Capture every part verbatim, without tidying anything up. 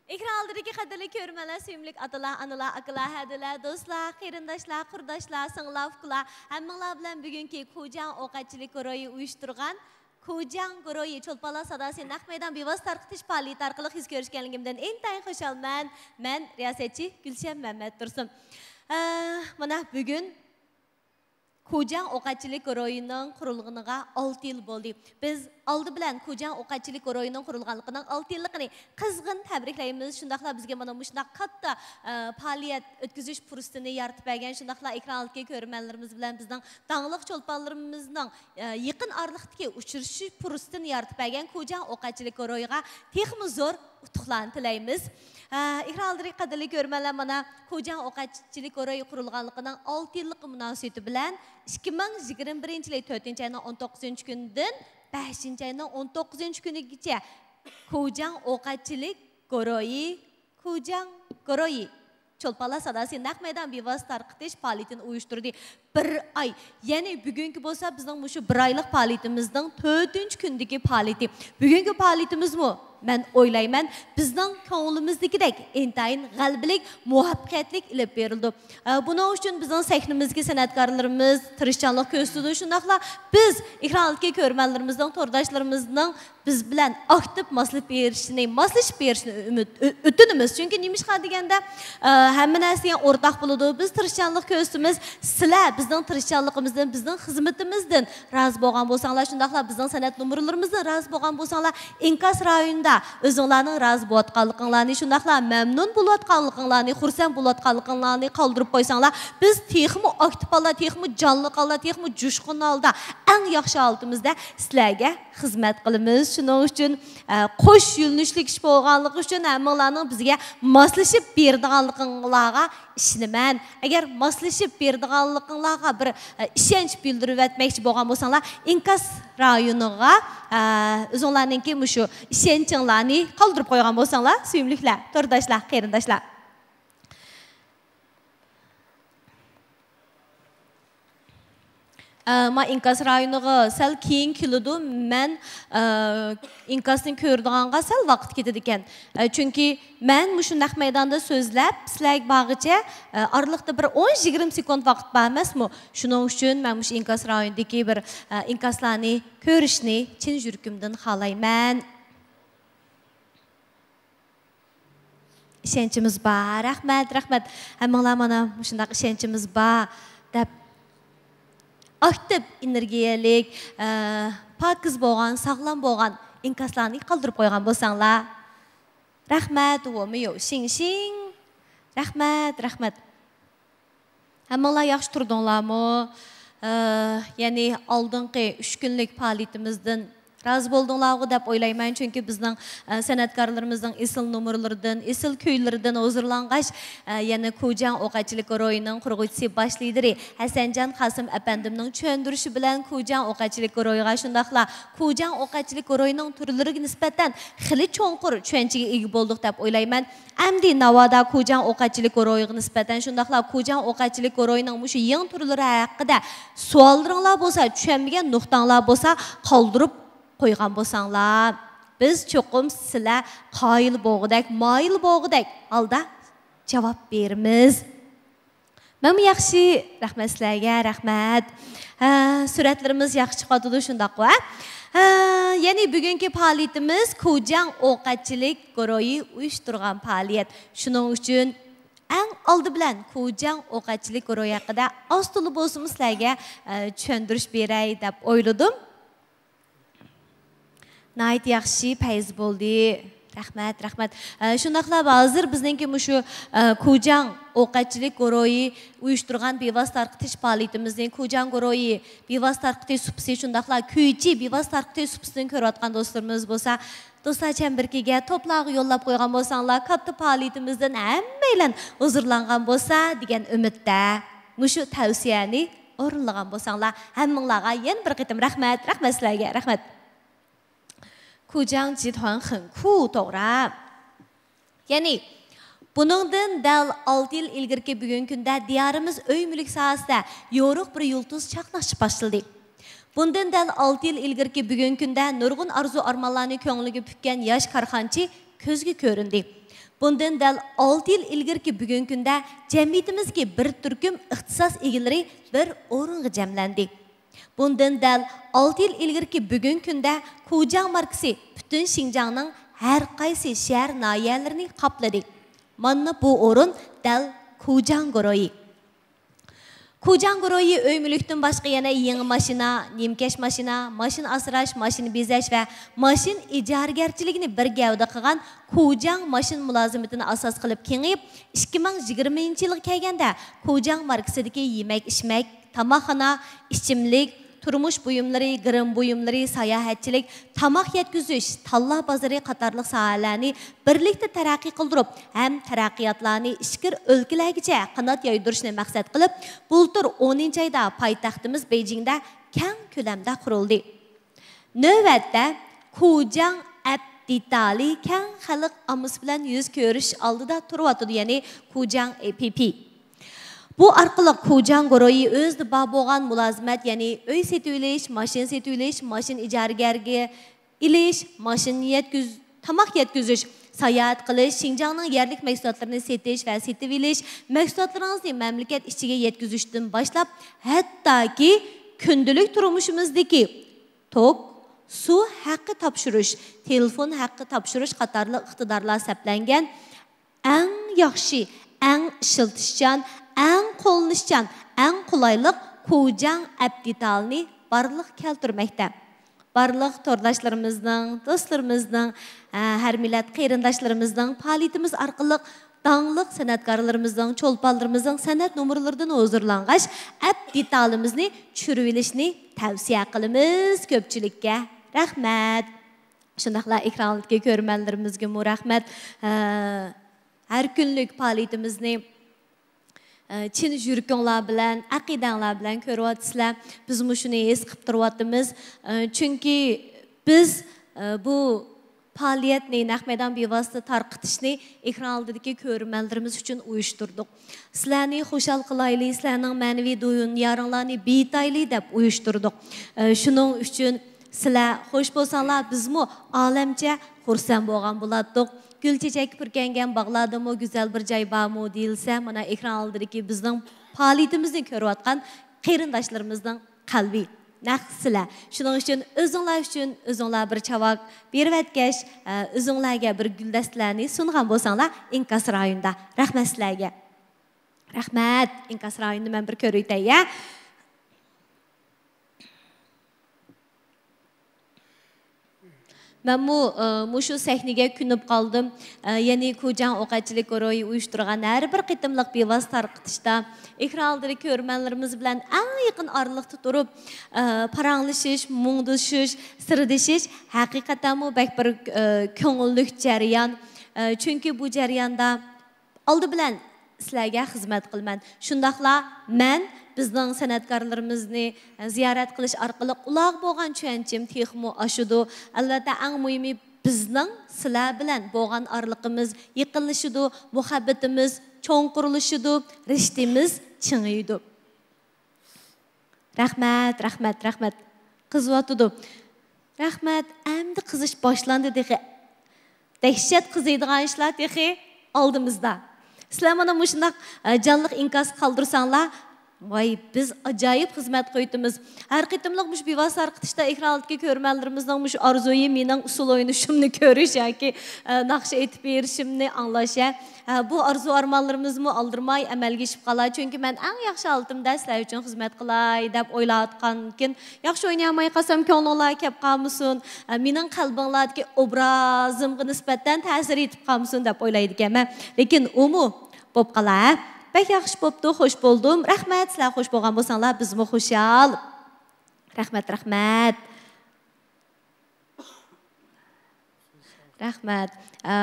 ئېكران ئالدىدىكى قەدىرلىك كۆرۈرمەنلەر، سۆيۈملۈك ئاتىلار، ئانىلار، ئاكىلار، ھەدىلەر، دوستلار، قېرىنداشلار، قۇرداشلار، سىڭىللار، ئۇكىلار، ھەممىڭلار بىلەن بۈگۈنكى كۇجاڭ ئوق ئەتچىلىك گۇرۇھى ئۇيۇشتۇرغان كۇجاڭ گۇرۇھى چولپانلار ساداسى نەق مەيدان بىۋاسىتە تارقىتىش پائالىيىتى ئارقىلىق يۈز كۆرۈشكەنلىكىمدىن ئىنتايىن خۇشالمەن. مەن رىياسەتچى گۈلشەن مەمەتتۇرسۇن. ئە، مانا بۈگۈن كۇجاڭ ئوق ئەتچىلىك گۇرۇھىنىڭ قۇرۇلغىنىغا ئالتە يىل بولدى. بىز ئالدى بىلەن كۇجاڭ ئوق ئەتچىلىك گۇرۇھىنىڭ قۇرۇلغانلىقىنىڭ ئالتە يىللىقىنى قىزغىن تەبرىكلەيمىز. شۇنداقلا بىزگە مانا مۇشۇنداق كاتتا، ئە، پائالىيەت ئۆتكۈزۈش پۇرسىتىنى يارىتىپ بەرگەن، شۇنداقلا ئېكران ئالدىدىكى كۆرۈرمەنلىرىمىز بىلەن بىزنىڭ داڭلىق چولپانلىرىمىزنىڭ، ئە، يېقىن ئارىلىقتىكى ئۇچرىشىش پۇرسىتىنى يارىتىپ بەرگەن كۇجاڭ ئوق ئەتچىلىك گۇرۇھىغا تېخىمۇ زور ئۇتۇقلارنى تىلەيمىز. ئە، ئېكران ئالدىدىكى قەدىرلىك كۆرۈرمەنلەر، مانا كۇجاڭ ئوق ئەتچىلىك گۇرۇھى قۇرۇلغانلىقىنىڭ ئالتە يىللىقى مۇناسىۋىتى بىلەن ئىككى مىڭ يىگىرمە بىرىنچى يىلى تۆتىنچى ئاينىڭ ئون توققۇزىنچى كۈنىدىن بەشىنچى ئاينىڭ ئون توققۇزىنچى كۈنىگىچە كۇجاڭ ئوق ئەتچىلىك گۇرۇھى، كۇجاڭ گۇرۇھى چولپانلار ساداسى نەق مەيدان بىۋاسىتە تارقىتىش پائالىيىتىنى ئۇيۇشتۇردى. بىر ئاي، يەنى بۈگۈنكى بولسا بىزنىڭ مۇشۇ بىر ئايلىق پائالىيىتىمىزنىڭ تۆتىنچى كۈنىدىكى پائالىيىتى. بۈگۈنكى پائالىيىتىمىزمۇ، مەن ئويلايمەن، بىزنىڭ كۆڭلىمىزدىكىدەك ئىنتايىن غەلىبىلىك، مۇۋەپپەقىيەتلىك ئېلىپ بېرىلىدۇ. ئە، بۇنىڭ ئۈچۈن بىزنىڭ سەھنىمىزدىكى سەنئەتكارلىرىمىز تىرىشچانلىق كۆرسىتىدۇ. شۇنداقلا بىز ئېكران ئالدىدىكى كۆرۈرمەنلىرىمىزنىڭ، تورداشلىرىمىزنىڭ بىز بىلەن ئاكتىپ ماسلىشىپ بېرىشىنى، ماسلىشىپ بېرىشىنى ئۈمىد، ئۆ-، ئۆتۈنىمىز. چۈنكى نېمىشقا دېگەندە، ئە، ھەممە نەرسىگە ئورتاق بولىدۇ. بىز تىرىشچانلىق كۆرسىتىمىز. سىلەر بىزنىڭ تىرىشچانلىقىمىزدىن، بىزنىڭ خىزمىتىمىزدىن رازى بولغان بولساڭلار، شۇنداقلا بىزنىڭ سەنئەت نومۇرلىرىمىزدىن رازى بولغان بولساڭلار، ئىنكاس رايونىدا ئۆزۈڭلارنىڭ رازى بولۇۋاتقانلىقىڭلارنى، شۇنداقلا مەمنۇن بولۇۋاتقانلىقىڭلارنى، خۇرسەن بولۇۋاتقانلىقىڭلارنى قالدۇرۇپ قويساڭلار، بىز تېخىمۇ ئاكتىپ ھالدا، تېخىمۇ جانلىق ھالدا، تېخىمۇ جۇشقۇن ھالدا، ئەڭ ياخشى ھالىتىمىزدە سىلەرگە خىزمەت قىلىمىز. شۇنىڭ ئۈچۈن، ئە، قوش يۆنىلىشلىك ئىش بولغانلىقى ئۈچۈن ھەممىڭلارنىڭ بىزگە ماسلىشىپ بېرىدىغانلىقىڭلارغا ئىشىنىمەن. ئەگەر ماسلىشىپ بېرىدىغانلىقىڭلارغا بىر، ئە، ئىشەنچ بىلدۈرۈۋەتمەكچى بولغان بولساڭلار، ئىنكاس رايونىغا، ئە، ئۆزۈڭلارنىڭكى مۇشۇ ئىشەنچىڭلارنى قالدۇرۇپ قويغان بولساڭلار، سۆيۈملۈكلەر، تورداشلار، قېرىنداشلار. ئە، ما ئىنكاس رايونىغا سەل كېيىن كېلىدۇ. مەن، ئە، ئىنكاسنى كۆرىدىغانغا سەل ۋاقىت كېتىدىكەن. ئە، چۈنكى مەن مۇشۇ نەق مەيداندا سۆزلەپ، سىلەرگە بارغىچە، ئە، ئارىلىقتا بىر ئون يىگىرمە سېكۇنت ۋاقىت بار ئەمەسمۇ؟ شۇنىڭ ئۈچۈن مەن مۇشۇ ئىنكاس رايونىدىكى بىر، ئە، ئىنكاسلارنى كۆرۈشنى چىن يۈرىكىمدىن خالايمەن. ئىشەنچىمىز بار. رەھمەت، رەھمەت. ھەممىڭلار مانا مۇشۇنداق ئىشەنچىمىز بار دەپ ئاكتىپ، ئېنېرگىيەلىك، ئە، پاكىز بولغان، ساغلام بولغان ئىنكاسلارنى قالدۇرۇپ قويغان بولساڭلار. رەھمەت، ۋومىيو شىڭ شىڭ. رەھمەت، رەھمەت. ھەممىڭلار ياخشى تۇردۇڭلارمۇ؟ ئە، يەنى ئالدىنقى ئۈچ كۈنلۈك پائالىيىتىمىزدىن رازى بولدۇڭلارغۇ دەپ ئويلايمەن، چۈنكى بىزنىڭ، ئە، سەنئەتكارلىرىمىزنىڭ ئېسىل نومۇرلىرىدىن، ئېسىل كۈيلىرىدىن ھۇزۇرلانغاچ، ئە، يەنە كۇجياڭ ئوق ئەتچىلىك گۇرۇھىنىڭ قۇرغۇچىسى، باش لىدىرى ھەسەنجان قاسىم ئەپەندىمنىڭ چۈشەندۈرۈشى بىلەن كۇجياڭ ئوق ئەتچىلىك گۇرۇھىغا، شۇنداقلا كۇجياڭ ئوق ئەتچىلىك گۇرۇھىنىڭ تۈرلىرىگە نىسبەتەن خېلى چوڭقۇر چۈشەنچىگە ئىگە بولدۇق دەپ ئويلايمەن. ئەمدى ناۋادا كۇجياڭ ئوق ئەتچىلىك گۇرۇھىغا نىسبەتەن، شۇنداقلا كۇجياڭ ئوق ئەتچىلىك گۇرۇھىنىڭ مۇشۇ يېڭى تۈرلىرى ھەققىدە سوئاللىرىڭلار بولسا، چۈشەنمىگەن نۇقتاڭلار بولسا، قالدۇرۇپ قويغان بولساڭلار، بىز چوقۇم سىلەر قايىل بولغۇدەك، مايىل بولغۇدەك ھالدا جاۋاب بېرىمىز. مەنمۇ ياخشى، رەھمەت سىلەرگە، رەھمەت. ھە، سۈرەتلىرىمىز ياخشى چىقىۋاتىدۇ، شۇنداققۇ، ھە؟ ھە، يەنى بۈگۈنكى پائالىيىتىمىز كۇجياڭ ئوق ئەتچىلىك گۇرۇھى ئۇيۇشتۇرغان پائالىيەت. شۇنىڭ ئۈچۈن ئەڭ ئالدى بىلەن كۇجياڭ ئوق ئەتچىلىك گۇرۇھى ھەققىدە ئاز تولا بولسىمۇ سىلەرگە، ئە، چۈشەندۈرۈش بېرەي دەپ ئويلىدىم. ناھايىتى ياخشى، پەيز بولدى. رەھمەت، رەھمەت. ئە، شۇنداقلا ھازىر بىزنىڭكى مۇشۇ، ئە، كۇجياڭ ئوق ئەتچىلىك گۇرۇھى ئۇيۇشتۇرغان بىۋاسىتە تارقىتىش پائالىيىتىمىزنى، كۇجياڭ گۇرۇھى بىۋاسىتە تارقىتىش سۇپىسى، شۇنداقلا كۈيچى بىۋاسىتە تارقىتىش سۇپىسىدىن كۆرۈۋاتقان دوستلىرىمىز بولسا، دوستلار چەمبىرىكىگە، توپلارغا يوللاپ قويغان بولساڭلار، كاتتا پائالىيىتىمىزدىن ھەممەيلەن ھۇزۇرلانغان بولسا دېگەن ئۈمىدتە. مۇشۇ تەۋسىيەنى ئورۇنلىغان بولساڭلار، ھەممىڭلارغا يەنە بىر قېتىم رەھمەت، رەھمەت سىلەرگە، رەھمەت. كۇجياڭ جىتۇەن خېڭ كۇ، توغرا. يەنى، بۇنىڭدىن دەل ئالتە يىل ئىلگىرىكى بۈگۈنكى كۈندە دىيارىمىز ئۆي مۈلۈك ساھەسىدە يورۇق بىر يۇلتۇز چاقناقچە باشلىدى. بۇندىن دەل ئالتە يىل ئىلگىرىكى بۈگۈنكى كۈندە نۇرغۇن ئارزۇ ئارمانلارنى كۆڭلىگە پۈككەن ياش كارخانىچى كۆزگە كۆرۈندى. بۇندىن دەل ئالتە يىل ئىلگىرىكى بۈگۈنكى كۈندە جەمئىيىتىمىزدىكى بىر تۈركۈم ئىختىساس ئىگىلىرى بىر ئورۇنغا جەملەندى. بۇندىن دەل ئالتە يىل ئىلگىرىكى بۈگۈنكى كۈندە كۇجاڭ ماركىسى پۈتۈن شىنجاڭنىڭ ھەر قايسى شەھەر، ناھىيەلىرىنى قاپلىدى. مانا بۇ ئورۇن دەل كۇجاڭ گۇرۇھى. كۇجاڭ گۇرۇھى ئۆي مۈلۈكتىن باشقا يەنە يېڭى ماشىنا، نىمكەش ماشىنا، ماشىنا ئاسراش، ماشىنا بېزەش ۋە ماشىنا ئىجارىگەرچىلىكىنى بىر گەۋدە قىلغان كۇجاڭ ماشىنا مۇلازىمىتىنى ئاساس قىلىپ كېڭىيىپ، ئىككى مىڭ يىگىرمىنچى يىلغا كەلگەندە كۇجاڭ ماركىسىدىكى يېمەك-ئىچمەك، تاماقخانا، ئىچىملىك، تۇرمۇش بۇيۇملىرى، گىرىم بۇيۇملىرى، ساياھەتچىلىك، تاماق يەتكۈزۈش، تاللا بازىرى قاتارلىق ساھەلەرنى بىرلىكتە تەرەققىي قىلدۇرۇپ ھەم تەرەققىياتلارنى ئىچكىرى ئۆلكىلەرگىچە قانات يايدۇرۇشنى مەقسەت قىلىپ، بۇلتۇر ئونىنچى ئايدا پايتەختىمىز بېيجىڭدە كەڭ كۆلەمدە قۇرۇلدى. نۆۋەتتە، كۇجاڭ ئەپ دېتالى كەڭ خەلق ئاممىسى بىلەن يۈز كۆرۈش ئالدىدا تۇرۇۋاتىدۇ، يەنى كۇجاڭ ئېپپى. بۇ ئارقىلىق كۇجاڭ گۇرۇھى ئۆزىدە بار بولغان مۇلازىمەت، يەنى ئۆي سېتىۋېلىش، ماشىنا سېتىۋېلىش، ماشىنا ئىجارىگەرگە ئېلىش، ماشىنا يەتكۈز-، تاماق يەتكۈزۈش، ساياھەت قىلىش، شىنجاڭنىڭ يەرلىك مەھسۇلاتلىرىنى سېتىش ۋە سېتىۋېلىش، مەھسۇلاتلىرىڭىزنى مەملىكەت ئىچىگە يەتكۈزۈشتىن باشلاپ، ھەتتاكى كۈندىلىك تۇرمۇشىمىزدىكى توك، سۇ ھەققى تاپشۇرۇش، تېلېفون ھەققى تاپشۇرۇش قاتارلىق ئىقتىدارلار سەپلەنگەن ئەڭ ياخشى، ئەڭ ئىشلىتىشچان، ئەڭ قوللىنىشچان، ئەڭ قولايلىق كۇجاڭ ئەپ دېتالىنى بارلىققا كەلتۈرمەكتە. بارلىق تورداشلىرىمىزنىڭ، دوستلىرىمىزنىڭ، ھە، ھەر مىللەت قېرىنداشلىرىمىزنىڭ پائالىيىتىمىز ئارقىلىق داڭلىق سەنئەتكارلىرىمىزنىڭ، چولپانلىرىمىزنىڭ سەنئەت نومۇرلىرىدىن ھۇزۇرلانغاچ، ئەپ دېتالىمىزنى چۈشۈرۈۋېلىشنى تەۋسىيە قىلىمىز كۆپچىلىككە. رەھمەت. شۇنداقلا ئېكرانلىدىكى كۆرۈرمەنلىرىمىزگىمۇ رەھمەت. ھە، ھەر كۈنلۈك پائالىيىتىمىزنى، ئە، چىن يۈرىكىڭلار بىلەن، ئەقىدەڭلار بىلەن كۆرۈۋاتىسىلەر. بىزمۇ شۇنى ھېس قىلىپ تۇرۇۋاتىمىز. ئە، چۈنكى بىز، ئە، بۇ پائالىيەتنى، نەق مەيدان بىۋاسىتە تارقىتىشنى ئېكران ئالدىدىكى كۆرۈرمەنلىرىمىز ئۈچۈن ئۇيۇشتۇردۇق. سىلەرنى خۇشال قىلايلى، سىلەرنىڭ مەنىۋى دۇنياڭلارنى بېيىتايلى دەپ ئۇيۇشتۇردۇق. ئە، شۇنىڭ ئۈچۈن سىلەر خوش بولساڭلار، بىزمۇ ئالەمچە خۇرسەن بولغان بولاتتۇق. گۈل چېچەككە پۈركەنگەن باغلاردىمۇ گۈزەل بىر جاي بارمۇ دېيىلسە، مانا ئېكران ئالدىدىكى بىزنىڭ پائالىيىتىمىزنى كۆرۈۋاتقان قېرىنداشلىرىمىزنىڭ قەلبى نەق سىلەر. شۇنىڭ ئۈچۈن ئۆزۈڭلار ئۈچۈن ئۆزۈڭلار بىر چاۋاك بېرىۋەتكەچ، ئە، ئۆزۈڭلارگە بىر گۈلدەستىلەرنى سۇنغان بولساڭلار ئىنكاس رايونىدا. رەھمەت سىلەرگە. رەھمەت. ئىنكاس رايونىنى مەن بىر كۆرۈۋېتەي، يە. مەنمۇ، ئە، مۇشۇ سەھنىگە كۆنۈپ قالدىم. ئە، يەنى كۇجاڭ ئوقەتچىلىك گۇرۇھى ئۇيۇشتۇرغان ھەر بىر قېتىملىق بىۋاسىتە تارقىتىشتا ئېكران ئالدىدىكى كۆرۈرمەنلىرىمىز بىلەن ئەڭ يېقىن ئارىلىقتا تۇرۇپ، ئە، پاراڭلىشىش، مۇڭدىشىش، سىردىشىش ھەقىقەتەنمۇ بەك بىر، ئە، كۆڭۈللۈك جەريان. ئە، چۈنكى بۇ جەرياندا ئالدى بىلەن سىلەرگە خىزمەت قىلىمەن. شۇنداقلا مەن بىزنىڭ سەنئەتكارلىرىمىزنى زىيارەت قىلىش ئارقىلىق ئۇلارغا بولغان چۈشەنچىم تېخىمۇ ئاشىدۇ. ئەلۋەتتە، ئەڭ مۇھىمى بىزنىڭ سىلەر بىلەن بولغان ئارىلىقىمىز يېقىنلىشىدۇ، مۇھەببىتىمىز چوڭقۇرلىشىدۇ، رىشتىمىز چىڭىيدۇ. رەھمەت، رەھمەت، رەھمەت. قىزىۋاتىدۇ. رەھمەت، ئەمدى قىزىش باشلاندى تېخى. دەھشەت قىزىيدىغان ئىشلار تېخى ئالدىمىزدا. سىلەر مانا مۇشۇنداق، ئە، جانلىق ئىنكاس قالدۇرساڭلار، ۋاي، بىز ئاجايىپ خىزمەت قىلىۋېتىمىز. ھەر قېتىملىق مۇشۇ بىۋاسىتە تارقىتىشتا ئېكران ئالدىدىكى كۆرۈرمەنلىرىمىزنىڭ مۇشۇ ئارزۇيى مېنىڭ ئۇسسۇل ئوينىشىمنى كۆرۈش ياكى، ئە، ناخشا ئېيتىپ بېرىشىمنى ئاڭلاش، ھە. ھە، بۇ ئارزۇ ئارمانلىرىمىزمۇ ئالدىرىماي ئەمەلگە ئېشىپ قالار. چۈنكى مەن ئەڭ ياخشى ھالىتىمدە سىلەر ئۈچۈن خىزمەت قىلاي دەپ ئويلاۋاتقانكىن، ياخشى ئوينىيالماي قالسام كۆڭلۈڭلار كەپ قالمىسۇن، ئە، مېنىڭ قەلبىڭلاردىكى ئوبرازىمغا نىسبەتەن تەسىر يېتىپ قالمىسۇن دەپ ئويلايدىكەنمەن. لېكىن ئۇمۇ بوپ قالا، ھە؟ بەك ياخشى بوپتۇ، خوش بولدۇم. رەھمەت، سىلەر خوش بولغان بولساڭلار، بىزمۇ خۇشال. رەھمەت، رەھمەت. رەھمەت. ئە،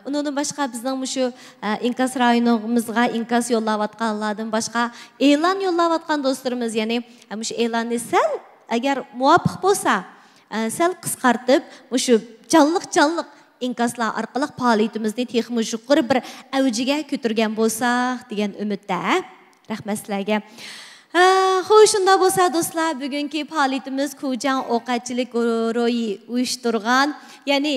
ئۇنىڭدىن باشقا بىزنىڭ مۇشۇ، ئە، ئىنكاس رايونىمىزغا ئىنكاس يوللاۋاتقانلاردىن باشقا ئېلان يوللاۋاتقان دوستلىرىمىز، يەنى، ئە، مۇشۇ ئېلاننى سەل، ئەگەر مۇۋاپىق بولسا، ئە، سەل قىسقارتىپ، مۇشۇ جانلىق-جانلىق ئىنكاسلار ئارقىلىق پائالىيىتىمىزنى تېخىمۇ يۇقىرى بىر ئەۋجىگە كۆتۈرگەن بولساق دېگەن ئۈمىدتە. رەھمەت سىلەرگە. ھە، خوش، شۇنداق بولسا دوستلار، بۈگۈنكى پائالىيىتىمىز كۇجاڭ ئوقەتچىلىك گۇرۇھى ئۇيۇشتۇرغان، يەنى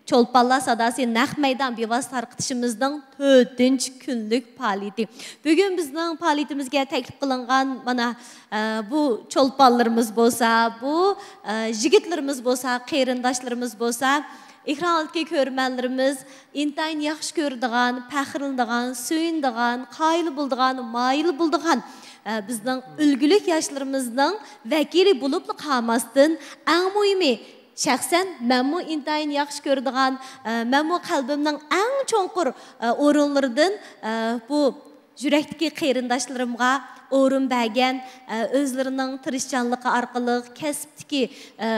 چولپانلار ساداسى نەق مەيدان بىۋاسىتە تارقىتىشىمىزنىڭ تۆتىنچى كۈنلۈك پائالىيىتى. بۈگۈن بىزنىڭ پائالىيىتىمىزگە تەكلىپ قىلىنغان مانا، ئە، بۇ چولپانلىرىمىز بولسا، بۇ، ئە، يىگىتلىرىمىز بولسا، قېرىنداشلىرىمىز بولسا، ئېكران ئالدىدىكى كۆرۈرمەنلىرىمىز ئىنتايىن ياخشى كۆرىدىغان، پەخىرلىنىدىغان، سۆيۈنىدىغان، قايىل بولىدىغان، مايىل بولىدىغان، ئە، بىزنىڭ ئۈلگىلىك ياشلىرىمىزنىڭ ۋەكىلى بولۇپلا قالماستىن، ئەڭ مۇھىمى، شەخسەن مەنمۇ ئىنتايىن ياخشى كۆرىدىغان، ئە، مەنمۇ قەلبىمنىڭ ئەڭ چوڭقۇر، ئە، ئورۇنلىرىدىن، ئە، بۇ يۈرەكتىكى قېرىنداشلىرىمغا ئورۇن بەرگەن، ئە، ئۆزلىرىنىڭ تىرىشچانلىقى ئارقىلىق، كەسىپتىكى، ئە،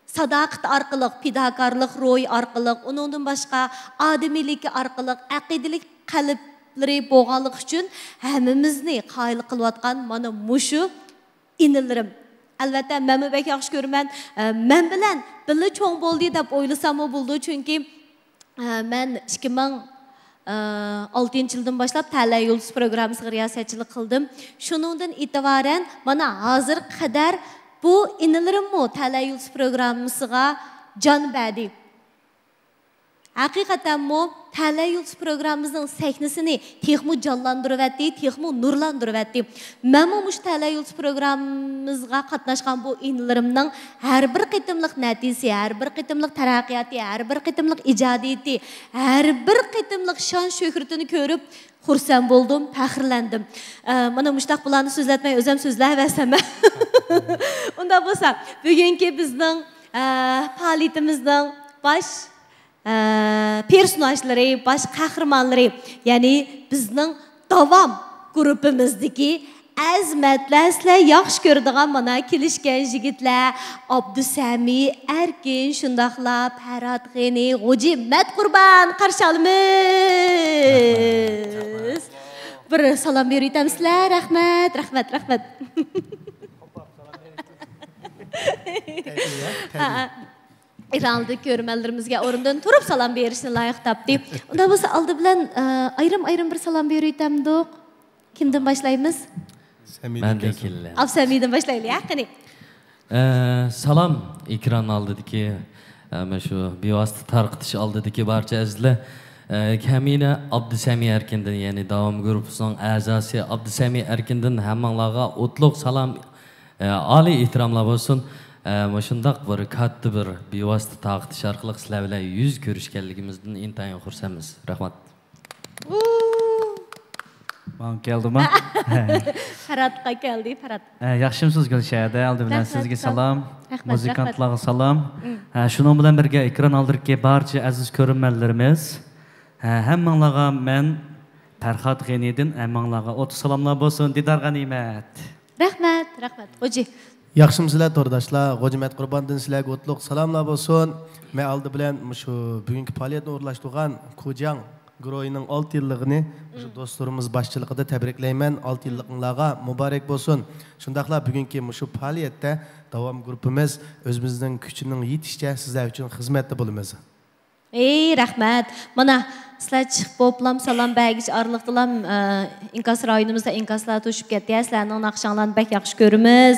ساداقىتى ئارقىلىق، پىداكارلىق روھى ئارقىلىق، ئۇنىڭدىن باشقا ئادىمىيلىكى ئارقىلىق، ئەقىدىلىك قەلبلىرى بولغانلىقى ئۈچۈن ھەممىمىزنى قايىل قىلىۋاتقان مانا مۇشۇ ئىنىلىرىم. ئەلۋەتتە، مەنمۇ بەك ياخشى كۆرىمەن. ئە، مەن بىلەن بىللە چوڭ بولدى دەپ ئويلىساممۇ بولىدۇ، چۈنكى، ئە، مەن ئىككى مىڭ ئالتىنچى يىلدىن باشلاپ تەلەي يۇلتۇز پروگراممىسىغا رىياسەتچىلىك قىلدىم. شۇنىڭدىن ئېتىبارەن مانا ھازىرغا قەدەر بۇ ئىنىلىرىممۇ تەلەي يۇلتۇز پروگراممىسىغا جان بەردى. ھەقىقەتەنمۇ تەلەي يۇلتۇز پروگراممىمىزنىڭ سەھنىسىنى تېخىمۇ جانلاندۇرۇۋەتتى، تېخىمۇ نۇرلاندۇرۇۋەتتى. مەنمۇ مۇشۇ تەلەي يۇلتۇز پروگراممىمىزغا قاتناشقان بۇ ئىنىلىرىمنىڭ ھەر بىر قېتىملىق نەتىجىسى، ھەر بىر قېتىملىق تەرەققىياتى، ھەر بىر قېتىملىق ئىجادىيىتى، ھەر بىر قېتىملىق شان شۆھرىتىنى كۆرۈپ خۇرسەن بولدۇم، پەخىرلەندىم. ئە، مانا مۇشۇنداق بۇلارنى سۆزلەتمەي ئۆزۈم سۆزلەۋەرسەم. ئۇنداق بولسا، بۈگۈنكى بىزنىڭ، ئە، پائالىيىتىمىزنىڭ باش ئە، پېرسوناژلىرى، باش قەھرىمانلىرى، يەنى بىزنىڭ داۋام گۇرۇپپىمىزدىكى ئەزىمەتلەر، سىلەر ياخشى كۆرىدىغان مانا كېلىشكەن يىگىتلەر، ئابدۇسەمى ئەركىن، شۇنداقلا پەرھات غېنى، غوجى مەتقۇربان قارشى ئالىمىز. بىر سالام بېرىۋېتەمسىلەر؟ رەھمەت، رەھمەت، رەھمەت. ھە، ھە. ئېكران ئالدىدىكى كۆرۈرمەنلىرىمىزگە ئورنىدىن تۇرۇپ سالام بېرىشنى لايىق تاپتى. ئۇنداق بولسا ئالدى بىلەن، ئە، ئايرىم-ئايرىم بىر سالام بېرىۋېتەمدۇق؟ كىمدىن باشلايمىز؟ سەمىدىن مەندىن كەلسۇن. كېلىڭ. ئابدۇسەمىدىن باشلايلى، ھە، قېنى. ئە، سالام ئېكران ئالدىدىكى، ئە، مانا شۇ بىۋاسىتە تارقىتىش ئالدىدىكى بارچە ئەزىزلەر. ئە، كەمىنە ئابدۇسەمى ئەركىندىن، يەنى داۋام گۇرۇپپىسىنىڭ ئەزاسى ئابدۇسەمى ئەركىندىن ھەممىڭلارغا ئوتلۇق سالام. ئە، ئالىي ئېھتىراملار بولسۇن. ئە، مۇشۇنداق بىر كاتتا بىر بىۋاسىتە تارقىتىش ئارقىلىق سىلەر بىلەن يۈز كۆرۈشكەنلىكىمىزدىن ئىنتايىن خۇرسەنمىز. رەھمەت. ماڭا كەلدىما؟ پەرھاتقا كەلدى، پەرھات. ئە، ياخشىمسىز گۈلشەھەر؟ ئالدى بىلەن رەھمەت، سىزگە ساغ-، سالام، رەھمەت، مۇزىكانتلارغا رەھمەت. سالام. مم. ئە، شۇنىڭ بىلەن بىرگە ئېكران ئالدىدىكى بارچە ئەزىز كۆرۈرمەنلىرىمىز، ئە، ھەممىڭلارغا مەن پەرھات غېنىدىن ھەممىڭلارغا ئوتلۇق سالاملار بولسۇن. دىدار غەنىيمەت. رەھمەت، رەھمەت. غوجى. ياخشىمۇسىلەر تورداشلار؟ غوجى مەتقۇرباندىن سىلەرگە ئوتلۇق سالاملار بولسۇن. مەن ئالدى بىلەن مۇشۇ بۈگۈنكى پائالىيەتنى ئورۇنلاشتۇرغان كۇجياڭ گۇرۇھىنىڭ ئالتە يىللىقىنى مۇشۇ دوستلىرىمىز باشچىلىقىدا تەبرىكلەيمەن. ئالتە يىللىقىڭلارغا مۇبارەك بولسۇن. شۇنداقلا بۈگۈنكى مۇشۇ پائالىيەتتە داۋام گۇرۇپپىمىز ئۆزىمىزنىڭ كۈچىنىڭ يېتىشىچە سىزلەر ئۈچۈن خىزمەتتە بولىمىز. ئەي، رەھمەت. مانا، سىلەر چىقىپ بوپلام سالام بەرگۈچە ئارىلىقتىلام، ئە، ئىنكاس رايونىمىزدا ئىنكاسلار توشۇپ كەتتى. سىلەرنىڭ ناخشاڭلارنى بەك ياخشى كۆرىمىز.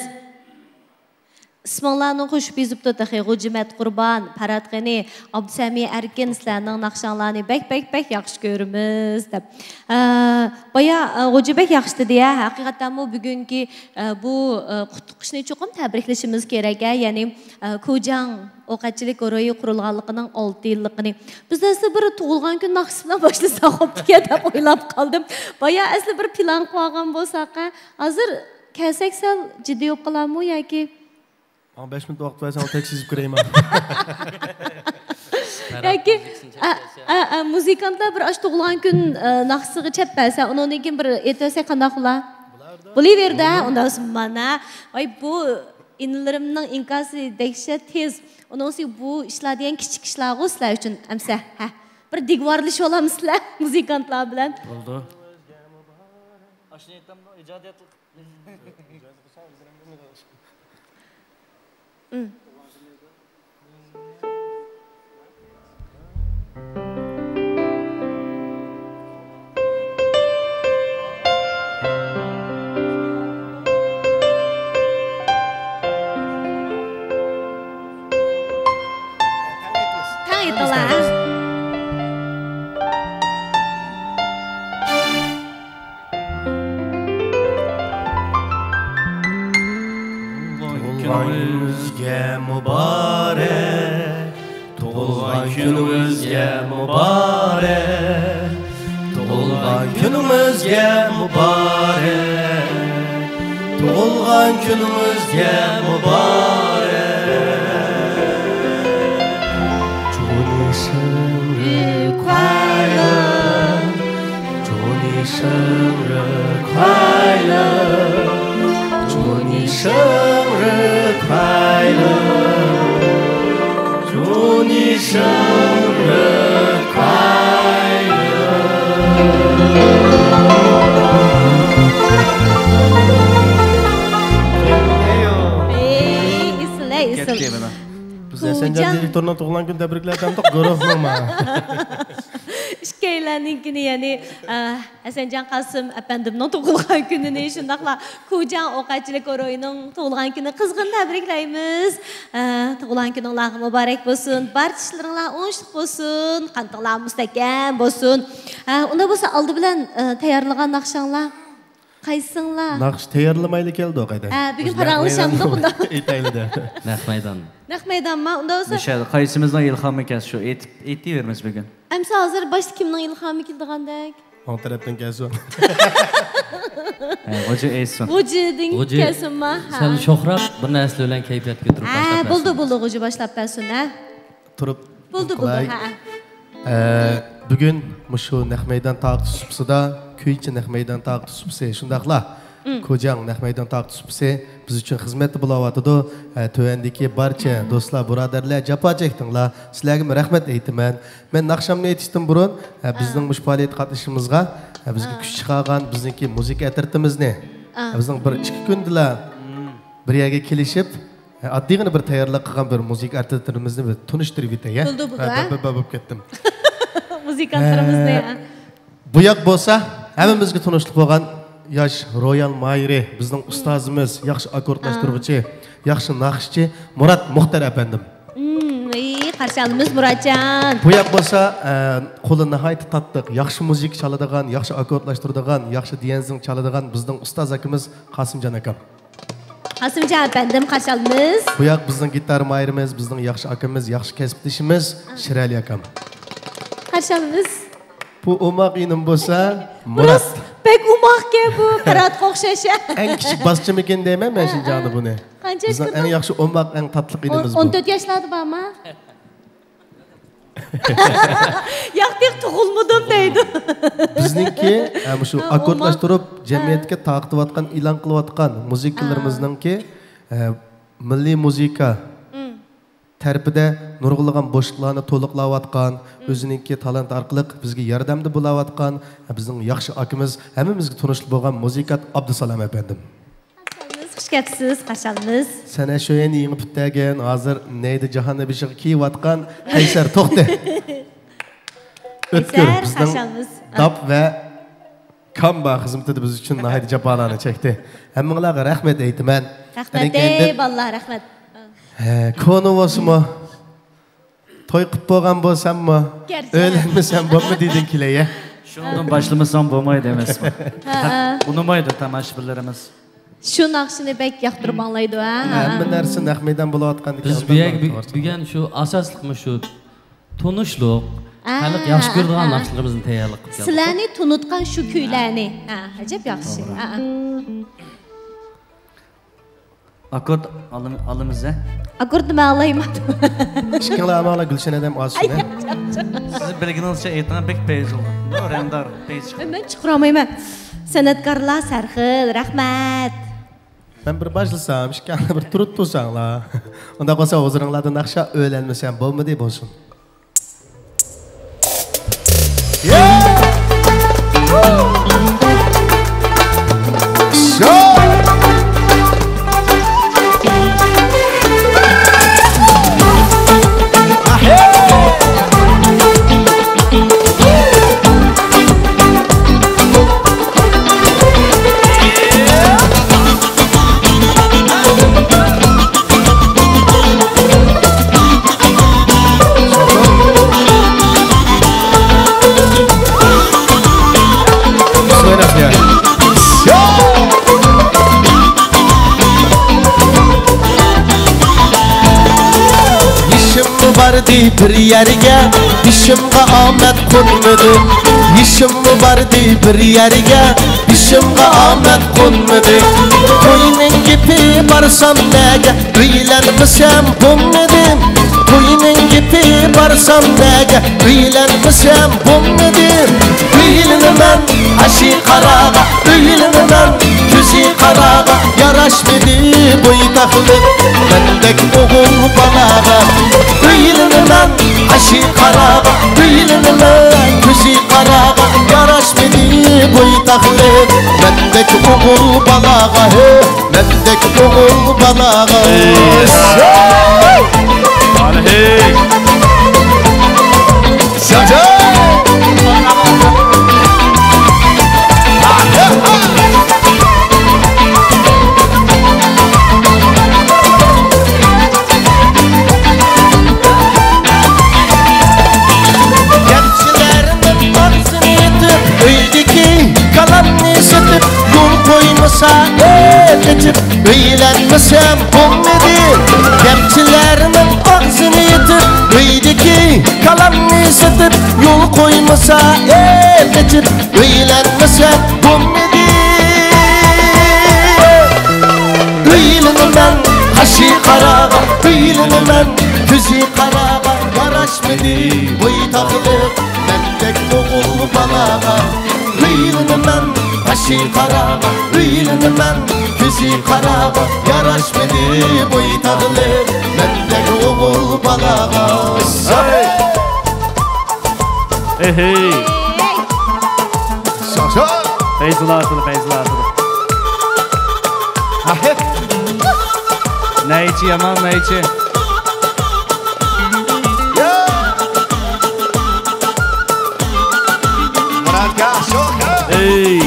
ئىسمىڭلارنى قوشۇپ يېزىپتۇ تېخى، غوجىمەت قۇربان، پەرھات غېنى، ئابدۇسەمى ئەركىن، سىلەرنىڭ ناخشاڭلارنى بەك، بەك، بەك ياخشى كۆرىمىز، دەپ. ئە، بايا، ئە، غوجى بەك ياخشى دېدى، ھە، ھەقىقەتەنمۇ بۈگۈنكى، ئە، بۇ، ئە، قۇتلۇقۇشنى چوقۇم تەبرىكلىشىمىز كېرەك، ھە، يەنى، ئە، كۇجياڭ ئوقەتچىلىك گۇرۇھى قۇرۇلغانلىقىنىڭ ئالتە يىللىقىنى. بىز ئەسلى بىر تۇغۇلغان كۈن ناخشىسى بىلەن باشلىساق بوپتىكەن دەپ ئويلاپ قالدىم. بايا ئەسلى بىر پىلان قىلىۋالغان بولساق، ھە، ھازىر كەلسەك سەل جىددىي بولۇپ قالارمۇ ياكى؟ ماڭا بەش مىنۇت ۋاقىت بەرسەڭ، تەكسى يېزىپ كىرەيمەن. ياكى، ئە، ئە، ئە، مۇزىكانتلار بىر ئاشۇ تۇغۇلغان كۈن، ئە، ناخشىسىغا چەپ بەرسە، ئۇنىڭدىن كېيىن بىر ئېيتىۋەرسەك قانداق بولا؟ بولىۋېرىدۇ، ئۇنداق بولسا مانا. ۋاي، بۇ ئىنىلىرىمنىڭ ئىنكاسى دەھشەت تېز. ئۇنىڭ ئۈستىگە بۇ ئىشلار دېگەن كىچىك ئىشلارغۇ سىلەر ئۈچۈن، ئەمسە، ھە. بىر دىگۋارلىشىۋالامسىلەر مۇزىكانتلار بىلەن. بولدى. ئاشۇنى ئېيتامدۇ، ئىجادىيەتلىك. تۇغۇلغان كۈنىڭىزگە مۇبارەك، تۇغۇلغان كۈنىڭىزگە مۇبارەك. 祝你生日快乐，祝你生日快乐，祝你生日快乐。 祝你生日快乐。 ئەي، ئېسىل، ئەي، ئېسىل. كەتتى مانا. بىز ھەسەنجان دىرېكتورنىڭ تۇغۇلغان كۈنى تەبرىكلەۋاتامدۇق، گۇرۇھنىڭما؟ ئىككىيلەننىڭكىنى، يەنى، ئە، ھەسەنجان قاسىم ئەپەندىمنىڭ تۇغۇلغان كۈنىنى، شۇنداقلا كۇجاڭ ئوقەتچىلىك ئورۇينىڭ تۇغۇلغان كۈنىنى قىزغىن تەبرىكلەيمىز. ئە، تۇغۇلغان كۈنۈڭلارغا مۇبارەك بولسۇن، بارچە ئىشلىرىڭلار ئوڭۇشلۇق بولسۇن، قانىتىڭلار مۇستەھكەم بولسۇن. ئە، ئۇنداق بولسا ئالدى بىلەن، ئە، تەييارلىغان ناخشاڭلار قايسىڭلار؟ ناخشا تەييارلىمايلا كەلدۇق ھەيدە. ھە، بۈگۈن پاراڭلىشامدۇق ئۇنداق. ئېيتايلى دە. نەق مەيدان. نەق مەيدانما؟ ئۇنداق بولسا مۇشەدە قايسىمىزنىڭ ئىلھامى كەلسە شۇ ئېيتىپ، ئېيتىۋېرىمىز بۈگۈن. ئەمسە ھازىر باشتا كىمنىڭ ئىلھامى كېلىدىغاندەك؟ ئوڭ تەرەپتىن كەلسۇن. ھە، غوجا ئېيتسۇن. غوجىدىن غوجا، كەلسۇنما؟ ھە. سەل شوخراپ، بىر نەرسىلەر بىلەن كەيپىيات كۆتۈرۈپ ھە، باشلاپ بولدى، بەرسۇن. بولدى، غوجا باشلاپ بەرسۇن، ھە. تۇرۇپ بولدى، بولدى، قىلاي. ھە. ئە، بۈگۈن مۇشۇ نەق مەيدان تاقىتى سۇپىسىدا، كۈيچى نەق مەيدان تاقىتى سۇپىسى، شۇنداقلا مم. كوجاڭ نەق مەيدان تاقىتى سۇپىسى بىز ئۈچۈن خىزمەتتە بولاۋاتىدۇ. ئە، تۆۋەندىكى بارچە مم. دوستلار، بۇرادەرلەر، جاپا چەكتىڭلار. سىلەرگىمۇ رەھمەت ئېيتىمەن. مەن ناخشامنى ئېيتىشتىن بۇرۇن، ئە، بىزنىڭ ئا. مۇشۇ پائالىيەتكە قاتنىشىشىمىزغا، ئە، بىزگە ئا. كۈچ چىقارغان بىزنىڭكى مۇزىكا ئەترىتىمىزنى، ئا. ئە، بىزنىڭ بىر ئىككى كۈندىلا مم. بىر يەرگە كېلىشىپ، ئە، ئاددىيغىنا بىر تەييارلىق قىلغان بىر مۇزىكا ئەترىتىمىزنى بىر تونۇشتۇرۇپ ئۆتەي، ھە؟ بولدى، بولدى، ھە، ھە. بەپ، بەپ، بەپ بولۇپ كەتتىم. مۇزىكانتلىرىمىزنى، ئە، ھە. بۇ ياق بولسا، ھەممىمىزگە تونۇشلۇق بولغان ياش رويال ماھىرى، بىزنىڭ ئۇستازىمىز، ياخشى ئاككوردلاشتۇرغۇچى، ئا. ياخشى ناخشىچى مۇرات مۇختەر ئەپەندىم. مم، ئى، قارشى ئالىمىز مۇراتجان. بۇ ياق بولسا، ئە، قولى ناھايىتى تاتلىق، ياخشى مۇزىكا چالىدىغان، ياخشى ئاككوردلاشتۇرىدىغان، ياخشى دىيەنزىڭ چالىدىغان بىزنىڭ ئۇستاز ئاكىمىز قاسىمجان ئاكام. قاسىمجان ئەپەندىم، قارشى ئالىمىز. بۇ ياق بىزنىڭ گىتار ماھىرىمىز، بىزنىڭ ياخشى ئاكىمىز، ياخشى كەسىپدىشىمىز ئا. شىرئەلى ئاكام. قارشى ئالىمىز. بۇ ئوماق ئىنىم بولسا، مۇرات. بەك ئوماقكەن بۇ، قىراتقا ئوخشاش. ئەڭ كىچىك باسقۇچىمىكىن دەيمەن مەن ئا، شىنجاڭدا ئا. بۇنى. قانچە ياشقا بىزنىڭ ئەڭ ياخشى ئوماق، ئەڭ تاتلىق ئىنىمىز بۇ. ئون تۆت ياشلاردا بارما؟ ياق، تېخى تۇغۇلمىدىم دەيدۇ. بىزنىڭكى، ئە، مۇشۇ ھە، ئاككوردلاشتۇرۇپ، ئوماق. جەمئىيەتكە ھە. تارقىتىۋاتقان، ئېلان قىلىۋاتقان مۇزىكىلىرىمىزنىڭكى، ئە، مىللىي مۇزىكا مم. تەرىپىدە نۇرغۇنلىغان بوشلۇقلارنى تولۇقلاۋاتقان، مم. ئۆزىنىڭكى تالانت ئارقىلىق بىزگە ياردەمدە بولاۋاتقان، بىزنىڭ ياخشى ئاكىمىز، ھەممىمىزگە تونۇشلۇق بولغان مۇزىكانت ئابدۇسالام ئەپەندىم. قارشى ئالىمىز، خۇش كەپسىز، قارشى ئالىمىز. سەن ئەشۇ يەنە يېڭى پۈتتەگەن، ھازىر نەيدە جاھاننى بېشىغا كىيىۋاتقان قەيسەر توختى. ئۆتكۈر، قەيسەر، بىزنىڭ قارشى ئالىمىز. داپ ۋە كامبا خىزمىتىدە بىز ئۈچۈن ناھايىتى جاپالارنى چەكتى. ھەممىڭلارغا رەھمەت ئېيتىمەن. رەھمەت، ئەنە ئەي كەينىدىن بالىلار، رەھمەت. ھە، كونا بولسىمۇ، توي قىپ بولغان بولساممۇ، گەرچە. ئۆيلەنمىسەم بولمىدى دېگىن كېلەي، ھە؟ شۇنىڭدىن باشلىمىسام بولمايدۇ ئەمەسمۇ؟ ھە، ھە. ئۇنىمايدۇ تاماشىبىنلىرىمىز. شۇ ناخشىنى بەك ياقتۇرۇپ ئاڭلايدۇ، ھە، ھە، ھە. ھەممە نەرسە نەق مەيدان بولۇۋاتقاندىكىن، بىز بۈگۈن، بۈگۈن شۇ ئاساسلىقمۇ شۇ تونۇشلۇق، ھە، خەلق ياخشى ھە، كۆرىدىغان ھە. ناخشىلىرىمىزنى تەييارلىق قىلىپ كەلدۇق. سىلەرنى تونۇتقان شۇ كۈيلەرنى. ھە، ئەجەب ياخشى. توغرا. ھە، ھە. ئاككورد ئالىم-، ئالىمىز، ھە؟ ئاككوردنى مەن ئالايمەن. ئىككىڭلار ئالماڭلار، گۈلشەن ھەدەم ئاز ئاي، شۇنى. ياق، ياق، ياق. سىز بىلگىنىڭىزچە ئېيتىڭ، بەك پەيز بولغان. بۇ رەڭدار، پەيز چىقىدۇ. مەن چىقىرالايمەن. سەنئەتكارلار سەرخىل، رەھمەت. مەن بىر باشلىسام، ئىككىڭلار بىر تۇرۇپ تۇرساڭلار. ئۇنداق بولسا ھۇزۇرۇڭلاردا ناخشا ئۆيلەنمىسەم بولمىدى بولسۇن. باردى بىر يەرگە، بېشىمغا ئامەت قونمىدى. يېشىممۇ باردى بىر يەرگە، بېشىمغا ئامەت قونمىدى. توينىڭ گېپى بارسام نەگە، ئۆيلەنمىسەم بولمىدى. توينىڭ گېپى بارسام نەگە، ئۆيلەنمىسەم بولمىدى. ئۆيلىنىمەن قاشى قاراغا، ئۆيلىنىمەن كۆزى قاراغا، ياراشمىدى بويتاقلىق مەندەك ئوغۇل بالاغا. ئۆيلىنىمەن قاشى قاراغا، ئۆيلىنىمەن كۆزى قاراغا، ياراشمىدى بويتاقلىق مەندەك ئوغۇل بالاغا. ھە، مەندەك ئوغۇل بالاغا. ئەلھەي. گەپچىلەرنىڭ ئاغزىنى يېتىپ، ئۆيدىكى كالامنى سېتىپ، يول قويمىسا ئېپ ئېچىپ، ئۆيلەنمىسەم بولمىدى. گەپچىلەرنىڭ ئاغزىنى يېتىپ، ئۆيدىكى كالامنى سېتىپ، يول قويمىسا ئېپ ئېچىپ، ئۆيلەنمىسەم بولمىدى. ئۆيلىنىمەن قاشى قاراغا، ئۆيلىنىمەن كۆزى قاراغا، ياراشمىدى بويتاقلىق مەندەك ئوغۇل بالاغا. ئۆيلىنىمەن قاشى قاراغا، ئۆيلىنىمەن كۆزى قاراغا، ياراشمىدى بويتاقلىق مەندەك ئوغۇل بالاغا. ھەي! ئېھەي! شاشا! پەيزىلاتىدۇ، پەيزىلاتىدۇ. ئەھەي! نەيچى يامان، نەيچى. يا! مۇراتكا، شوكا! ئەي!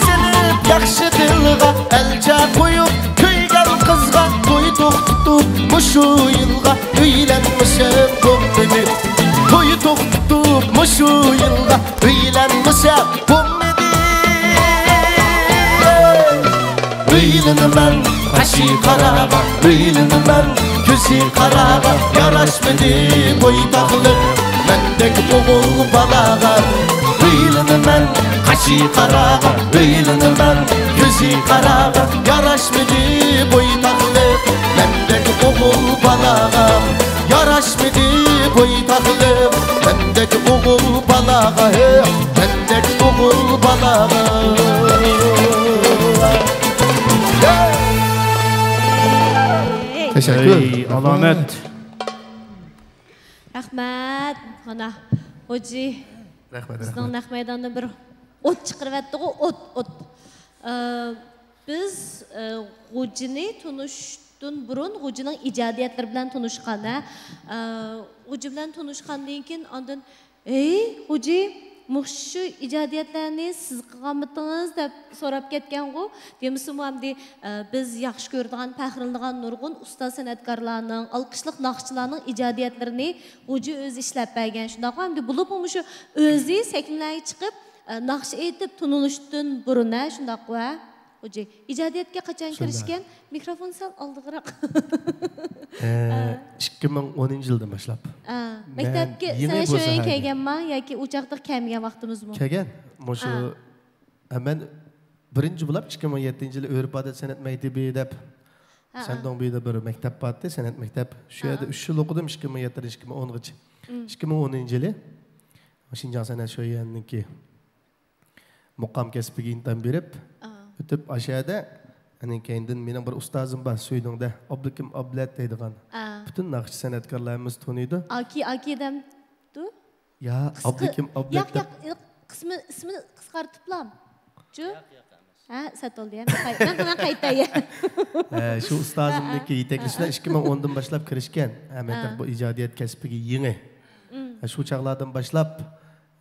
سېلىپ ياخشى دىلغا ئەلچە قويۇپ، كۆيگەن قىزغا توي توختىتىپ، مۇشۇ يىلغا ئۆيلەنمىسەم بولمىدى. توي توختىتىپ، مۇشۇ يىلغا ئۆيلەنمىسەم بولمىدى. ئۆيلىنىمەن قاشى قاراغا، ئۆيلىنىمەن كۆزى قاراغا، ياراشمىدى بويتاقلىق مەندەك ئوغۇل بالاغا. ئۆيلىنىمەن قاشى قاراغا، ئۆيلىنىمەن كۆزى قاراغا، ياراشمىدى بويتاقلىق مەندەك ئوغۇل بالاغا. ياراشمىدى بويتاقلىق مەندەك ئوغۇل بالاغا، ھە، مەندەك ئوغۇل بالاغا. تەشەككۈر. ئەي، ئالامەت. رەھمەت. مانا، خوجا. رەھمەت، بىزنىڭ رەھمەت. نەق مەيداندا بىر ئوت چىقىرىۋەتتىغۇ، ئوت، ئوت. ئە، بىز، ئە، غۇجىنى تونۇشتىن بۇرۇن غۇجىنىڭ ئىجادىيەتلىرى بىلەن تونۇشقان، ھە. ئە، غۇجى بىلەن تونۇشقاندىن كېيىن ئاندىن، «ئەي، غۇجى، مۇشۇ ئىجادىيەتلەرنى سىز قىلغانمىتىڭىز؟» دەپ سوراپ كەتكەنغۇ. دېمىسىمۇ ئەمدى، ئە، بىز ياخشى كۆرىدىغان، پەخىرلىنىدىغان نۇرغۇن ئۇستاز سەنئەتكارلارنىڭ، ئالقىشلىق ناخشىچىلارنىڭ ئىجادىيەتلىرىنى غۇجى ئۆزى ئىشلەپ بەرگەن، شۇنداققۇ؟ ئەمدى بولۇپمۇ مۇشۇ ئۆزى سەھنىلەرگە چىقىپ، ئە، ناخشا ئېيتىپ تونۇلۇشتىن بۇرۇن، ھە، شۇنداققۇ، ھە؟ غۇجى، ئىجادىيەتكە قاچان شۇنداق. كىرىشكەن؟ مىكروفون سەل ئالدىغىراق. ئە، ئىككى مىڭ ئونىنچى يىلدىن باشلاپ. ئە، مەن مەكتەپكە يېڭى سەن بۇ شۇ يەرگە ساھەگە كەلگەنما ياكى ئۇ چاغدا كەلمىگەن ۋاقتىمىزمۇ؟ كەلگەن. مۇشۇ، ئە. ئە، مەن بىرىنچى بولۇپ ئىككى مىڭ يەتتىنچى يىلى ئۆرپ-ئادەت سەنئەت مەكتىپى دەپ، ئە، ئە. شەندۇڭ بويىدا بىر مەكتەپ بارتى، سەنئەت مەكتەپ. شۇ ئە، يەردە ئە. ئۈچ يىل ئوقۇدۇم، ئىككى مىڭ يەتتىدىن ئىككى مىڭ ئونغىچە. ئىم. ئىككى مىڭ ئونىنچى يىلى شىنجاڭ سەنئەت شۆيۈەنىڭكى مۇقام كەسپىگە ئىمتىھان بېرىپ، ئا. ئۆتۈپ، ئاشۇ يەردە، ئاندىن كەينىدىن مېنىڭ بىر ئۇستازىم بار، سۈيدۈڭدە، ئابلىكىم ئابلەت دەيدىغان. ئا. پۈتۈن ناخشىچى سەنئەتكارلار ھەممىسى تونۇيدۇ. ئاكى، ئاكى دەمدۇ؟ يا، قىسقا-، ئابلىكىم ئابلەت ياق، دەپ. ياق، ياق، قىسمى، ئىسمىنى قىسقارتىپلام. چۇ؟ ياق، ياق، ئەمەس. ھە، سەت بولدى، يا. مەن قاي-، مەن، مەن قايتاي، يا. ھە، شۇ ئۇستازىمنىڭكى ھە، ھە. يېتەكلىشى بىلەن ئىككى مىڭ ئوندىن باشلاپ كىرىشكەن. ھە، مەن ھە. تېخى بۇ ئىجادىيەت كەسپىگە يېڭى. ئىم. ھە، شۇ چاغلاردىن باشلاپ،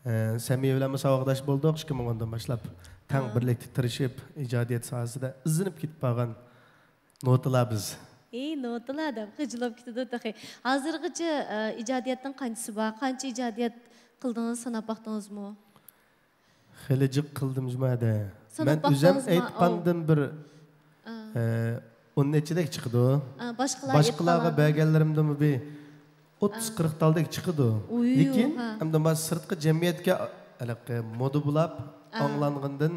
ئە، سەمىيە بىلەنمۇ ساۋاقداش بولدۇق، ئىككى مىڭ ئوندىن باشلاپ. تەڭ ھا. بىرلىكتە تىرىشىپ، ئىجادىيەت ساھەسىدە ئىزدىنىپ كېتىپ بارغان نوتىلار بىز. ئى، نوتىلار دەپ خىجىل بولۇپ كېتىدۇ تېخى. ھازىرغىچە، ئە، ئىجادىيەتنىڭ قانچىسى بار؟ قانچە ئىجادىيەت قىلدىڭىز، ساناپ باقتىڭىزمۇ؟ خېلى جىق قىلدىم جۇمۇ ھەدە. ساناپ مەن ئۆزۈم باقتىڭىزمۇ؟ ئېيتقاندىن بىر، ئا. ئە، ئون نەچچىدەك چىقىدۇ. ئا، باشقىلار باشقىلارغا ئېيتقانلار. بەرگەنلىرىمدىمۇ بىر ئوتتۇز، ئا. قىرىق تالدەك چىقىدۇ. ئۇيۇ، لېكىن ھە. ئەمدى ما سىرتقى جەمئىيەتكە ھېلىقى مودا بولاپ ئا. ئاڭلانغاندىن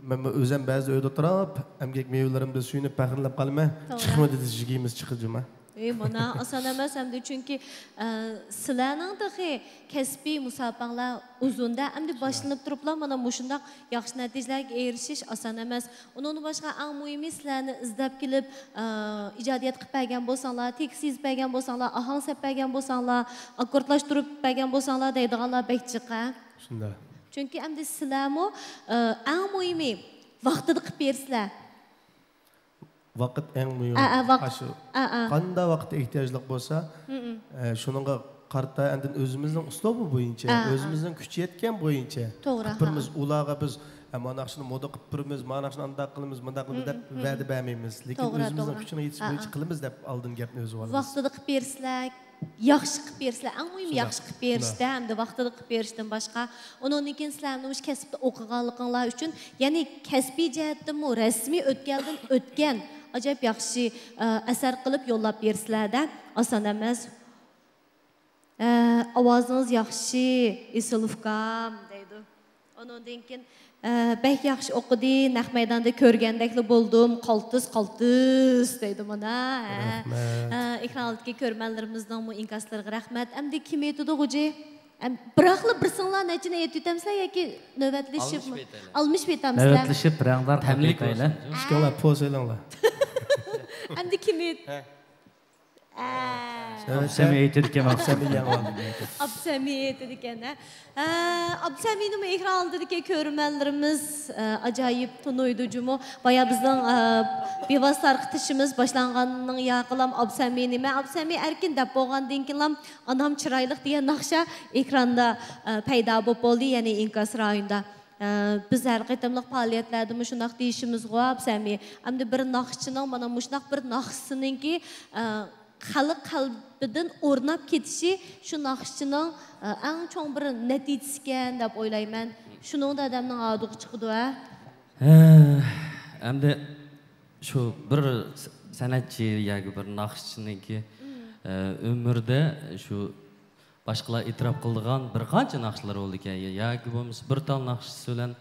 مەنمۇ ئۆزۈم بەزىدە ئۆيدە ئولتۇرۇپ، ئەمگەك مېۋىلىرىمدە سۆيۈنۈپ پەخىرلىنىپ قالىمەن. توغرا. چىقمىدى دېسە، يېگىمىز چىقىدۇ جۇمۇ. ئەي، مانا ئاسان ئەمەس ئەمدى، چۈنكى، ئە، سىلەرنىڭ تېخى كەسپىي مۇسابىقەڭلار ئۇزۇندە، ئەمدى باشلىنىپ تۇرۇپلا مانا مۇشۇنداق ياخشى نەتىجىلەرگە ئېرىشىش ئاسان ئەمەس. ئۇنىڭدىن باشقا، ئەڭ مۇھىمى، سىلەرنى ئىزدەپ كېلىپ، ئە، ئىجادىيەت قىلىپ بەرگەن بولساڭلار، تېكىست يېزىپ بەرگەن بولساڭلار، ئاھاڭ سەپ بەرگەن بولساڭلار، ئاككوردلاشتۇرۇپ بەرگەن بولساڭلار دەيدىغانلار بەك جىق، ھە؟ شۇنداق. چۈنكى ئەمدى سىلەرمۇ، ئە، ئەڭ مۇھىمى، ۋاقتىدا قىلىپ بېرىسىلەر. ۋاقىت ئەڭ مۇھىم. ئە، ئە، ۋاق-، ئاشۇ ئە، ئە. قانداق ۋاقىتتا ئېھتىياجلىق بولسا، مم. ئە، شۇنىڭغا قارىتا ئاندىن ئۆزىمىزنىڭ ئۇسلۇبى بويىچە، ئە، ئە. ئۆزىمىزنىڭ كۈچى يەتكەن بويىچە توغرا، قىلىپ بېرىمىز. ھە. ئۇلارغا بىز، ئە، مانا ناخشىنى مودا قىلىپ بېرىمىز، مانا ناخشىنى ئانداق قىلىمىز، مۇنداق قىلىمىز دەپ مم، مم. ۋەدە بەرمەيمىز. لېكىن توغرا، ئۆزىمىزنىڭ توغرا. كۈچىنىڭ يېتىشى ئە، بويىچە ئە. قىلىمىز دەپ ئالدىن گەپنى ئۆزى ئالىمىز. ۋاقتىدا قىلىپ بېرىسىلەر، ياخشى قىلىپ بېرىسىلەر. ئەڭ مۇھىمى شۇنداق. ياخشى قىلىپ بېرىشتە شۇنداق. ھەمدە ۋاقتىدا قىلىپ بېرىشتىن باشقا. ئۇنىڭدىن كېيىن سىلەرنىڭ مۇشۇ كەسىپتە ئوقۇغانلىقىڭلار ئۈچۈن، يەنى كەسپىي جەھەتتىنمۇ رەسمىي ئۆتكەلدىن ئۆتكەن ئاجايىپ ياخشى، ئە، ئەسەر قىلىپ يوللاپ بېرىسىلەر-دە. ئاسان ئەمەس. ئە، ئاۋازىڭىز ياخشى، ئېسىل ئۇكام، دەيدۇ. ئۇنىڭدىن كېيىن، ئە، بەك ياخشى ئوقۇدى، نەق مەيداندا كۆرگەندەكلا بولدۇم، قالتىس، قالتىس دەيدۇ مانا، ھە. رەھمەت. ئە، ئېكران ئالدىدىكى كۆرۈرمەنلىرىمىزنىڭمۇ ئىنكاسلىرىغا رەھمەت. ئەمدى كىم ئېيتىدۇ غۇجى؟ ئەم، بىراقلا بىرسىڭلار نەچچىنى ئېيتىۋېتەمسىلەر ياكى نۆۋەتلىشىپمۇ؟ ئالمىشىپ ئېيتايلى. ئالمىشىپ ئېيتامسىلەر؟ نۆۋەتلىشىپ رەڭدار قىلىپ ئېيتايلى. ئىككىڭلار پوز ئېلىڭلار. ئەمدى كىم ئېيت-، ھە. ئە. ئابسەمى ئېيتىدىكەن، ئابسەمى يېڭىۋالدى. ئابسەمى ئېيتىدىكەن، ھە. ئە، ئابسەمىنىمۇ ئېكران ئالدىدىكى كۆرۈرمەنلىرىمىز، ئە، ئاجايىپ تونۇيدۇ جۇمۇ. بايا بىزنىڭ، ئە، بىۋاسىتە تارقىتىشىمىز باشلانغاندىن ياقىلام ئابسەمىنى، مەن ئابسەمى ئەركىن دەپ بولغاندىن كېيىنلام ئانام چىرايلىق دېگەن ناخشا ئېكراندا، ئە، پەيدا بولۇپ بولدى، يەنى ئىنكاس رايونىدا. ئە، بىز ھەر قېتىملىق پائالىيەتلەردىمۇ شۇنداق دېيىشىمىزغۇ، ئابسەمى. ئەمدى بىر ناخشىچىنىڭ مانا مۇشۇنداق بىر ناخشىسىنىڭكى، ئە، خەلق قەلبىدىن ئورناپ كېتىشى شۇ ناخشىچىنىڭ، ئە، ئەڭ چوڭ بىر نەتىجىسىكەن دەپ ئويلايمەن. شۇنىڭدا ئادەمنىڭ ھادۇقى چىقىدۇ، ھە؟ ھە، ئەمدى شۇ بىر س-، سەنئەتچى ياكى بىر ناخشىچىنىڭكى، مم. ئە، ئۆمرىدە شۇ باشقىلار ئېتىراپ قىلىدىغان بىر قانچە ناخشىلار بولىدىكەن، يا-، ياكى بولمىسا بىر تال ناخشىسى بىلەن،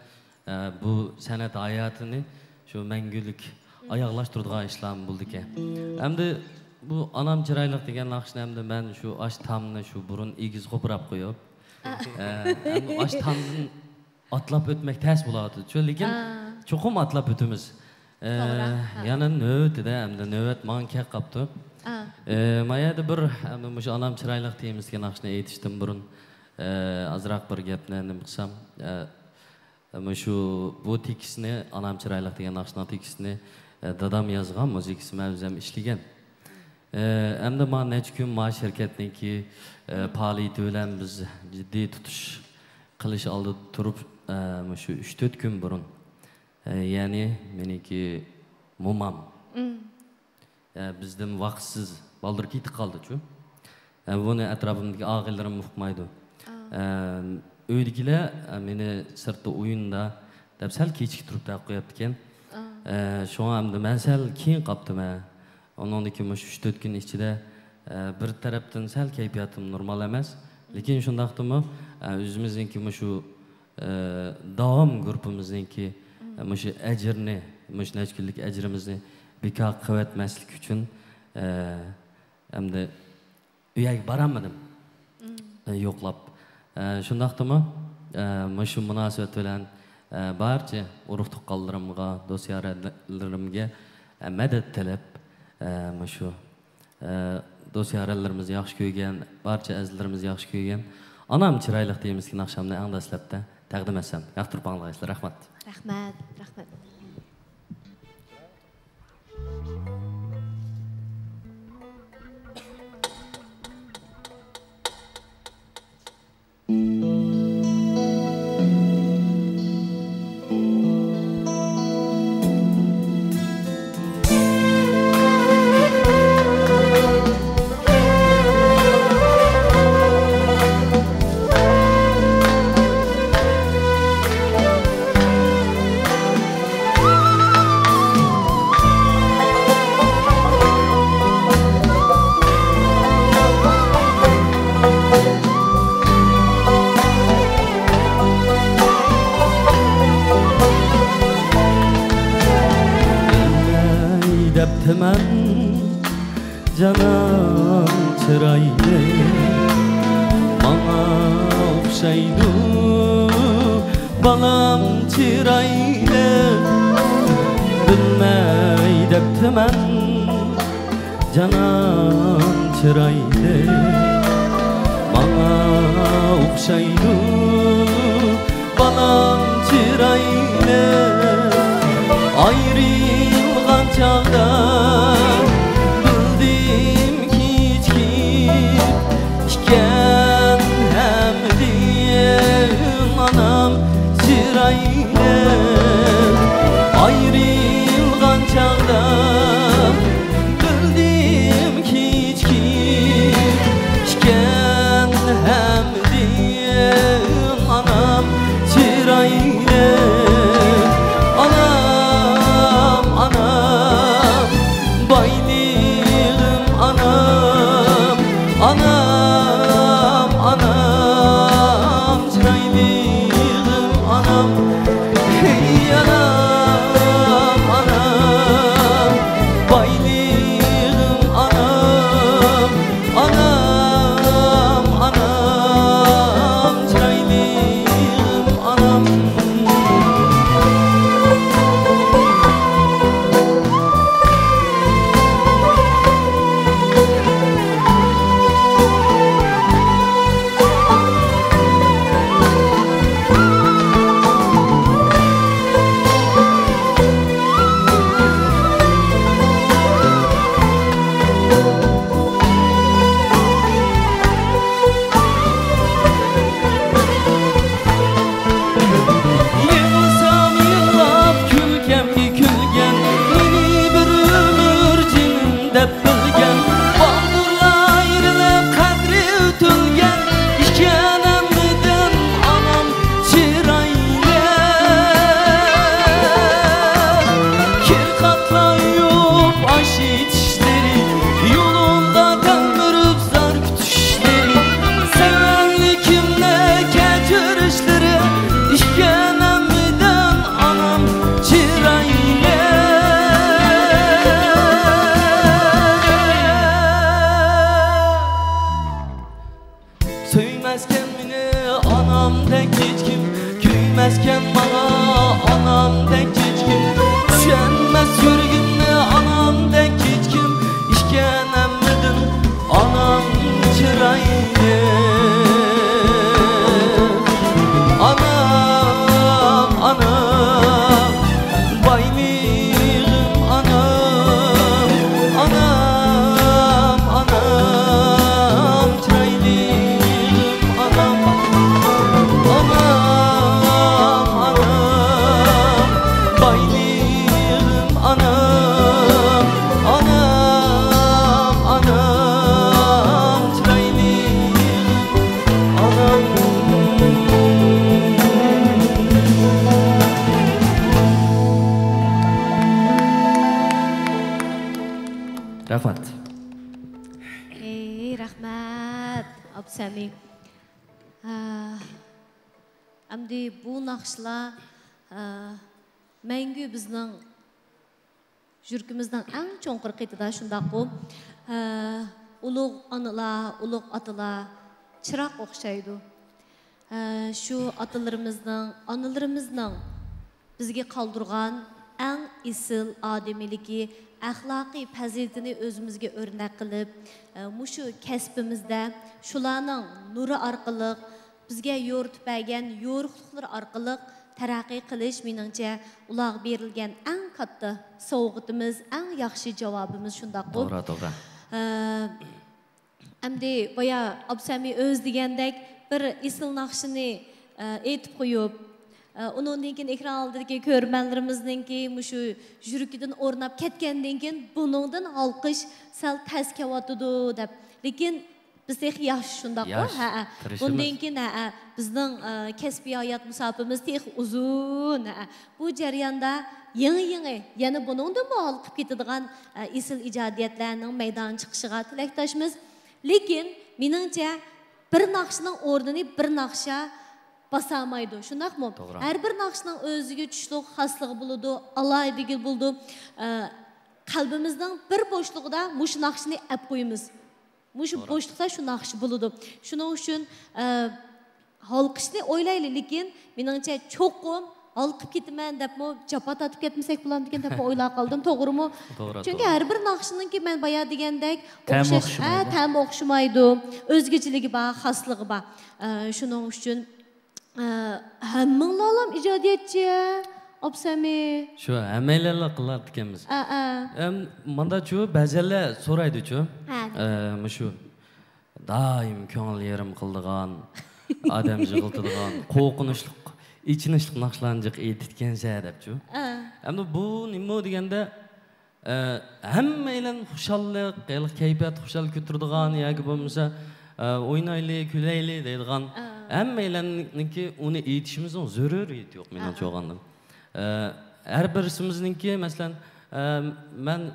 ئە، بۇ سەنئەت ھاياتىنى شۇ مەڭگۈلۈك ئاياغلاشتۇرىدىغان ئىشلارمۇ بولىدىكەن. ئەمدى بۇ ئانام چىرايلىق دېگەن ناخشىنى ئەمدى مەن شۇ ئاش تامنى شۇ بۇرۇن ئېگىز قوپۇراپ قويۇپ، ئە، ئەمدى ئاش تامدىن ئاتلاپ ئۆتمەك تەس بولۇۋاتىدۇ. شۇ لېكىن ئا. چوقۇم ئاتلاپ ئۆتىمىز. ئە، توغرا. ھە. يەنە نۆۋىتىدە ئەمدى نۆۋەت ماڭا كەپ قاپتۇ. ئا. ئە، ما يەردە بىر، ئەمدى مۇشۇ ئانام چىرايلىق تېمىسىدىكى ناخشىنى ئېيتىشتىن بۇرۇن، ئە، ئازراق بىر گەپنى نېمە قىلسام، ئە، مۇشۇ بۇ تېكىستنى، ئانام چىرايلىق دېگەن ناخشىنىڭ تېكىستىنى، ئە، دادام يازغان، مۇزىكىسى مەن ئۆزۈم ئىشلىگەن. ئە، ئەمدى ما نەچچە كۈن ما شىركەتنىڭكى، ئە، پائالىيىتى بىلەن بىز جىددىي تۇتۇش قىلىش ئالدىدا تۇرۇپ، ئە، مۇشۇ ئۈچ تۆت كۈن بۇرۇن، ئە، يەنى مېنىڭكى مومام، مم. ئە، بىزدىن ۋاقىتسىز بالدۇر كېتىپ قالدىچۇ. ئە، بۇنى ئەتراپىمدىكى ئاغىنىلىرىم ئۇقمايدۇ. ئا. ئە، ئۆيدىكىلەر، ئە، مېنى سىرتتا ئويۇندا دەپ سەل كېچىكتۈرۈپ تەق قويۇپتىكەن. ئا. ئە، شۇڭا ئەمدى مەن سەل كېيىن قاپتىمەن. ئۇنىڭدىن كېيىن مۇشۇ ئۈچ تۆت كۈن ئىچىدە، ئە، بىر تەرەپتىن سەل كەيپىياتىم نورمال ئەمەس. لېكىن شۇنداقتىمۇ، ئە، ئۆزىمىزنىڭكى مۇشۇ، ئە، داۋام گۇرۇپپىمىزنىڭكى، ئە، مۇشۇ ئەجىرنى، مۇشۇ نەچچە كۈنلۈك ئەجرىمىزنى بىكار قىلىۋەتمەسلىك ئۈچۈن، ئە، ئەمدى ئۇ يەرگە بارالمىدىم. مم. ئە، يوقلاپ. ئە، شۇنداقتىمۇ، ئە، مۇشۇ مۇناسىۋەت بىلەن، ئە، بارچە ئۇرۇق تۇغقانلىرىمغا، دوست يارەنلىرىمگە، ئە، مەدەت تىلەپ، ئە، مۇشۇ، ئە، دوست يارەنلىرىمىز ياخشى كۆرگەن، بارچە ئەزىزلىرىمىز ياخشى كۆرگەن ئانام چىرايلىق تېمىسىدىكى ناخشامنى ئەڭ دەسلەپتە تەقدىم ئەتسەم، ياقتۇرۇپ ئاڭلايسىلەر. رەھمەت. رەھمەت، رەھمەت. دەپتىمەن جانان چىرايلىق، ماڭا ئوخشايدۇ بالام چىرايلىق، بىلمەي دەپتىمەن جانان چىرايلىق، ماڭا ئوخشايدۇ بالام چىرايلىق. ئايرىلغان چاغدا بىلدىم كېچىكىپ ئىكەن ھەممىدىن ئانام چىرايلىق. ئايرىلغان چاغدا بىلدىم كېچىكىپ ئىكەن ھەممىدىن ئانام چىرايلىق. ئانام، ئانام، بايلىقىم ئانام، ئانام، ئانام، چىرايلىقىم ئانام. ھەي ئانام، ئانام، بايلىقىم ئانام، ئانام، ئانام، چىرايلىقىم ئانام. يىغلىسام يىغلاپ، كۈلكەمگە كۈلگەن، مېنى بىر ئۆمۈر جېنىم دەپ بىلگەن، بالدۇرلا ئايرىلىپ قەدرى ئۆتۈلگەن ئىكەن ھەممىدىن ئانام چىرايلىق. كىر قاتلاپ يۇيۇپ ئاشى چىشلىرى، يولۇمدا تەلمۈرۈپ زار كۈتۈشلىرى، سەۋەنلىكىمنى كەچۈرۈشلىرى ئىكەن ھەممىدىن ئانام چىرايلىق. سۆيمەسكەن مېنى ئانامدەك ھېچكىم، كۆيمەسكەن ماڭا ئانامدەك ھېچكىم، چۈشەنمەس يۈرىكىمنى ئانامدەك ھېچكىم، ئىكەن ھەممىدىن ئانام چىرايلىق. ئانام، ئانام، بايلىقىم ئانام، ئانام، ئانام، چىرايلىقىم ئانام، ئانام، ئانام، بايلىقىم ئانام، ئانام، ئانام، چىرايلىقىم ئانام. رەھمەت. ئەي، رەھمەت، ئابدۇسەمىم. ھە، ئەمدى بۇ ناخشىلار، ھە، مەڭگۈ بىزنىڭ يۈرىكىمىزنىڭ ئەڭ چوڭقۇر قېتىدا، شۇنداققۇ؟ ھە، ئۇلۇغ ئانىلار، ئۇلۇغ ئاتىلار چىراغ ئوخشايدۇ. ھە، شۇ ئاتىلىرىمىزنىڭ، ئانىلىرىمىزنىڭ بىزگە قالدۇرغان ئەڭ ئېسىل ئادىمىيلىكى، ئەخلاقىي پەزىلىتىنى ئۆزىمىزگە ئۆرنەك قىلىپ، ئە، مۇشۇ كەسپىمىزدە شۇلارنىڭ نۇرى ئارقىلىق، بىزگە يورۇتۇپ بەرگەن يورۇقلۇقلىرى ئارقىلىق تەرەققىي قىلىش، مېنىڭچە، ئۇلارغا بېرىلگەن ئەڭ كاتتا سوۋغىتىمىز، ئەڭ ياخشى جاۋابىمىز، شۇنداققۇ؟ توغرا، توغرا. ئە، ئەمدى بايا ئابدۇسەمىم ئۆزى دېگەندەك بىر ئېسىل ناخشىنى، ئە، ئېيتىپ قويۇپ، ئە، ئۇنىڭدىن كېيىن ئېكران ئالدىدىكى كۆرۈرمەنلىرىمىزنىڭكى مۇشۇ يۈرىكىدىن ئورناپ كەتكەندىن كېيىن بۇنىڭدىن ھالقىش سەل تەس كېلىۋاتىدۇ دەپ. لېكىن بىز تېخى ياش، شۇنداققۇ؟ ياش، ھەئە. تىرىشىمىز. بۇندىن كېيىن، ھەئە، بىزنىڭ، ئە، كەسپىي ھايات مۇساپىمىز تېخى ئۇزۇن، ھەئە. بۇ جەرياندا يېڭى-يېڭى، يەنە بۇنىڭدىنمۇ ھالقىپ كېتىدىغان، ئە، ئېسىل ئىجادىيەتلەرنىڭ مەيدانغا چىقىشىغا تىلەكداشمىز. لېكىن، مېنىڭچە، بىر ناخشىنىڭ ئورنىنى بىر ناخشا باسالمايدۇ، شۇنداقمۇ؟ توغرا. ھەر بىر ناخشىنىڭ ئۆزىگە چۈشلۈك خاسلىقى بولىدۇ، ئالاھىدىلىكى بولىدۇ. ئە، قەلبىمىزنىڭ بىر بوشلۇقىدا مۇشۇ ناخشىنى ئەپ قويىمىز. مۇشۇ بوشلۇقتا شۇ ناخشا بولىدۇ. شۇنىڭ ئۈچۈن، ئە، ھالقىشنى ئويلايلى، لېكىن مېنىڭچە چوقۇم ھالقىپ كېتىمەن دەپمۇ جاپا تارتىپ كەتمىسەك بولامدىكىن دەپمۇ ئويلاپ قالدىم، توغرىمۇ؟ توغرا، چۈنكى توغرا. ھەر بىر ناخشىنىڭكى مەن بايا دېگەندەك تەمى ئوخشاش، ئوخشىمايدۇ. ئە، تەمى ئوخشىمايدۇ، ئۆزگىچىلىكى بار، خاسلىقى بار. ئە، شۇنىڭ ئۈچۈن، ئە، ھەممىڭلارلام ئىجادىيەتچى، ئابسەمى. شۇ، ھەممەيلەنلا قىلاتتىكەنمىز. ئە، ئە. ئەم، مانداچۇ، بەزەنلەر سورايدۇچۇ. ھە، دەيدۇ. ئە، مۇشۇ دائىم كۆڭۈل يېرىم قىلىدىغان، ئادەم يىغلىتىدىغان، قورقۇنچلۇق، ئېچىنىشلىق ناخشىلارنى جىق ئېيتىدىكەنسەن دەپچۇ. ئە. ئەمدى بۇ نېمە دېگەندە، ئە، ھەممەيلەن خۇشاللىق، ھېلىقى كەيپىيات خۇشال كۆتۈرىدىغان ياكى بولمىسا، ئە، ئوينايلى، كۈلەيلى دەيدىغان، ئە. ھەممەيلەننىڭكى ئۇنى ئېيتىشىمىزنىڭ زۆرۈرىيىتى يوق، مېنىڭچە ئە. ئالغاندا. ئە، ھەر بىرسىمىزنىڭكى، مەسىلەن، ئە، مەن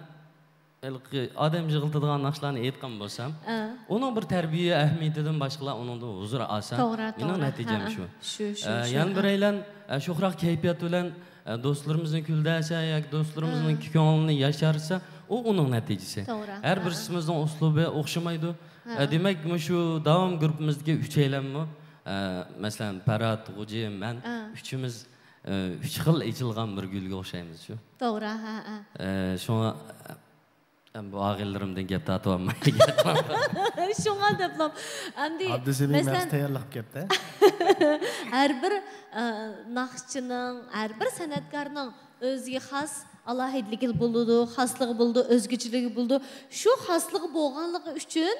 ھېلىقى ئادەم يىغلىتىدىغان ناخشىلارنى ئېيتقان بولسام، ئە. ئۇنىڭ بىر تەربىيە ئەھمىيىتىدىن باشقىلار ئۇنىڭدىن ھۇزۇر ئالسا، توغرا، مېنىڭ توغرا. نەتىجەم ھە، شۇ. شۇ، شۇ، ئە، شۇ، يەنە ھە. بىرەيلەن، ئە، شوخراق كەيپىيات بىلەن، ئە، دوستلىرىمىزنى كۈلدۈرسە ياكى دوستلىرىمىزنىڭ ھە. كۆڭلىنى ياشارسا، ئۇ ئۇنىڭ نەتىجىسى. توغرا، ھەر ھە. بىرسىمىزنىڭ ئۇسلۇبى ئوخشىمايدۇ. ھە. ئە، دېمەك، مۇشۇ داۋام گۇرۇپپىمىزدىكى ئۈچەيلەنمۇ، ئە، مەسىلەن، پەرھات، غوجى، مەن ھە. ئۈچىمىز، ئە، ئۈچ خىل ئېچىلغان بىر گۈلگە ئوخشايمىز شۇ. توغرا، ھە، ھە. ئە، شۇڭا، ئە، بۇ ئاغىنىلىرىمدىن گەپ تارتىۋالماي. شۇڭا دەپلا. ئەمدى، ئابدۇسەمىم مەسىلەن، مەخسۇس تەييارلىق قىلىپ كەپتۇ. ھەر بىر، ئە، ناخشىچىنىڭ، ھەر بىر سەنئەتكارنىڭ ئۆزىگە خاس ئالاھىدىلىكى بولىدۇ، خاسلىقى بولىدۇ، ئۆزگىچىلىكى بولىدۇ. شۇ خاسلىقى بولغانلىقى ئۈچۈن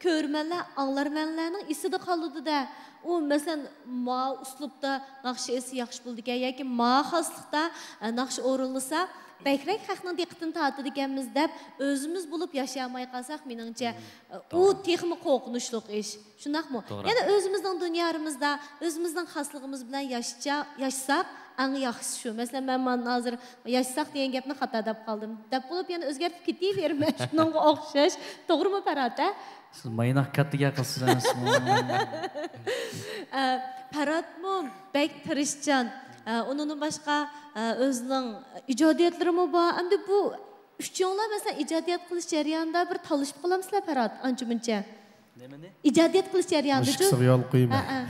كۆرۈرمەنلەر، ئاڭلارمەنلەرنىڭ ئېسىدە قالىدۇ-دە. ئۇ، مەسىلەن، ما ئۇسلۇبتا ناخشا ئېيتسا ياخشى بولىدىكەن ياكى ما خاسلىقتا، ئە، ناخشا ئورۇنلىسا بەكرەك خەقنىڭ دىققىتىنى تارتىدىكەنمىز دەپ ئۆزىمىز بولۇپ ياشىيالماي قالساق، مېنىڭچە، ئە، ئۇ توغرا. تېخىمۇ قورقۇنچلۇق ئىش. شۇنداقمۇ؟ توغرا. يەنە ئۆزىمىزنىڭ دۇنيارىمىزدا، ئۆزىمىزنىڭ خاسلىقىمىز بىلەن ياشىچا-، ياشىساق، ئەڭ ياخشىسى شۇ. مەسىلەن، مەن مانا ھازىر ياشىساق دېگەن گەپنى خاتا دەپ قالدىم. دەپ بولۇپ يەنە ئۆزگەرتىپ كېتىۋېرىمەن. شۇنىڭغا ئوخشاش. توغرىمۇ، پەرھات، ھە؟ سىز مايناق كاتتا گەپ قىلىسىز ئەمەسمۇ؟ ئە، پەرھاتمۇ بەك تىرىشچان. ئە، ئۇنىڭدىن باشقا، ئە، ئۆزىنىڭ ئىجادىيەتلىرىمۇ بار. ئەمدى بۇ ئۈچىيىڭلار، مەسىلەن، ئىجادىيەت قىلىش جەريانىدا بىر تالىشىپ قالامسىلەر، پەرھات، ئانچە-مۇنچە؟ نېمىنى؟ ئىجادىيەت قىلىش جەريانىدا مۇشۇ قىسىغا يول قويماي. ھە، ھە.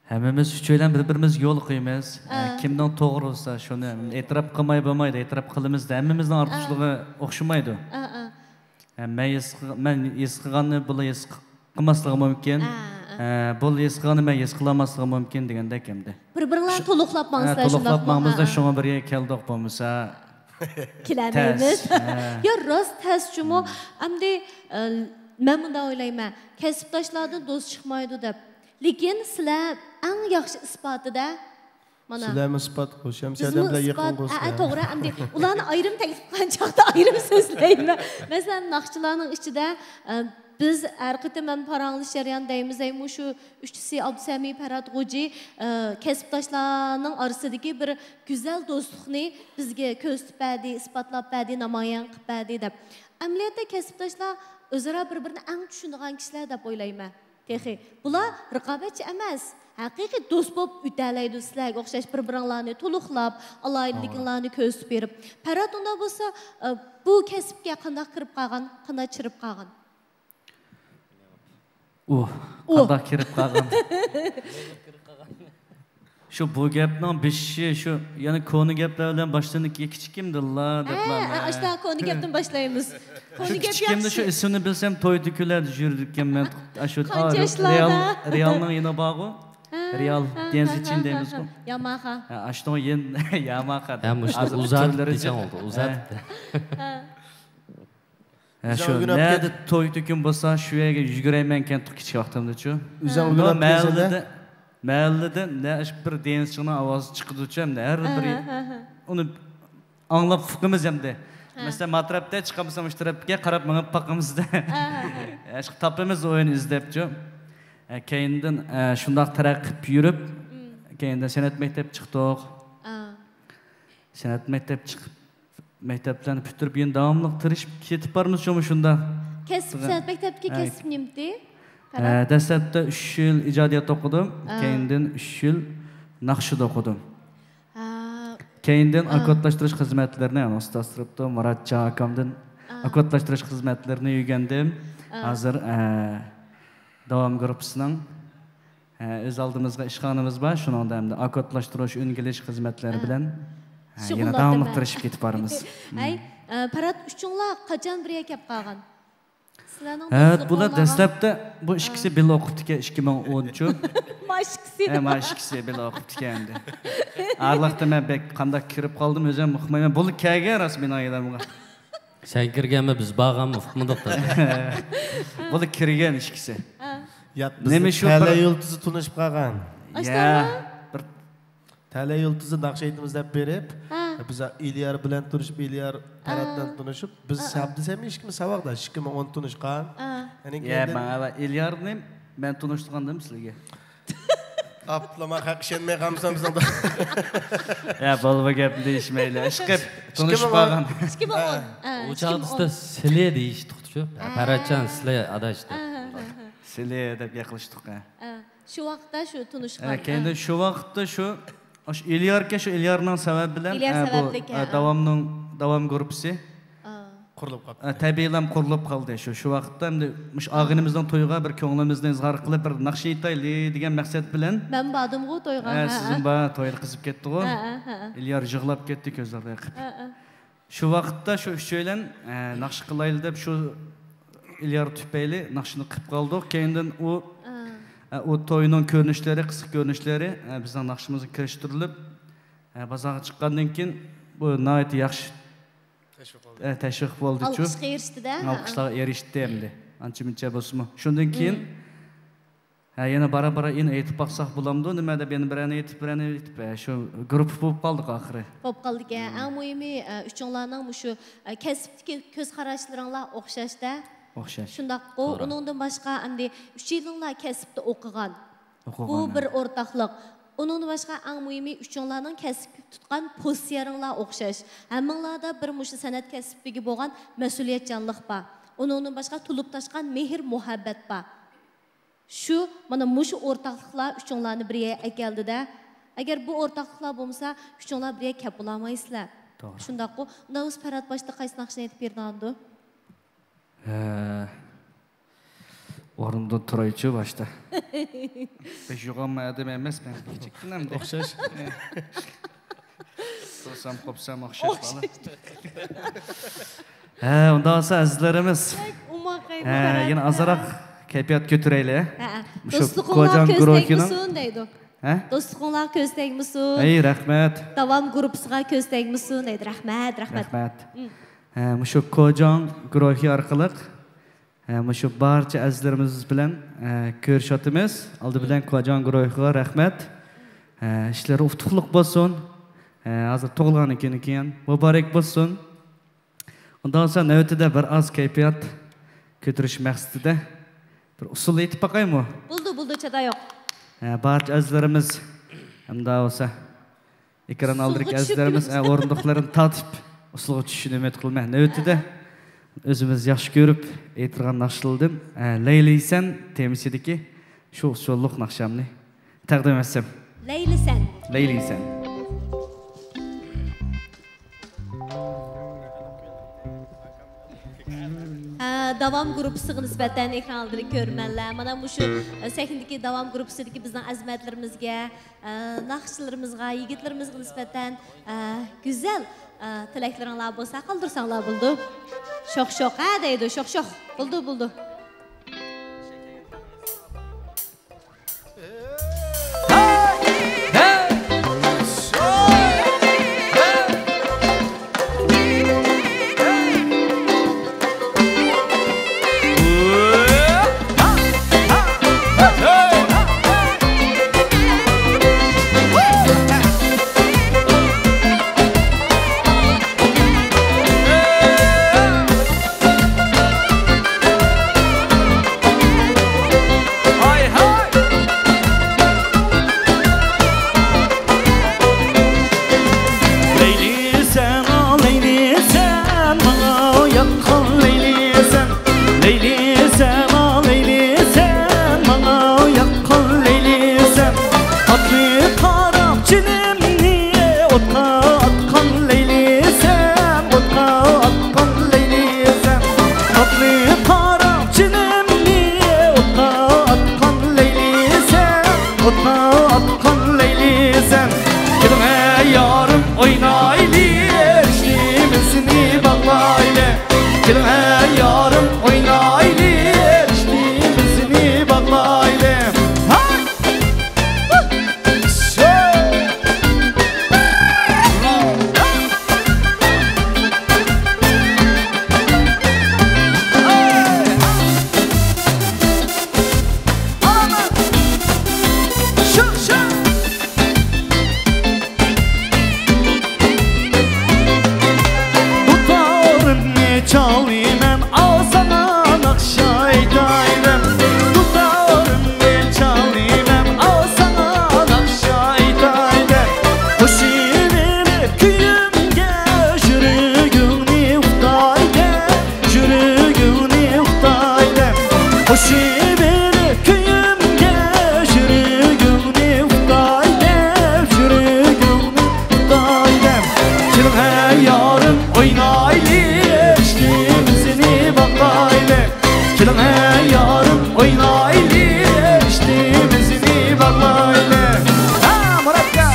ھەممىمىز ئۈچەيلەن بىر-بىرىمىزگە يول قويىمىز. ئە. كىمنىڭ توغرا بولسا، شۇنى ئېتىراپ قىلماي بولمايدۇ، ئېتىراپ قىلىمىز. ھەممىمىزنىڭ ئە. ئارتۇقچىلىقى ئوخشىمايدۇ. ئە، ئە. ئە، مەن ھېس قىل-، مەن ھېس قىلغاننى بۇلا ھېس قىلماسلىقى مۇمكىن. ئە، ئە. ئە، بۇلا ھېس قىلغاننى مەن ھېس قىلالماسلىقى مۇمكىن دېگەندەك ئەمدى. بىر-بىرىڭلارنى شۇ-، تولۇقلاپ ئە، ماڭىسىلەر، تولۇقلاپ شۇنداقمۇ؟ ماڭىمىزدا، ئە، ئە. شۇڭا بىرگە كەلدۇق بولمىسا. كېلەلمەيمىز. تەس. ھە. يا، راست تەس جۇمۇ. مم. ئەمدى، ئە، مەن مۇنداق ئويلايمەن، كەسىپداشلاردىن دوست چىقمايدۇ دەپ. لېكىن سىلەر ئەڭ ياخشى ئىسپاتىدا، مانا. سىلەرمۇ ئىسپات، خۇشەمشەدە بىزمۇ بىلەن يېقىن ئىسپات. دوست. ھە، ھە، توغرا. ئەمدى ئۇلارنى ئايرىم تەكلىپ قىلغان چاغدا ئايرىم سۆزلەيمەن. مەسىلەن، ناخشىچىلارنىڭ ئىچىدە، ئە، بىز ھەر قېتىم مەن پاراڭلىشىش جەريانىدا دەيمىز، دەيمۇ شۇ ئۈچىسى، ئابدۇسەمىم، پەرھات، غوجى، ئە، كەسىپداشلارنىڭ ئارىسىدىكى بىر گۈزەل دوستلۇقنى بىزگە كۆرسىتىپ بەردى، ئىسپاتلاپ بەردى، نامايان قىلىپ بەردى دەپ. ئەمەلىيەتتە كەسىپداشلار ئۆزئارا بىر-بىرىنى ئەڭ چۈشىنىدىغان كىشىلەر دەپ ئويلايمەن. تېخى بۇلار رىقابەتچى ئەمەس، ھەقىقىي دوست بولۇپ ئۆتەلەيدۇ، سىلەرگە ئوخشاش بىر-بىرىڭلارنى تولۇقلاپ، ئالاھىدىلىكىڭلارنى كۆرسىتىپ بېرىپ. پەرھات، ئۇنداق بولسا، ئە، بۇ كەسىپكە قانداق كىرىپ قالغان، قانداق چىرىپ قالغان؟ ئۇھ، ئۇھ. قانداق كىرىپ قالغان؟ شۇ بۇ گەپنىڭ بېشى شۇ، يەنە كونا گەپلەر بىلەن باشلىنىدىكى، كىچىكىمدىنلا دەپلا. ھە، ھە، ئاشۇنداق كونا گەپتىن باشلايمىز. شۇ كونا گەپ كىچىكىمدە شۇ ياخشى. ئىسىمنى بىلسەم، توي-تۆكۈنلەردە يۈرىدىكەنمەن. ئاشۇ، قانچە ئا، ياشلاردا؟ رېئال، رېئالنىڭ يېنى بارغۇ. ھە، رېئال، ھە، دېنىز ھە، ئىچىن ھە، دەيمىزغۇ. ھە. ياماخا. ھە، ئاشۇنىڭ يېن-، ياماخا. ھە، مۇشۇنى ھازىر ئۇزات تۈرلىرى دېسەڭ جىق. بولدى، ئۇزات. ھە. ھە. ھە، بىزنىڭ شۇ ئۆگىنىپ نەدە كەلدى. توي-تۆكۈن بولسا، شۇ يەرگە يۈگۈرەيمەنكەن، كىچىك ۋاقتىمدىچۇ. ئۆزۈڭ ھە. ئۆگىنىپ كەلسەڭ-دە. مەھەللىدە، مەھەللىدە نە ئىش بىر دېنىزچىنىڭ ئاۋازى چىقىدۇچۇ، ھەمدە ھەر بىر ھە، ھە، ھە. ئۇنى ئاڭلاپ ئۇقىمىز ئەمدى. ھە. مەسىلەن، ما تەرەپتە چىقالمىسا، مۇشۇ تەرەپكە قاراپ مېڭىپ باقىمىز-دە. ھە، ھە، ھە. ئىشقىلىپ تاپىمىز ئويۇن ئىزدەپچۇ. ھە، كەينىدىن، ھە، شۇنداق تەرەققىي قىلىپ يۈرۈپ، مم. كەينىدىن سەنئەت مەكتەپ چىقتۇق. ئا. سەنئەت مەكتەپ چىقىپ، مەكتەپلەرنى پۈتتۈرۈپ، يەنە داۋاملىق تىرىشىپ كېتىپ بارىمىز شۇمۇ شۇنداق. كەسىپ، سەنئەت مەكتەپتىكى ھە. كەسىپ نېمىتى؟ ھە، دەسلەپتە ئۈچ يىل ئىجادىيەت ئوقۇدۇم، ھە. كەينىدىن ئۈچ يىل ناخشىدا ئوقۇدۇم. ھە. كەينىدىن ئاكوردلاشتۇرۇش خىزمەتلىرىنى، يەنى ئۇستاز تۇرۇپتۇ، مۇراتجان ئاكامدىن ئاكوردلاشتۇرۇش خىزمەتلىرىنى ئۆگەندىم. ھازىر، ئە، داۋام گۇرۇپپىسىنىڭ، ئە، ئۆز ئالدىمىزغا ئىشخانىمىز بار، شۇنىڭدا ئەمدى ئاكوردلاشتۇرۇش، ئۈنگە ئېلىش خىزمەتلىرى بىلەن، ئە، يەنە داۋاملىق تىرىشىپ كېتىپ بارىمىز. ھەي، ئە، پەرھات، ئۈچۈڭلار قاچان بىر يەرگە كەپ قالغان؟ سىلەرنىڭ ھە، دوستلۇق بۇلار دەسلەپتە بۇ ئىككىسى بىللە ئوقۇپتىكەن، ئىككى مىڭ ئونىنچى. ما ئىككىسى. ھە، ما ئىككىسى بىللە ئوقۇپتىكەن ئەمدى. ئارىلىقتا مەن بەك قانداق كىرىپ قالدىم، ئۆزۈم ئۇقمايمەن. بۇلار كەلگەن راست مېنىڭ يېنىمغا. سەن كىرگەنمۇ، بىز بارغانمۇ، ئۇقمىدۇق. بۇلار كىرگەن ئىككىسى. ھە. ياق، نېمە بىزنى شۇ تەلەي بىر يۇلتۇزى تونۇشۇپ قالغان. يا، بىر تەلەي يۇلتۇزى ناخشا ئېيتىمىز دەپ بېرىپ، ھە. بىز ئىليار بىلەن تونۇشۇپ، ئىليار پەرھات بىلەن تونۇشۇپ، بىز ھە، ھە. سەپ دېسەم ئىككىمىز ساۋاقداش، ئىككى مىڭ ئون تونۇشقان. ھە. يەنى يا، كەينىدىن ماڭا ئىليارنى مەن تونۇشتۇرغاندىم سىلىگە. ئاپلا، ماڭا خەق ئىشەنمەي قالمىسام بىزنىڭ. يا، بولما گەپنى دېيىشمەيلى. ئىشقىپ تونۇشۇپ قالغان. ئىككى مىڭ ئون. ھە، ئۇ ئىككى مىڭ ئون. چاغدا سىلى دېيىشتۇق شۇ. ھە. پەرھاتجان، سىلى ئاداش دەپ. ھە، ھە، ھە، ھە. سىلى دەپ ياقلىشتۇق، ھە. ھە. شۇ ۋاقىتتا شۇ تونۇشقان. ھە، كەينىدىن شۇ ۋاقىتتا شۇ، شۇ ئىلياركەن، شۇ ئىليارنىڭ سەۋەبى بىلەن، ئىليار ھە، بۇ، سەۋەبلىك، ھە، ھە. داۋامنىڭ، داۋام گۇرۇپپىسى. ئا. قۇرۇلۇپ قاپتۇ. ھە، تەبىئىيلا قۇرۇلۇپ قالدى. شۇ، شۇ ۋاقىتتا ئەمدى مۇشۇ ئاغىنىمىزنىڭ تويىغا بىر كۆڭلىمىزنى ئىزھار قىلىپ، بىر ناخشا ئېيتايلى دېگەن مەقسەت بىلەن. مەن باردىمغۇ تويغا، ھە، ھە، سىزمۇ بار، تويلۇق قىزىپ كەتتىغۇ. ھە، ھە، ھە. ئىليار يىغلاپ كەتتى كۆزلىرىنى ئېقىپ. ھە، ھە. شۇ ۋاقىتتا شۇ ئۈچەيلەن، ئە، ناخشا قىلايلى دەپ شۇ ئىليار تۈپەيلى ناخشىنى قىلىپ قالدۇق. كەينىدىن ئۇ، ئە، ئۇ توينىڭ كۆرۈنۈشلىرى، قىسقا كۆرۈنۈشلىرى، ئە، بىزنىڭ ناخشىمىزغا كىرىشتۈرۈلۈپ، ئە، بازارغا چىققاندىن كېيىن بۇ ناھايىتى ياخشى، تەشۋىق بولدى. ئە، تەشۋىق بولدىچۇ. ئالقىشقا ئېرىشتى-دە. ئالقىشلارغا ئېرىشتى ئەمدى. ئانچە-مۇنچە بولسىمۇ. شۇندىن كېيىن، ھە، يەنە بارا-بارا يەنە ئېيتىپ باقساق بولامدۇ، نېمە دەپ يەنە بىرەرنى ئېيتىپ، بىرەرنى ئېيتىپ، ھە، شۇ گۇرۇپپا بولۇپ قالدۇق ئاخىرى. بولۇپ قالدىكەن. ئەڭ مۇھىمى، ئە، ئۈچۈڭلارنىڭ مۇشۇ، ئە، كەسىپتىكى كۆز قاراشلىرىڭلار ئوخشاش-دە. ئوخشاش. شۇنداققۇ، توغرا. ئۇنىڭدىن باشقا ئەمدى ئۈچىيلىڭلار كەسىپتە ئوقۇغان. ئوقۇغان، بۇ بىر ئورتاقلىق. ئۇنىڭدىن باشقا ئەڭ مۇھىمى ئۈچۈڭلارنىڭ كەسىپكە تۇتقان پوزىتسىيەڭلار ئوخشاش. ھەممىڭلاردا بىر مۇشۇ سەنئەت كەسپىگە بولغان مەسئۇلىيەتچانلىق بار. ئۇنىڭدىن باشقا تولۇپ تاشقان مېھىر-مۇھەببەت بار. شۇ، مانا مۇشۇ ئورتاقلىقلار ئۈچۈڭلارنى بىر يەرگە ئەكەلدى-دە. ئەگەر بۇ ئورتاقلىقلار بولمىسا، ئۈچۈڭلار بىر يەرگە كەپ بولالمايسىلەر. توغرا. شۇنداققۇ؟ ئۇنداق بولسا پەرھات باشتا قايسى ناخشىنى ئېيتىپ بېرىدىغاندۇ؟ ھە. ئورنۇمدىن تۇرايچۇ باشتا. بەك يوغان ئادەم ئەمەس مەن، كىچىكتىن ئەمدى. ئوخشاش. تۇرسام، قوپسام ئوخشاش بالا. ھە، ئۇنداق بولسا ئەزىزلىرىمىز. بەك ئوماق ئەيدى، ھە، يەنە ئازراق كەيپىيات كۆتۈرەيلى. ھە، ھە. مۇشۇ دوستلۇقۇڭلار كوجاڭ كۆز گۇرۇھىنىڭ تەگمىسۇن دەيدۇ. ھە؟ دوستلۇقۇڭلار كۆز تەگمىسۇن. ئەي، رەھمەت. داۋام گۇرۇپپىسىغا كۆز تەگمىسۇن دەيدۇ. رەھمەت، رەھمەت. رەھمەت. ھە، مۇشۇ كوجاڭ گۇرۇھى ئارقىلىق، ھە، مۇشۇ بارچە ئەزىزلىرىمىز بىلەن، ھە، كۆرۈشۈۋاتىمىز. ئالدى بىلەن كوجاڭ گۇرۇھىغا رەھمەت. ھە، ئىشلىرى ئۇتۇقلۇق بولسۇن. ھە، ھازىر تۇغۇلغان كۈنى كېيىن مۇبارەك بولسۇن. ئۇنداق بولسا نۆۋىتىدە بىر ئاز كەيپىيات كۆتۈرۈش مەقسىتىدە بىر ئۇسسۇل ئېيتىپ باقايمۇ؟ بولدى، بولدى، چادا يوق. ھە، بارچە ئەزىزلىرىمىز، ئەمدى بولسا ئېكران ئالدىدىكى ئەزىزلىرىمىز، ھە، ئورۇندۇقلىرىنى تارتىپ ئۇسسۇلغا چۈشۈشىنى ئۈمىد قىلىمەن. نۆۋىتىدە ئۆزىمىز ياخشى كۆرۈپ ئېيتىدىغان ناخشىلاردىن، ھە، لەيلى سەن تېمىسىدىكى شۇ ئۇسسۇللۇق ناخشامنى تەقدىم ئەتسەم. لەيلى سەن. لەيلى سەن. ئە، داۋام گۇرۇپپىسىغا نىسبەتەن ئېكران ئالدىدىكى كۆرۈرمەنلەر، مانا مۇشۇ، ئە، سەھنىدىكى داۋام گۇرۇپپىسىدىكى بىزنىڭ ئەزىمەتلىرىمىزگە، ئە، ناخشىچىلىرىمىزغا، يىگىتلىرىمىزغا نىسبەتەن، ئە، گۈزەل، ئە، تىلەكلىرىڭلار بولسا قالدۇرساڭلار بولىدۇ. شوخ شوخ، ھە دەيدۇ، شوخ شوخ. بولىدۇ، بولىدۇ. لەيلى سەن، ئا، لەيلى سەن، ماڭا ياققان لەيلى سەن. لەيلى سەن، ئا، لەيلى سەن، ماڭا ياققان لەيلى سەن. ئاتلىق قاراپ جېنىمنى ئوتقا ئاتقان كېلىڭ ھەي يارىم ئوينايلى، رىشتىمىزنى باغلايلى. ھاي! دۇتارىمنى چالىمەن، ئاۋۇ ساڭا ناخشا ئېيتاي دەپ. دۇتارىمنى چالىمەن، ئاۋۇ ساڭا ناخشا ئېيتاي دەپ. قوشۇۋېرىپ كۈيۈمگە، يۈرىكىڭنى ئۇقتاي دەپ، يۈرىكىڭنى ئۇقتاي دەپ. قوشۇۋېرىپ كۈيۈمگە، يۈرىكىڭنى ئۇقتاي دەپ، يۈرىكىڭنى ئۇقتاي دەپ. كېلىڭ ھەي يارىم ئوينايلى، رىشتىمىزنى باغلايلى. كېلىڭ ھەي يارىم ئوينايلى، رىشتىمىزنى باغلايلى. ھە، مۇراتكا!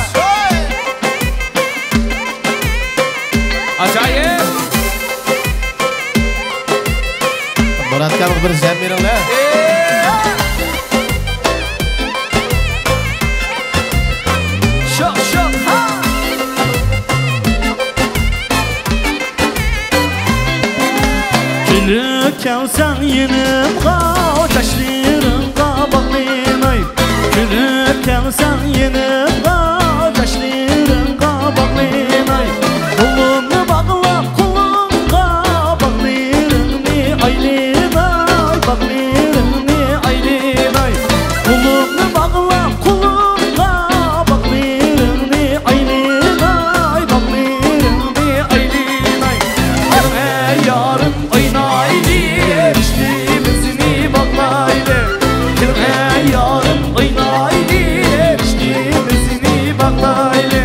ئاجايىپ! مۇراتكامغا بىر زەم بېرىڭلار. شوق، شوق، ھا! كۈلۈپ كەلسەڭ يېنىمغا، چاچلىرىڭغا باغلىناي. كۈلۈپ كەلسەڭ يېنىمغا، چاچلىرىڭغا باغلىناي. قولۇمنى باغلاپ قولۇڭغا، باغلىرىڭنى ئايلىناي، باغلىرىڭنى ئايلىناي. قولۇمنى باغلاپ قولۇڭغا، باغلىرىڭنى ئايلىناي، باغلىرىڭنى ئايلىناي. كېلىڭ ھەي يارىم ئوينايلى، رىشتىمىزنى باغلايلى. كېلىڭ ھەي يارىم ئوينايلى، رىشتىمىزنى باغلايلى.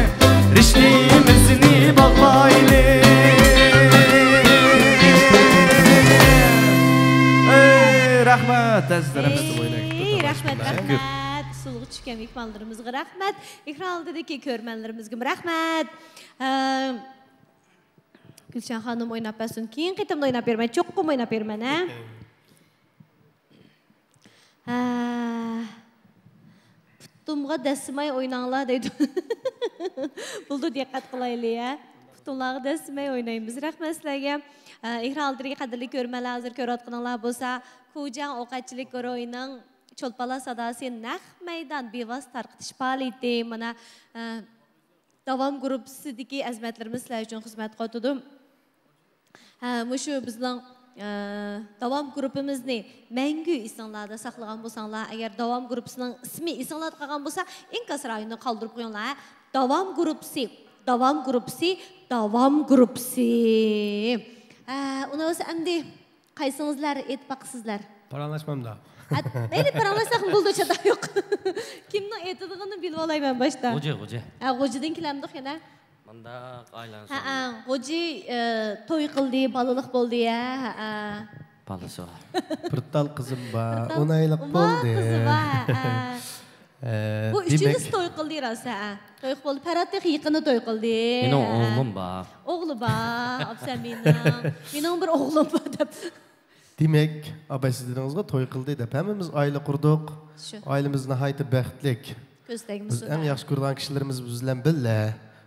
رىشتىمىزنى باغلايلى. ئەي، رەھمەت، ئەزىز رەھمەت. ئەي، رەھمەت، رەھمەت. ئۇسسۇلغا چۈشكەن مېھمانلىرىمىزغا رەھمەت. ئېكران ئالدىدىكى كۆرۈرمەنلىرىمىزگىمۇ رەھمەت. ئە، گۈلشەن خانىم ئويناپ بەرسۇن. كېيىنكى قېتىمدا ئويناپ بېرىمەن، چوقۇم ئويناپ بېرىمەن، ھە؟ ھە. پۇتۇمغا دەسسىمەي ئويناڭلار دەيدۇ. بولىدۇ، دىققەت قىلايلى، ھە؟ پۇتۇڭلارغا دەسسىمەي ئوينايمىز. رەھمەت سىلەرگە. ئە، ئېكران ئالدىدىكى قەدىرلىك كۆرۈرمەنلەر، ھازىر كۆرۈۋاتقىنىڭلار بولسا، كۇجياڭ ئوقەتچىلىك گۇرۇھىنىڭ چولپانلار ساداسى نەق مەيدان بىۋاسىتە تارقىتىش پائالىيىتى. مانا، ئە، داۋام گۇرۇپپىسىدىكى ئەزىمەتلىرىمىز سىلەر ئۈچۈن خىزمەت قىلىۋاتىدۇ. ھە، مۇشۇ بىزنىڭ، ئە، داۋام گۇرۇپپىمىزنى مەڭگۈ ئېسىڭلاردا ساقلىغان بولساڭلار، ئەگەر داۋام گۇرۇپپىسىنىڭ ئىسمى ئېسىڭلاردا قالغان بولسا، ئىنكاس رايونىنى قالدۇرۇپ قويۇڭلار، ھە. داۋام گۇرۇپپىسى، داۋام گۇرۇپپىسى، داۋام گۇرۇپپىسى. ھە، ئۇنى بولسا ئەمدى قايسىڭىزلار ئېيتىپ باقىسىزلار؟ پاراڭلاشمامدا. ھە، مەيلى، پاراڭلاشساقمۇ بولىدۇ، چاتاق يوق. كىمنىڭ ئېيتىدىغىنىنى بىلىۋالايمەن باشتا. غوجى، غوجى. ھە، غوجىدىن كېلەمدۇق يەنە. مانداق ئايلانسا. ھەئە، غوجى، ئە، توي قىلدى، بالىلىق بولدى، ھە، ھەئە. بالىسى بار. بىر تال قىزىم بار، بىر تال، ئون ئايلىق بولدى. قىزى بار، ھەئە. ئە، بۇ دېمەك ئۈچىنچىسى توي قىلدى راست، ھەئە. توي قىلدى. پەرھات تېخى يېقىندا توي قىلدى. مېنىڭ ھەئە. ئوغلۇم بار. ئوغلى بار، ئاپىسى مېنىڭ. مېنىڭ بىر ئوغلۇم بار دەپ. دېمەك، ئاپا سىز دېدىڭىزغۇ، توي قىلدى دەپ، ھەممىمىز ئائىلە قۇردۇق. شۇ. ئائىلىمىز ناھايىتى بەختلىك. كۆز تەگمىسۇن. بىز ئەڭ ياخشى كۆرىدىغان كىشىلىرىمىز بىز بىلەن بىللە.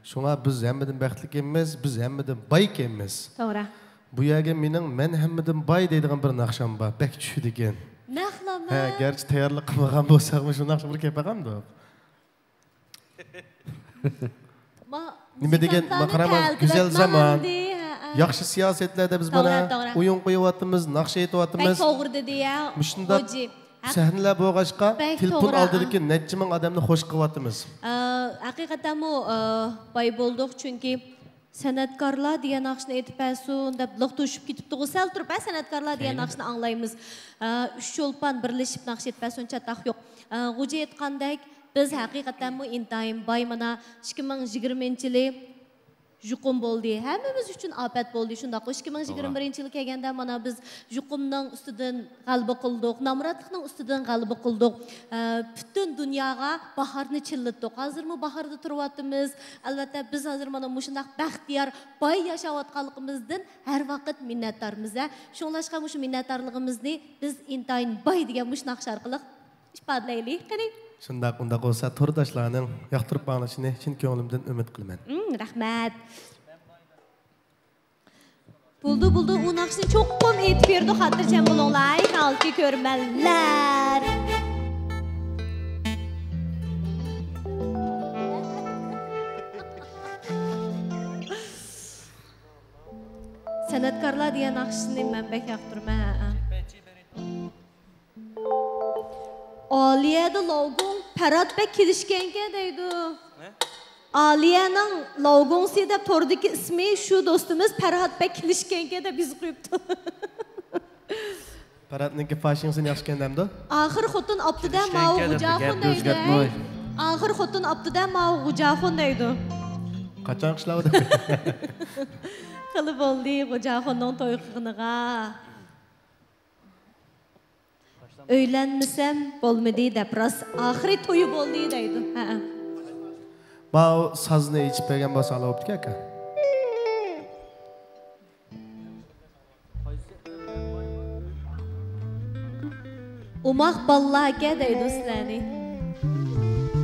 شۇڭا بىز ھەممىدىن بەختلىككەنمىز، بىز ھەممىدىن بايكەنمىز. توغرا. بۇ يەرگە مېنىڭ «مەن ھەممىدىن باي» دەيدىغان بىر ناخشام بار. بەك چۈشىدىكەن. نەقلەرمۇ؟ ھە، گەرچە تەييارلىق قىلمىغان بولساقمۇ، شۇ ناخشا بىر كېلىپ باقامدۇ؟ ما-، نېمە دېگەن، مۇزىكانتلارنى ماقراماز، گۈزەل زامان. ھە، ھە. ياخشى سىياسەتلەر دەپ بىز توغرا، مانا توغرا. ئويۇن قويۇۋاتىمىز، ناخشا ئېيتىۋاتىمىز. بەك توغرا دېدى يا، مۇشۇنداق غوجى. ھە؟ سەھنىلەر بولغاچقا، بەك تېلېفون توغرا، ئالدىدىكى ھە. نەچچە مىڭ ئادەمنى خوش قىلىۋاتىمىز. ئە، ھەقىقەتەنمۇ، ئە، باي بولدۇق، چۈنكى سەنئەتكارلار دېگەن ناخشىنى ئېيتىپ بەرسۇن دەپ لىق توشۇپ كېتىپتىغۇ. سەل تۇرۇپ، ھە، سەنئەتكارلار دېگەن ناخشىنى ئاڭلايمىز. ئە، ئۈچ چولپان بىرلىشىپ ناخشا ئېيتىپ بەرسۇن، چاتاق يوق. ئە، غوجى ئېيتقاندەك، بىز ھەقىقەتەنمۇ ئىنتايىن باي. مانا، ئىككى مىڭ يىگىرمىنچى يىلى يۇقۇم بولدى، ھەممىمىز ئۈچۈن ئاپەت بولدى، شۇنداققۇ؟ ئىككى مىڭ يىگىرمە بىرىنچى يىل كەلگەندە مانا بىز يۇقۇمنىڭ ئۈستىدىن غەلىبە قىلدۇق، نامراتلىقنىڭ ئۈستىدىن غەلىبە قىلدۇق. ئە، پۈتۈن دۇنياغا باھارنى چىللىتتۇق. ھازىرمۇ باھاردا تۇرۇۋاتىمىز. ئەلۋەتتە، بىز ھازىر مانا مۇشۇنداق بەختىيار، باي ياشاۋاتقانلىقىمىزدىن ھەر ۋاقىت مىننەتدارمىز، ھە. شۇڭلاشقا مۇشۇ مىننەتدارلىقىمىزنى بىز ئىنتايىن باي دېگەن مۇشۇ ناخشا ئارقىلىق ئىپادىلەيلى، قېنى. شۇنداق، ئۇنداق بولسا تورداشلارنىڭ ياقتۇرۇپ ئاڭلىشىنى چىن كۆڭلۈمدىن ئۈمىد قىلىمەن. مم، رەھمەت. بولدى، بولدى، ئۇ ناخشىنى چوقۇم ئېيتىپ بېرىدۇ، خاتىرجەم بولۇڭلار، ئەي، خەلقى كۆرۈرمەنلەر. سەنئەتكارلار دېگەن ناخشىسىنى مەن بەك ياقتۇرىمەن، ھەئە. ئالىيەدە لاۋگۇڭ پەرھات بەك كېلىشكەنكەن دەيدۇ. نە؟ ئالىيەنىڭ لاۋگۇڭسى دەپ توردىكى ئىسمى شۇ دوستىمىز پەرھات بەك كېلىشكەنكەن دەپ يېزىپ قويۇپتۇ. پەرھاتنىڭكى فاشىڭسىنى ياخشىكەن دەمدۇ؟ ئاخىر خوتۇن ئاپتۇ دە ماۋۇ كېلىشكەنكەن دەپ غۇجاخۇن گەپ دەيدۇ. ئۆزگەرتمەي. ئاخىر خوتۇن ئاپتۇ دە ماۋۇ غۇجاخۇن دەيدۇ. قاچان قىشلاۋۇدى؟ خېلى بولدى غۇجاخۇننىڭ توي قىلغىنىغا. ئۆيلەنمىسەم بولمىدى دەپ راست، ئاخىرى تويى بولدى دەيدۇ. ھەئە. ماۋۇ سازنى ئېچىپ بەرگەن بولساڭلار بوپتىكەن ئاكا. ئوماق بالىلاركەن دەيدۇ سىلەرنى.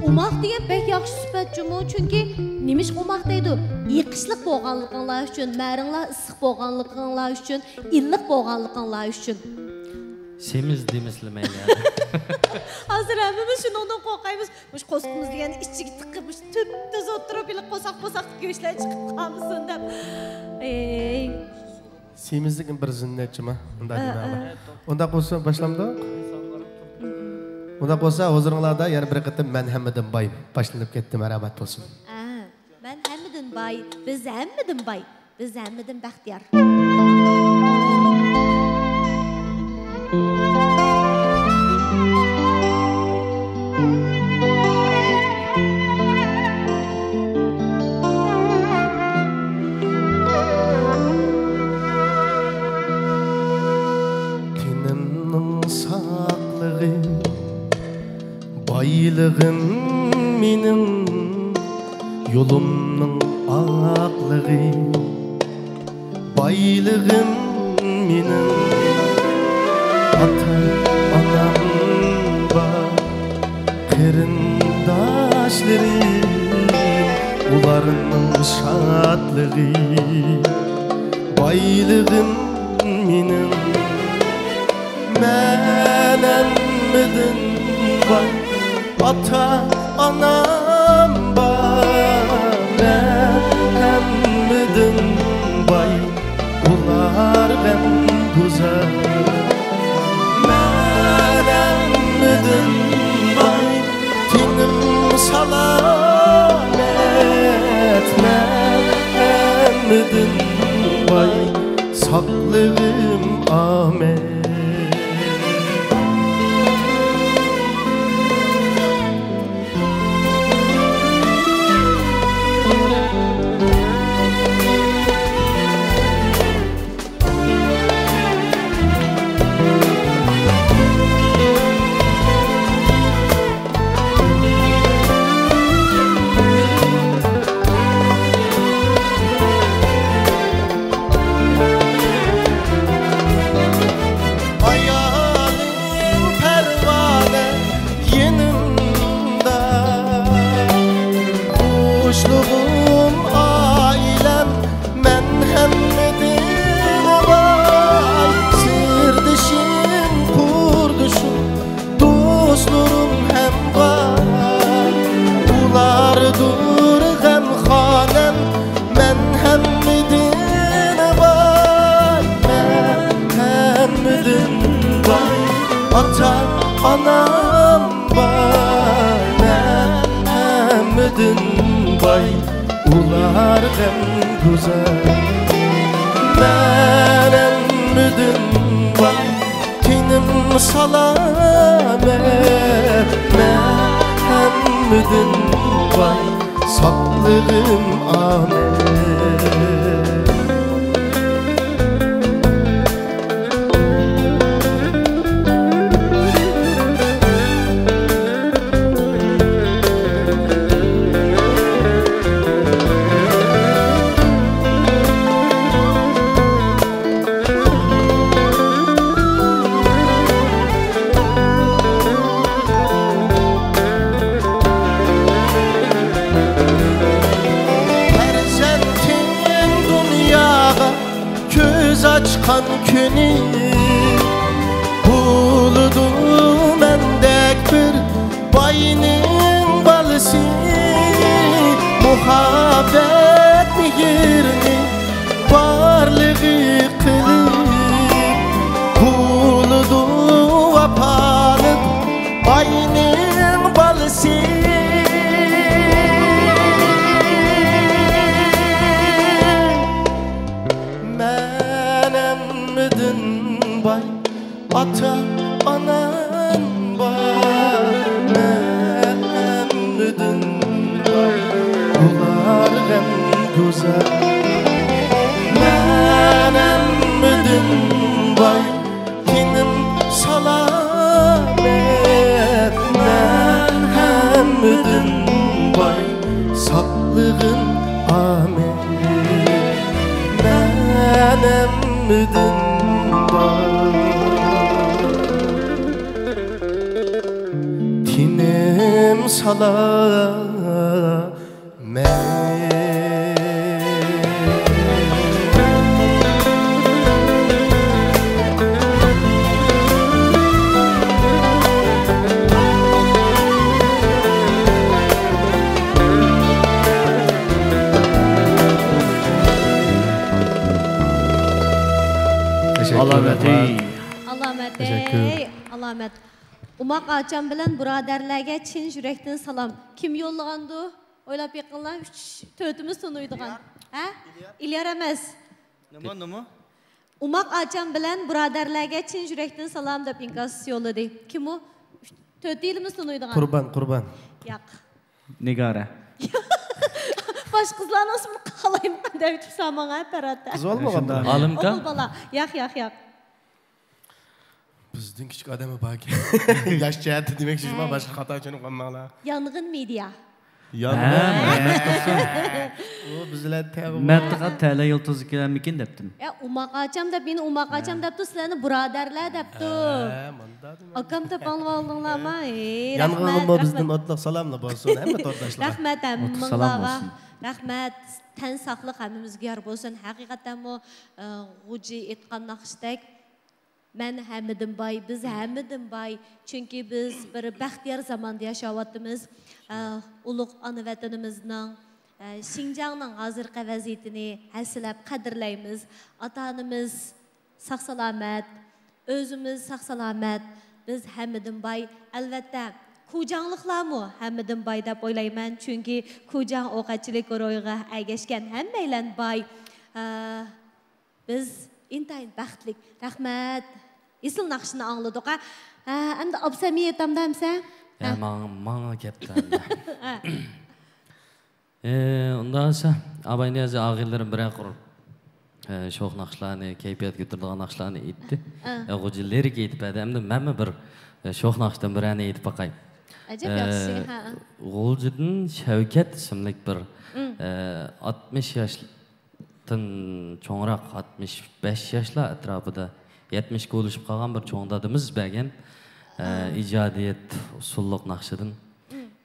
ئوماق دېگەن بەك ياخشى سۈپەت جۇمۇ، چۈنكى نېمىشقا ئوماق دەيدۇ؟ يېقىشلىق بولغانلىقىڭلار ئۈچۈن، مەرىڭلار ئىسسىق بولغانلىقىڭلار ئۈچۈن، ئىللىق بولغانلىقىڭلار ئۈچۈن. سېمىز دېمىسىلە مەيلى. ھازىر ھەممىمىز شۇنىڭدىن قورقايمىز. مۇشۇ قورسىقىمىز دېگەننى ئىچىگە تىقىپ، مۇشۇ تۈپتۈز ئولتۇرۇپ، ھېلى قورساق-قورساقلىق گۆشلەر چىقىپ قالمىسۇن دەپ. ئەي. سېمىزلىكنىڭ بىر زىننەتچىما؟ ئۇنداق ئە، دېمەڭلار. ئە. ئۇنداق بولسا باشلامدۇق؟ ئۇنداق بولسا ھۇزۇرۇڭلاردا يەنە بىر قېتىم مەن ھەممىدىن باي باشلىنىپ كەتتى، مەرھەمەت بولسۇن. ئە، مەن ھەممىدىن باي، بىز ھەممىدىن باي، بىز ھەممىدىن بەختىيار. تېنىمنىڭ ساقلىقى، بايلىقىم مېنىڭ، يولۇمنىڭ ئاقلىقى، بايلىقىم مېنىڭ. ئاتا-ئانام بار، قېرىنداشلىرىم، ئۇلارنىڭ شادلىقى، بايلىقىم مېنىڭ. مەن ھەممىدىن باي، ئاتا-ئانام بار. مەن ھەممىدىن باي، ئۇلار غەمگۇزار. مەن ھەممىدىن باي، تېنىم سالامەت. مەن ھەممىدىن باي، ساقلىقىم ئامەت. ئايالىم پەرۋانە يېنىمدا، خۇشلۇقۇم ئائىلەم، مەن ھەممىدىن باي. سىردىشىم، قۇردىشىم، دوستلىرىم ھەم بار، ئۇلاردۇر غەمخانەم، مەن ھەممىدىن باي، مەن ھەممىدىن باي. ئاتا-ئانام بار، مەن ھەممىدىن باي، ئۇلار غەمگۇزار. مەن ھەممىدىن باي، تېنىم سالامەت، مەن ھەممىدىن باي، ساقلىقىم ئامەت. كۈنى بولىدۇ مەندەك بىر باينىڭ بالىسى، مۇھەببەت مېھرىنى بارلىقى قىلىپ، بولىدۇ ۋاپالىق باينىڭ بالىسى. مەن ھەممىدىن باي، ئاتا ئانام بار. مەن ھەممىدىن باي، ئۇلار غەمگۇزار. مەن ھەممىدىن باي، تېنىم سالامەت، مەن ھەممىدىن باي، ساقلىغىن ئامەت، مەن ھەممىدىن باي. تېنىم سالامەت. تەشەككۈر، ئالامەت. رەھمەت. ئالامەت، تەشەككۈر. ئەي، ئالامەت. ئوماق ئاچام بىلەن بۇرادەرلەرگە چىن يۈرەكتىن سالام. كىم يوللىغاندۇ؟ ئويلاپ بېقىڭلار، ئۈچ، تۆتىمىز تونۇيدىغان. ھە؟ ئىليار ئەمەس. نېمە، نېمە؟ ئوماق ئاچام بىلەن بۇرادەرلەرگە چىن يۈرەكتىن سالام دەپ ئىنكاس يوللىدى. كىم ئۇ؟ ئۈچ، تۆتىيلىمىز تونۇيدىغان. قۇربان، قۇربان. ياق. نىگارە. باش قىزلارنىڭ ئىسمىنى قالايمىقان دەۋېتىپسەن ماڭا، پەرھات. قىز بولمىغان. شۇنداق. ئالىمكا؟ ئوغۇل بالا. ياق، ياق، ياق. بىزدىن كىچىك ئادەممۇ باركەن. ياش جەھەتتە دېمەكچى، ھەي. باشقا خاتا چۈشىنىپ قالماڭلار. يانغىن مېدىيا. يانغىن. ھە، مەمەت تۇرسۇن. ئۇ بىز بىلەن تەڭ. مەن تېخى تەلەي يۇلتۇزى ئىكەنمىكىن دەپتىم. يا، ئوماق ئاچام دەپ، مېنى ئوماق ئاچام دەپتۇ، سىلەرنى بۇرادەرلەر دەپتۇ. ھە، ماندا دېمەك. ئاكام دەپ ئاڭلىۋالدىڭلارمۇ؟ ھەي، يانغىنغىمۇ رەھمەت، بىزدىن رەھمەت. ئوتلۇق سالاملار بولسۇن، ھەممە تورداشلارغا. رەھمەت ھەممىڭلارغا. رەھمەت. تەن ساقلىق ھەممىمىزگە يار بولسۇن. ھەقىقەتەنمۇ، ئە، غوجى ئېيتقان ناخشىدەك، مەن ھەممىدىن باي، بىز ھەممىدىن باي. چۈنكى بىز بىر بەختىيار زاماندا ياشاۋاتىمىز. ئە، ئۇلۇغ ئانا ۋەتىنىمىزنىڭ، ئە، شىنجاڭنىڭ ھازىرقى ۋەزىيىتىنى ھەسسىلەپ قەدىرلەيمىز. ئاتا-ئانىمىز ساق-سالامەت، ئۆزىمىز ساق-سالامەت، بىز ھەممىدىن باي. ئەلۋەتتە، كۇجاڭلىقلارمۇ ھەممىدىن باي دەپ ئويلايمەن، چۈنكى كۇجاڭ ئوقەتچىلىك روھىغا ئەگەشكەن ھەممەيلەن باي. ئە، بىز ئىنتايىن بەختلىك. رەھمەت. ئېسىل ناخشىنى ئاڭلىدۇق، ھە. ھە، ئەمدى ئابسەمگە ئۆتەمدۇ ئەمسە؟ ھە، ھە. ماڭا، ماڭا كەپتۇ ئەمدى. ھە. ئە، ئۇنداق بولسا، ئاباينىياز ئاغىنىلىرىم بىرەر قۇر، ئە، شوخ ناخشىلارنى، كەيپىيات كۆتۈرىدىغان ناخشىلارنى ئېيتتى. ھە. ئە، غوجا لىرىك ئېيتىپ بەردى. ئەمدى مەنمۇ بىر، ئە، شوخ ناخشىدىن بىرەرنى ئېيتىپ باقاي. ئەجەب ئە، ياخشى، ھە. غۇلجىدىن شەۋكەت ئىسىملىك بىر، مم. ئە، ئاتمىش ياش، تىن چوڭراق، ئاتمىش بەش ياشلار ئەتراپىدا، يەتمىشكە ئۇلىشىپ قالغان بىر چوڭ دادىمىز بەرگەن، ئە، ئىجادىيەت ئۇسسۇللۇق ناخشىدىن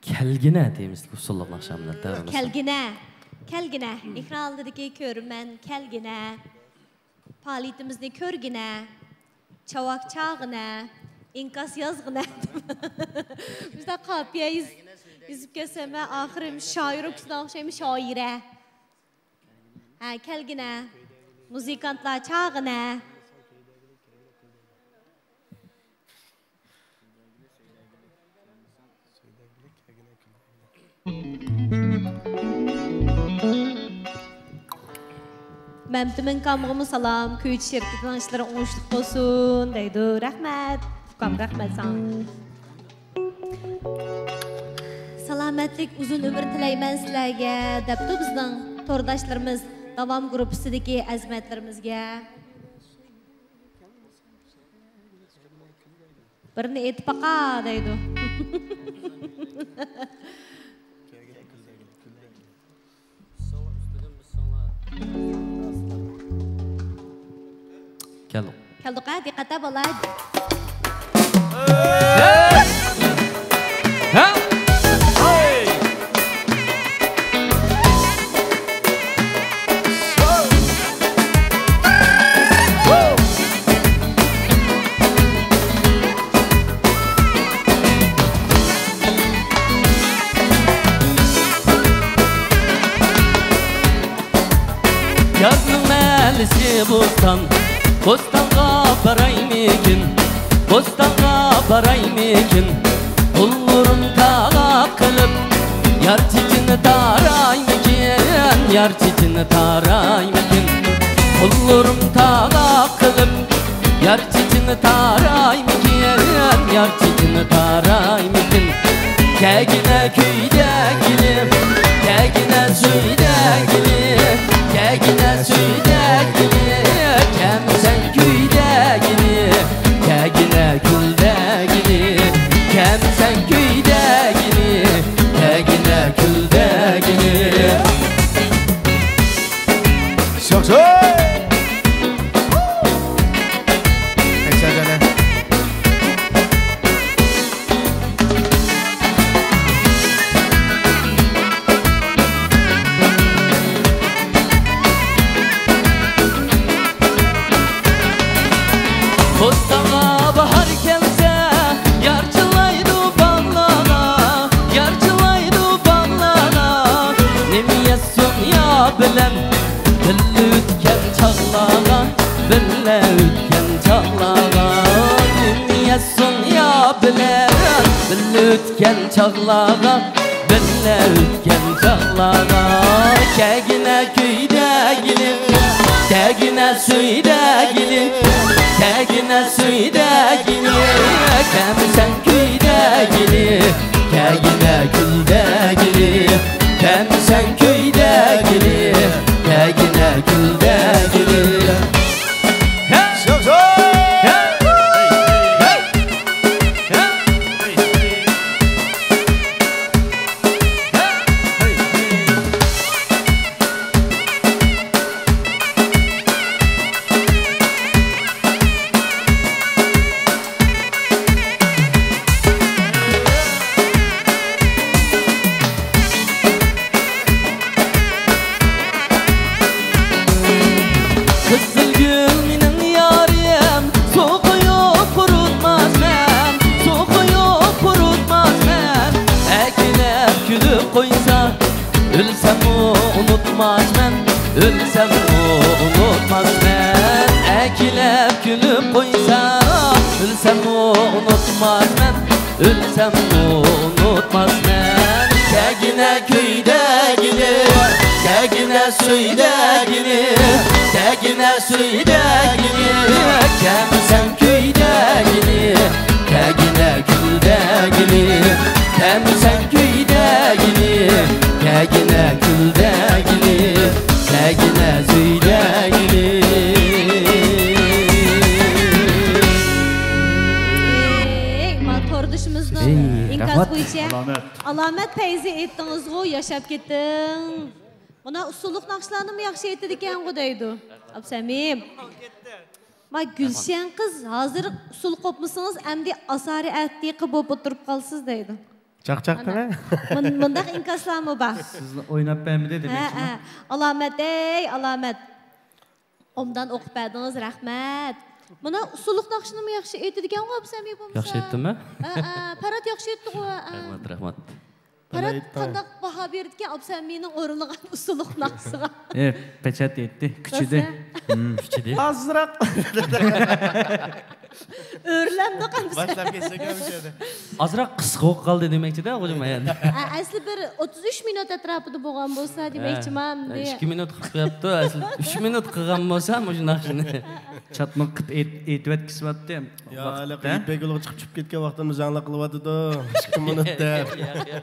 كەلگىنە تېمىسىدىكى ئۇسسۇللۇق ناخشامنى تەۋەر قىلسام. كەلگىنە، كەلگىنە، ئېكران ئالدىدىكى كۆرۈرمەن، كەلگىنە، پائالىيىتىمىزنى كۆرگىنە، چاۋاك چاغىنە، ئىنكاس يازغىنە. مۇشۇنداق قاپىيە يېز-، يېزىپ كەتسەم، مەن ئاخىرى شائىر ئوكۇسىدىن ئوخشايمەن، شائىرە. ھە، كەلگىنە. مۇزىكانتلار چاغىنە. مەمتىمىن ئاكامغىمۇ سالام، كۈيچى شىركىتىنىڭ ئىشلىرى ئوڭۇشلۇق بولسۇن دەيدۇ. رەھمەت، ئۇكام، رەھمەت ساڭا. سالامەتلىك، ئۇزۇن ئۆمۈر تىلەيمەن سىلەرگە، دەپتۇ بىزنىڭ تورداشلىرىمىز، داۋام گۇرۇپپىسىدىكى ئەزىمەتلىرىمىزگە. بىرنى ئېيتىپ باقا دەيدۇ. كەلدۇق. كەلدۇق، ھە، دىققەت، ھە، بالىلار. ھە؟ بوستان، بوستانغا بارايمىكىن، بوستانغا بارايمىكىن؟ قوللىرىم تاغاق قىلىپ، يار چېچىنى تارايمىكىن، يار چېچىنى تارايمىكىن؟ قوللىرىم تاغاق قىلىپ، يار چېچىنى تارايمىكىن، يار چېچىنى تارايمىكىن؟ كەگىنە كۈيدەگىلى، كەگىنە سۈيدەگىلى، كەگىنە سۈيدەگىلى، كەمسەن كۈيدەگىلى، كەگىنە كۈلدەگىلى، كەمسەن كۈيدەگىلى، كەگىنە كۈلدەگىلى. شوخ، شوخ! بوستانغا باھار كەلسە، يار جىللايدۇ باغلارغا، يار جىللايدۇ باغلارغا. نېمە يازسۇن يا بىلەن بىللە ئۆتكەن چاغلارغا، بىللە ئۆتكەن چاغلارغا. نېمە يازسۇن يا بىلەن بىللە ئۆتكەن چاغلارغا، بىللە ئۆتكەن چاغلارغا. كەگىنە كۈيدەگىلى، كەگىنە سۈيدەگىلى، كەگىنە سۈيدەگىلى، كەمسەن كۈيدەگىلى، كەگىنە كۈلدەگىلى، كەمسەن كۈيدەگىلى، كەگىنە كۈلدەگىلى. قىزىل گۈل مېنىڭ يارىم، سۇ قۇيۇپ قۇرۇتماسمەن، سۇ قۇيۇپ قۇرۇتماسمەن. ئەكېلىپ كۈلۈپ قويسا، ئۆلسەممۇ ئۇنتۇماسمەن، ئۆلسەممۇ ئۇنتۇماسمەن. ئەكېلىپ كۈلۈپ قويسا، ئۆلسەممۇ ئۇنتۇماسمەن، ئۆلسەممۇ ئۇنتۇماسمەن. كەگىنە كۈيدەگىلى، كەگىنە سۈيدەگىلى، كەگىنە سۈيدەگىلى، كەمسەن كۈيدەگىلى، كەگىنە كۈلدەگىلى، كەمسەن كۈيدەگىلى، كەگىنە كۈلدەگىلى، كەگىنە سۈيدەگىلى. ئەي، ما توردىشىمىزنىڭ ئەي، ئىنكاس رەھمەت. بويىچە ئالامەت. ئالامەت پەيزى ئېيتتىڭىزغۇ، ياشاپ كېتىڭ. مانا ئۇسسۇللۇق ناخشىلارنىمۇ ياخشى ئېيتىدىكەنغۇ دەيدۇ ئابسەمىم. ما گۈلشەن قىز، ھازىر ئۇسسۇل قوپمىسىڭىز، ئەمدى ئاسارى ئەتىقە بولۇپ ئولتۇرۇپ قالىسىز دەيدۇ. چاقچاق مانا. مۇن-، مۇنداق ئىنكاسلارمۇ بار. سىزنى ئويناپ بەرمىدى ھە، دېمەكچىمۇ؟ ھە. ئالامەت، ئەي، ئالامەت. ئوبدان ئوقۇپ بەردىڭىز، رەھمەت. مانا ئۇسسۇللۇق ناخشىنىمۇ ياخشى ئېيتىدىكەنغۇ ئابسەمى بولمىسا. ياخشى ئېيتتىممۇ؟ ھە، ھە. پەرھات ياخشى ئېيتتىغۇ، ھە، ھە. رەھمەت، رەھمەت. پەرھات قانداق باھا بېرىدىكەن ئابسەمىنىڭ ئورۇنلىغان ئۇسسۇللۇق ناخشىسىغا؟ ئە، پەچەت ئېيتتى، كۈچىدى. راست، ھە؟ ھىم. كۈچىدى. ئازراق. ئۆرلەمدۇق ئەمسە. باشلاپ كەتسەك ھەمىشە. ئازراق قىسقا بولۇپ قالدى دېمەكچىدە، غوجام ئايان. ئە، ئەسلى بىر ئوتتۇز ئۈچ مىنۇت ئەتراپىدا بولغان بولسا دېمەكچىمەن. ھە، ئىككى مىنۇت قىلىپ قويۇپتۇ، ئەسلى ئۈچ مىنۇت قىلغان بولسا مۇشۇ ناخشىنى. چاتمىقىپ ئېيت-، ئېيتىۋەتكۈسى بارتتى. يا، ھېلىقى يىپەك يولىغا چىقىپ، چۈشۈپ كەتكەن ۋاقتىمدا زاڭلىق قىلىۋاتىدۇ. ئىككى مىنۇت دەپ. يا،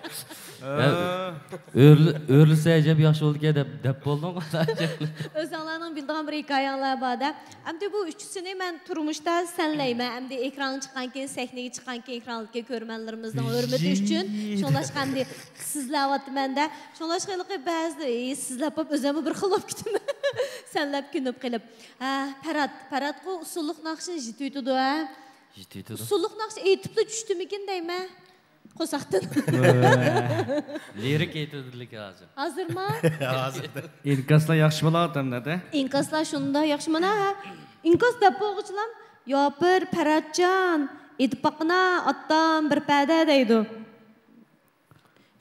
ئۆرلە-، ئۆرلىسە ئەجەب ياخشى بولىدىكەن دەپ، دەپ بولدۇڭ. ئۆزۈڭلارنىڭ بىلىدىغان بىر ھېكايەڭلار بار-دە. ئەمدى بۇ ئۈچىسىنى مەن تۇرمۇشتا سەنلەيمەن. ئەمدى ئېكرانغا چىققانكىن، سەھنىگە چىققانكىن، ئېكرانلىقى كۆرۈرمەنلىرىمىزنىڭ ھۆرمىتى ئۈچۈن. شۇڭلاشقا ئەمدى سىزلەۋاتىمەن-دە. شۇڭلاشقا ھېلىقى بەزىدە، ئى، سىزلەپ بولۇپ ئۆزۈممۇ بىر خىل بولۇپ كېتىمەن. سەنلەپ كۆنۈپ قېلىپ. ھە، پەرھات، پەرھاتقۇ ئۇسسۇللۇق ناخشىنى يېتىۋېتىدۇ، ھە؟ يېتىۋېتىدۇ. ئۇسسۇللۇق ناخشا ئېيتىپلا چۈشتىمىكىن دەيمەن. قورساقتىن. لىرىك ئېيتىۋېتىدىكەن ھازىر. ھازىرما؟ ھازىر. ئىنكاسلار ياخشى بولۇۋاتامدۇ؟ ئىنكاسلار شۇنداق ياخشى. مانا، ھە، ئىنكاس دەپ بولغۇچىلام، ياپىر، پەرھاتجان، ئېيتىپ باققىنا، ئاتام بىر پەدە دەيدۇ.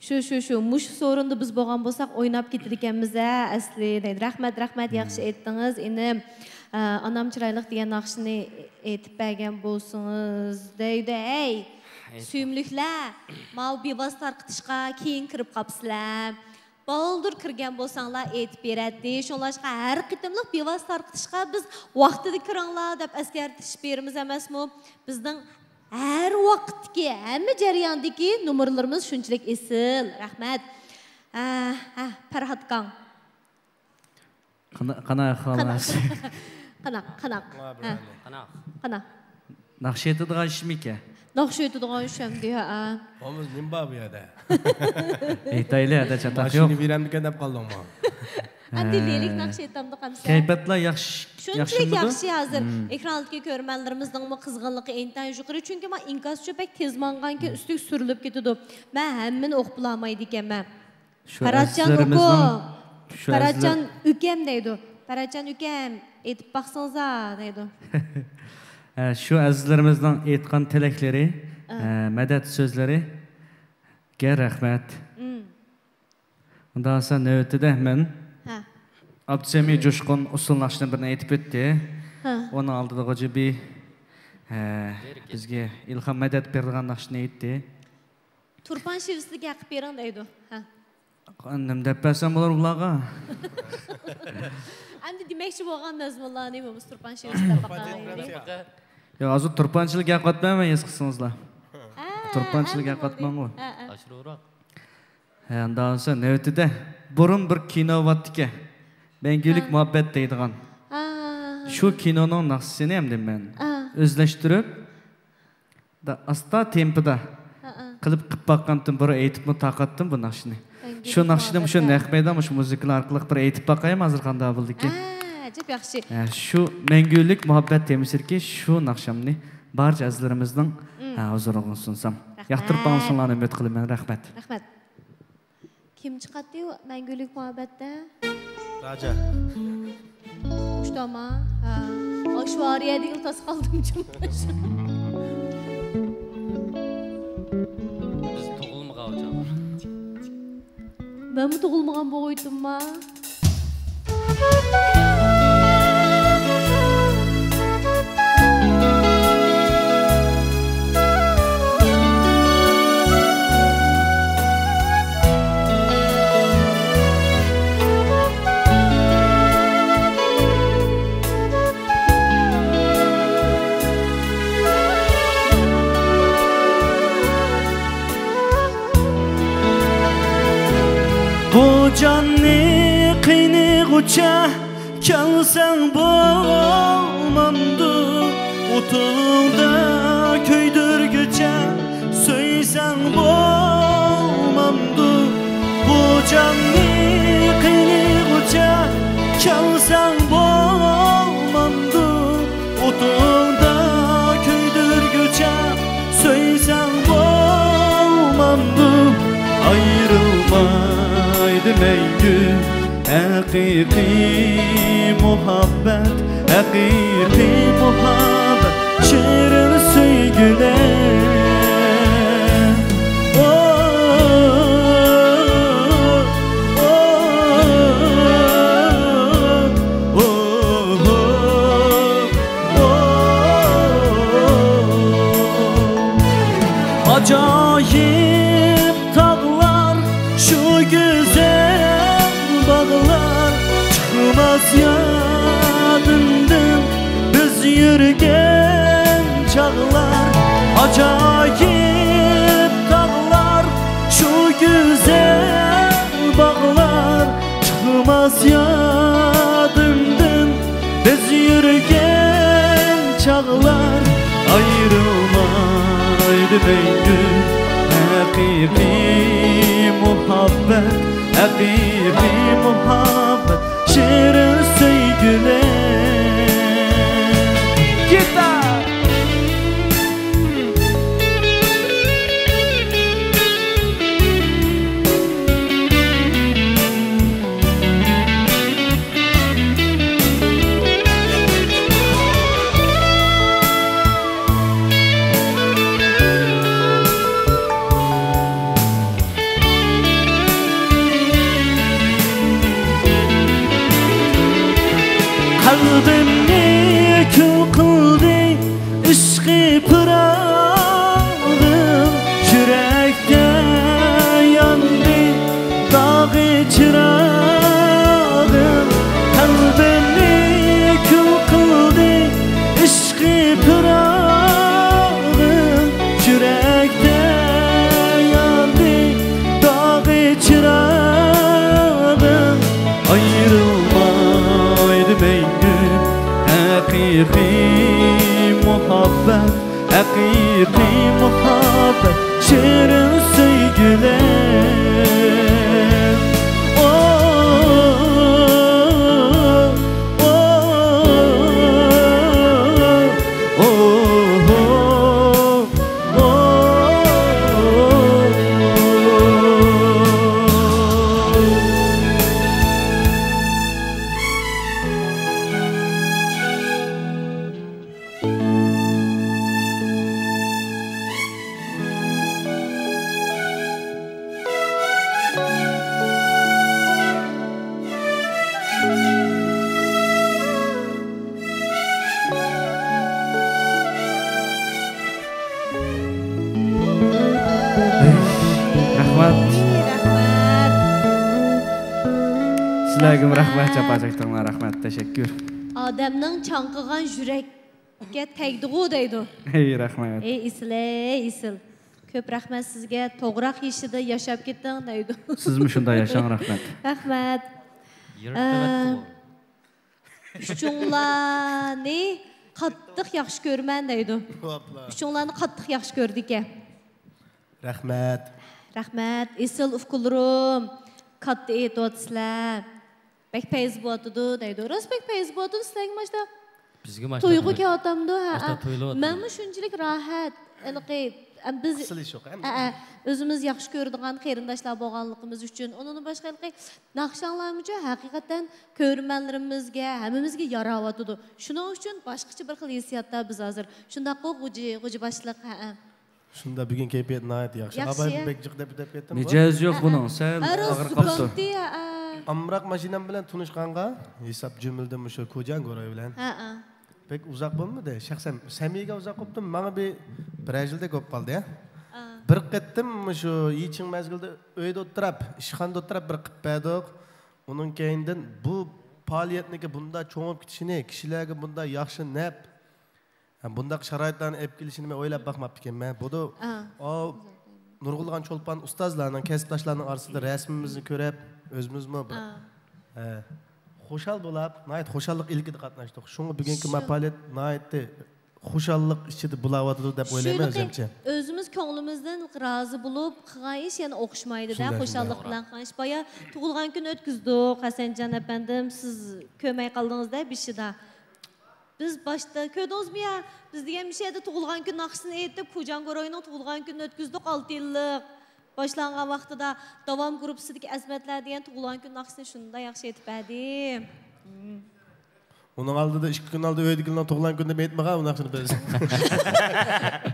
شۇ، شۇ، شۇ، مۇشۇ سورۇندا بىز بولغان بولساق ئويناپ كېتىدىكەنمىز ھە ئەسلى دەيدۇ. رەھمەت، رەھمەت، ياخشى ئېيتتىڭىز ئىنىم. ئانام چىرايلىق دېگەن ناخشىنى ئېيتىپ بەرگەن بولسىڭىز دەيدۇ. ھەي، سۆيۈملۈكلەر، ماۋۇ بىۋاسىتە تارقىتىشقا كېيىن كىرىپ قاپسىلەر. بالدۇر كىرگەن بولساڭلار ئېيتىپ بېرەتتى. شۇڭلاشقا ھەر قېتىملىق بىۋاسىتە تارقىتىشقا بىز ۋاقتىدا كىرىڭلار دەپ ئەسكەرتىش بېرىمىز ئەمەسمۇ؟ بىزنىڭ ھەر ۋاقىتتىكى، ھەممە جەرياندىكى نومۇرلىرىمىز شۇنچىلىك ئېسىل. رەھمەت. ھە، ھە، پەرھات ئاكاڭ. قانا-، قانا-، قانا-، خالاس. قانا-، قانا-، ھە. قانا-، قانا-. ناخشا ئېيتىدىغان ئىشمىكەن؟ ناخشا ئېيتىدىغان ئىش ئەمدى، ھە. ئومۇز نېمە بار بۇ يەردە؟ ئېيتايلى، ھەدە چاتاق يوق. ماشىنا بېرەمدىكەن دەپ قالدىڭمۇ؟ ئەمدى ھە. لىرىك ناخشا ئېيتامدۇ قامسا؟ كەيپىياتلار ياخشى، شۇنچىلىك ياخشىمىدۇ؟ ياخشى ھازىر. مم. ئېكرانلىقتىكى كۆرۈرمەنلىرىمىزنىڭمۇ قىزغىنلىقى ئىنتايىن يۇقىرى. چۈنكى ما ئىنكاسچۇ بەك تېز ماڭغانكەن، مم. ئۈستىگە سۈرۈلۈپ كېتىدۇ. مەن ھەممىنى ئوقۇپ بولالمايدىكەنمەن. شۇ پەرھاتجان ئەزىزلىرىمىزنىڭ، ئوكۇ، شۇ پەرھاتجان ئەزىزلەر ئۆكەم دەيدۇ. پەرھاتجان ئۆكەم، ئېيتىپ باقسىڭىزا دەيدۇ. ھە، شۇ ئەزىزلىرىمىزنىڭ ئېيتقان تىلەكلىرى، ئا. ھە، مەدەت سۆزلىرىگە رەھمەت. ئىم. ئۇنداق بولسا نۆۋىتىدە مەن ھە. ئابدۇسەمى جۇشقۇن ئۇسسۇل ناخشىدىن بىرنى ئېيتىپ ئۆتتى. ھە. ئۇنىڭ ئالدىدا غوجا بى، ھە، بىزگە ئىلھام مەدەت بېرىدىغان ناخشىنى ئېيتتى. تۇرپان شېۋىسىدىكى ھەققى بېرىڭ دەيدۇ. ھە. نېمە دەپ بەرسەم بولار ئۇلارغا؟ ئەمدى دېمەكچى بولغان مەزمۇنلارنى بولمىسا تۇرپان شېۋىسى دەپ باقايلى. ياق، ھازىر تۇرپانچىلىك ھەققى ئاتمايمەن، ھېس قىلسىڭىزلا. ھە، تۇرپانچىلىك ھەققى ئاتماڭغۇ. ھە، ھە. ئاشۇرۇراق. ھە، ئۇنداق بولسا نۆۋىتىدە بۇرۇن بىر كىنو بارتىكەن. مەڭگۈلۈك ھە. مۇھەببەت دەيدىغان. ھە، ھە، ھە. شۇ كىنونىڭ ناخشىسىنى ئەمدى مەن ھە. ئۆزلەشتۈرۈپ، ئاستا تېمپىدا ھە، ھە. قىلىپ، قىلىپ باققانتىم، بۇرۇن ئېيتىپمۇ تاقاتتىم بۇ ناخشىنى. مەڭگۈلۈك مۇھەببەت. شۇ ناخشىنى مۇشۇ نەق مەيدان، مۇشۇ مۇزىكىلار ئارقىلىق بىر ئېيتىپ باقايمۇ، ھازىر قانداق بولىدىكىن؟ ھە، ئەجەب ياخشى. ھە، شۇ مەڭگۈلۈك مۇھەببەت تېمىسىدىكى شۇ ناخشامنى بارچە ئەزىزلىرىمىزنىڭ، مم. ھە، ھۇزۇرىغا سۇنسام. رەھمەت. ياقتۇرۇپ باقسىڭلارنى ئۈمىد قىلىمەن. رەھمەت. رەھمەت. كىم چىقاتتى مەڭگۈلۈك مۇھەببەتتە؟ راجا. مۇشتاما؟ ھە. ئاشۋارىيە دېگىلى تاس قالدىم جۇمۇ. بىز تۇغۇلمىغان چاغ. مەنمۇ تۇغۇلمىغان بولغۇيتتۇمما. بۇ جاننى قىينىغۇچە كەلسەڭ بولمامدۇ؟ ئوتۇڭدا كۆيدۈرگۈچە سۆيسەڭ بولمامدۇ؟ بۇ جاننى قىينىغۇچە كەلسەڭ بولمامدۇ؟ ئوتۇڭدا كۆيدۈرگۈچە سۆيسەڭ بولمامدۇ؟ ئايرىلمايدۇ مەڭگۈ ھەقىقىي مۇھەببەت، ھەقىقىي مۇھەببەت، شېرىن سۆيگۈلەر. ئو، ئو، ئو، ئو. ئاجايىپ تاغلار، شۇ گۈزەل باغلار، چىقماس يادىمدىن بىز يۈرگەن چاغلار. ئاجايىپ تاغلار، شۇ گۈزەل باغلار، چىقماس يادىمدىن بىز يۈرگەن چاغلار. ئايرىلمايدۇ مەڭگۈ ھەقىقىي مۇھەببەت، ھەقىقىي مۇھەببەت، شېرىن سۆيگۈلەر. گىتار! قەلبىم پىراقىڭ يۈرەكتە ياندى، داغى چىراغىڭ ئايرىلمايدۇ مەڭگۈ. ھەقىقىي مۇھەببەت، ھەقىقىي مۇھەببەت، شېرىن سۆيگۈلەر. ئو، ئو، ئو، ئو، ئو. رەھمەت. رەھمەت. سىلەرگىمۇ رەھمەت، جاپا چەكتىڭلار، رەھمەت، تەشەككۈر. ئادەمنىڭ چاڭقىغان يۈرەككە تەگدىغۇ دەيدۇ. ھەي، رەھمەت. ئەي، ئېسىل، ئەي، ئېسىل. كۆپ رەھمەت سىزگە، توغراق يېشىدا ياشاپ كېتىڭ دەيدۇ. سىزمۇ شۇنداق ياشاڭ، رەھمەت. رەھمەت. يىرتىۋەتتىمۇ؟ ئە، ئۈچۈڭلارنى قاتتىق ياخشى كۆرىمەن دەيدۇ. ۋاپلا. ئۈچۈڭلارنى قاتتىق ياخشى كۆرىدىكەن. رەھمەت. رەھمەت، ئېسىل ئۇكىلىرىم. كاتتا ئېيتىۋاتىسىلەر. بەك پەيزى بولۇۋاتىدۇ دەيدۇ. راست بەك پەيزى بولۇۋاتىدۇ سىلەرگە ماشتا. بىزگە ماشتا تۇيغۇ كېلىۋاتامدۇ؟ ھە، ماشتا ھە. تۇيۇلۇۋاتىدۇ. مەنمۇ شۇنچىلىك راھەت. ھېلىقى، ئەم، بىز، قىسىلىش يوق، ھەممە. ھە، ھە. ئۆزىمىز ياخشى كۆرىدىغان قېرىنداشلار بولغانلىقىمىز ئۈچۈن. ئۇنىڭدىن باشقا ھېلىقى ناخشاڭلارمۇچۇ ھەقىقەتەن كۆرۈرمەنلىرىمىزگە، ھەممىمىزگە ياراۋاتىدۇ. شۇنىڭ ئۈچۈن باشقىچە بىر خىل ھېسسىياتتا بىز ھازىر. شۇنداققۇ، غوجا، غوجا باشلىق؟ ھە، ھە. شۇندا بۈگۈن كەيپىيات ناھايىتى ياخشى. ياخشى. ئابايىم بەك جىق دەپ، دەپ كەتتىم. مىجەز يوق بۇنىڭ، سەل ئاغرىپ قاپتۇ. ئامراق ماشىنام بىلەن تونۇشقانغا، ھېساب جۈملىدىن مۇشۇ كوجياڭ گۇرۇي بىلەن. ھە، ھە. بەك ئۇزاق بولمىدى. شەخسەن سەمىگە ئۇزاق بولۇپتۇ، ماڭا بىر، بىرەر يىلدەك بولۇپ قالدى، ھە. ھە. بىر قېتىم مۇشۇ يىچىڭ مەزگىلىدە ئۆيدە ئولتۇراپ، ئىشخانىدا ئولتۇراپ بىر قىلىپ بەردۇق. ئۇنىڭ كەينىدىن بۇ پائالىيەتنىڭكى بۇنداق چوڭىيىپ كېتىشىنى، كىشىلەرگە بۇنداق ياخشى نەپ، ھەم بۇنداق شارائىتلارنى ئېلىپ كېلىشىنى مەن ئويلاپ باقماپتىكەنمەن. بۇدا، ئا. ئاۋۇ نۇرغۇنلىغان چولپان ئۇستازلارنىڭ، كەسىپداشلارنىڭ ئارىسىدا رەسىمىمىزنى كۆرۈپ، ئۆزىمىزمۇ بىر، ئا. ھە، خۇشال بولاپ، ناھايىتى خۇشاللىق ئىلكىدە قاتناشتۇق. شۇڭا بۈگۈنكى شۇ. مۇ پائالىيەت ناھايىتى خۇشاللىق ئىچىدە بولاۋاتىدۇ دەپ ئويلايمەن شۇنىقى، ئۆزۈمچە. ئۆزىمىز كۆڭلىمىزدىن رازى بولۇپ قىلغان ئىش يەنە ئوخشىمايدۇ-دە، شۇنداق، خۇشاللىق شۇنداق. بىلەن قىلغان ئىش. بايا تۇغۇلغان كۈن ئۆتكۈزدۇق، ھەسەنجان ئەپەندىم، سىز كۆرمەي قالدىڭىز-دە بېشىدا. بىز باشتا كۆردىڭىزمۇ يا، بىز دېگەن مۇشۇ يەردە تۇغۇلغان كۈن ناخشىسىنى ئېيتىپ، كوجياڭ گۇرۇينىڭ تۇغۇلغان كۈنىنى ئۆتكۈزدۇق، ئالتە يىللىق. باشلانغان ۋاقتىدا داۋام گۇرۇپپىسىدىكى ئەزىمەتلەر دېگەن تۇغۇلغان كۈن ناخشىسىنى شۇنداق ياخشى ئېيتىپ بەردى. ئۇنىڭ ئالدىدا ئىككى كۈن ئالدى ئۆيدىكىلەرنىڭ تۇغۇلغان كۈنى دەپ ئېيتمىغان ئۇ ناخشىنى بىز.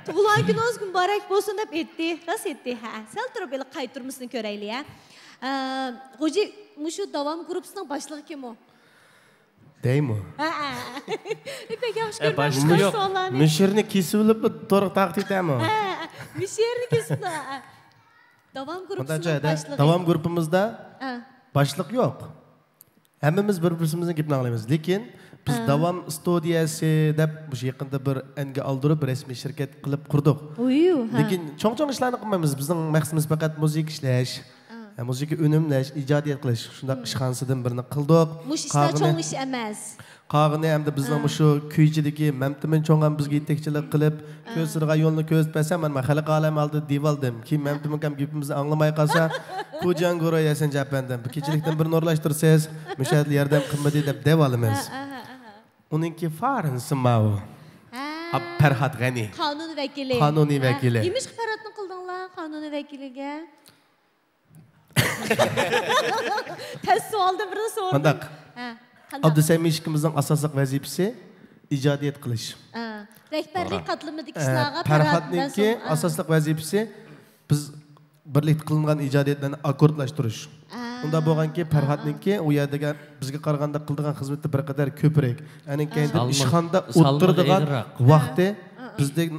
تۇغۇلغان كۈنىڭىز مۇبارەك بولسۇن دەپ ئېيتتى. راست ئېيتتى، ھە. سەل تۇرۇپ ھېلىقى قايتۇرمىسىنى كۆرەيلى، ھە. ئە، غوجى، مۇشۇ داۋام گۇرۇپپىسىنىڭ باشلىقى كىم ئۇ؟ دەيمۇ؟ ھەئە. بەك ياخشى ئە، كۆرىمەن، باشلىقى يوق. سوئاللارنى. مۇشۇ يېرىنى كېسىۋېلىپ، تورغا تارقىتىۋېتەمۇ؟ ھەئە، مۇشۇ يېرىنى كېسىپ، ھەئە. داۋام گۇرۇپپىسىنىڭ باشلىقى. داۋام گۇرۇپپىمىزدا ھە. باشلىق يوق. ھەممىمىز بىر-بىرىمىزنىڭ گېپىنى ئاڭلايمىز. لېكىن بىز ھە. داۋام ستۇدىيەسى دەپ مۇشۇ يېقىندا بىر ئەنگە ئالدۇرۇپ، رەسمىي شىركەت قىلىپ قۇردۇق. ئۇيۇ، ھە. لېكىن چوڭ-چوڭ ئىشلارنى قىلمايمىز. بىزنىڭ مەقسىتىمىز پەقەت مۇزىكا ئىشلەش. ھە، مۇزىكا ئۈنۈملەش، ئىجادىيەت قىلىش، شۇنداق ئىشخانىسىدىن بىرنى قىلدۇق. مۇشۇ ئىشلار چوڭ ئىش ئەمەس. قالغىنى ئەمدى بىزنىڭ مۇشۇ كۈيچىدىكى مەمتىمىن چوڭ ھەم بىزگە يېتەكچىلىك قىلىپ، كۆرسىتىدىغان يولنى كۆرسىتىپ بەرسە، مانا مەن خەلق ئالەم ئالدىدا دېيىۋالدىم. كېيىن مەمتىمىن ئاكام گېپىمىزنى ئاڭلىماي قالسا، كوجياڭ گۇرۇ يەسەنجى ئەپەندىم، بۇ كېچىلىكتىن بىر نۇرلاشتۇرىسىز، مۇشۇ يەردە ياردەم قىلمىدى دەپ دەۋالىمىز. ئۇنىڭكى فارىنسى ماۋۇ. ھە. پەرھات غەنى. قانۇن ۋەكىلى. قانۇنىي ھە. ۋەكىلى. نېمىشقا پەرھاتنى قىلدىڭلار قانۇنىي ۋەكىلىگە؟ تەس سوئالدىن بىرنى سورىدىم. مانداق. ھە، قانداق؟ ئابدۇسەمى ئىككىمىزنىڭ ئاساسلىق ۋەزىپىسى ئىجادىيەت قىلىش. ھە. رەھبەرلىك قاتلىمىدىكى ئە، ئىشلارغا پەرھاتنىڭكى مەسئۇل. ھە. ئاساسلىق ۋەزىپىسى بىز بىرلىكتە قىلىنغان ئىجادىيەتلەرنى ئاككوردلاشتۇرۇش. ھە. ئۇنداق بولغانكى، ھە، پەرھاتنىڭكى ئۇ يەردىكى بىزگە قارىغاندا قىلىدىغان خىزمىتى بىر قەدەر كۆپرەك. ئەنىڭ كەينىدىن ئىشخانىدا ئولتۇرىدىغان ۋاقتى بىزدەك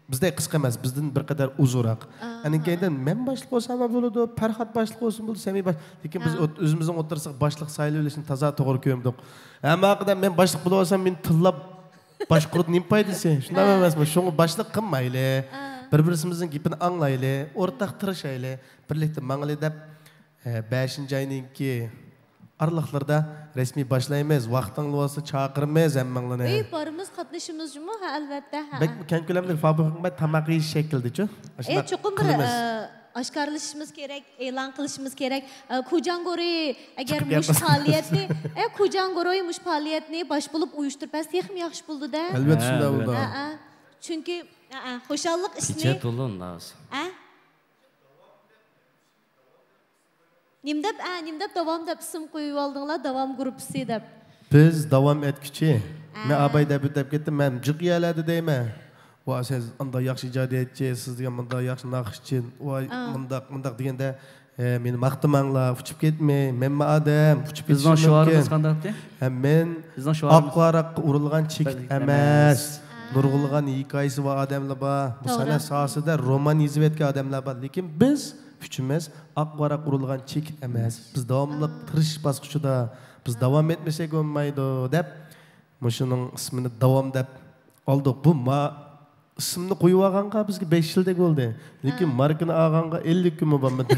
بىزدەك قىسقا ئەمەس، بىزدىن بىر قەدەر ئۇزۇنراق. ئانا، ئەنكەيدىن مەن باشلىق بولساممۇ بولىدۇ، پەرھات باشلىق بولسىمۇ بولىدۇ، سەمىي باش-، لېكىن بىز ئوت-، ئۆزىمىزنىڭ ئوتتۇرىسىغا باشلىق سايلىۋېلىشنى تازا توغرا كۆرمىدۇق. ھەممە ۋاقىتتا مەن باشلىق بولۇۋالسام، مېنى تىللاپ باشقۇرۇپ نېمە پايدىسى؟ شۇنداق ئەمەسمۇ؟ شۇڭا باشلىق قىلمايلى. بىر-بىرىمىزنىڭ گېپىنى ئاڭلايلى. ئورتاق تىرىشايلى. بىرلىكتە ماڭىلى دەپ، ئە، بەشىنچى ئاينىڭكى ئارىلىقلىرىدا رەسمىي باشلايمىز. ۋاقتىڭلار بولسا چاقىرىمىز ھەممىڭلارنى. ئەي، بارىمىز، قاتنىشىمىز جۇمۇ، ھە، ئەلۋەتتە، ھە. بەك كەڭ كۆلەملىك فابرىكىغا تاماق يېيىش شەكلىدىچۇ؟ ئەي، چوقۇم بىر، ئە، ئاشكارىلىشىمىز كېرەك، ئېلان قىلىشىمىز كېرەك. ئە، كوجاڭگورى ئەگەر مۇشۇ پائالىيەتنى، ئە، كوجاڭگورى مۇشۇ پائالىيەتنى باش بولۇپ ئۇيۇشتۇرۇپ بەرسە تېخىمۇ ياخشى بولىدۇ-دە. ئەلۋەتتە شۇنداق بولىدۇ. ھە، ھە. چۈنكى، ھە، ھە، خۇشاللىق ئىشنى. كېچە تولۇن ھازىر. ھە؟ نېمە دەپ، ئە، نېمە دەپ داۋام دەپ ئىسىم قويۇۋالدىڭلار، داۋام گۇرۇپپىسى دەپ؟ بىز داۋام ئەتكۈچى. مەن ئاباي دەپ دەپ كەتتىم، مەن جىق يەرلەردە دەيمەن. ۋا، سىز ئانداق ياخشى ئىجادىيەتچى، سىز دېگەن مۇنداق ياخشى ناخشىچى، ۋاي، مۇنداق، مۇنداق دېگەندە، ئە، مېنى ماختىماڭلار، ئۇچۇپ كەتمەي، مەنمۇ ئادەم، ئۇچۇپ كېتىشىم مۇمكىن. بىزنىڭ شوئارىمىز قانداقتى؟ ھە، مەن بىزنىڭ شوئارىمىز ئاق ھاراققا ئۇرۇلغان چېكىت ئەمەس. نۇرغۇنلىغان ھېكايىسى بار ئادەملەر بار. بۇ سەنئەت ساھەسىدە رومان يېزىۋەتكەن ئادەملەر بار. لېكىن بىز ئۈچىمىز ئاق ۋاراق ئۇرۇلغان چېكىت ئەمەس. بىز داۋاملىق تىرىشىش باسقۇچىدا. بىز داۋام ئەتمىسەك بولمايدۇ، دەپ مۇشۇنىڭ ئىسمىنى داۋام دەپ ئالدۇق. بۇ ما-، ئىسىمنى قويۇۋالغانغا بىزگە بەش يىلدەك بولدى. لېكىن ماركىنى ئالغانغا ئەللىك كۈنمۇ بولمىدى.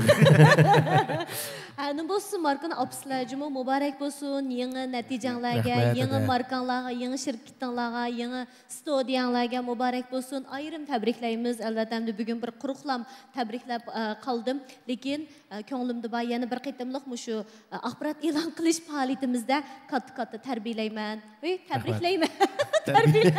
ھە، نېمە بولسۇن، ماركىنى ئاپسىلەر جۇمۇ، مۇبارەك بولسۇن يېڭى نەتىجەڭلارگە، يېڭى ماركاڭلارغا، يېڭى شىركىتىڭلارغا، يېڭى ستۇدىيەڭلارگە مۇبارەك بولسۇن. ئايرىم تەبرىكلەيمىز. ئەلۋەتتە، ئەمدى بۈگۈن بىر قۇرۇقلام تەبرىكلەپ، ئە، قالدىم. لېكىن، ئە، كۆڭلۈمدە بار يەنە بىر قېتىملىق مۇشۇ، ئە، ئاخبارات ئېلان قىلىش پائالىيىتىمىزدە كاتتا-كاتتا تەربىيەلەيمەن. ھەي، تەبرىكلەيمەن. تەربىيە.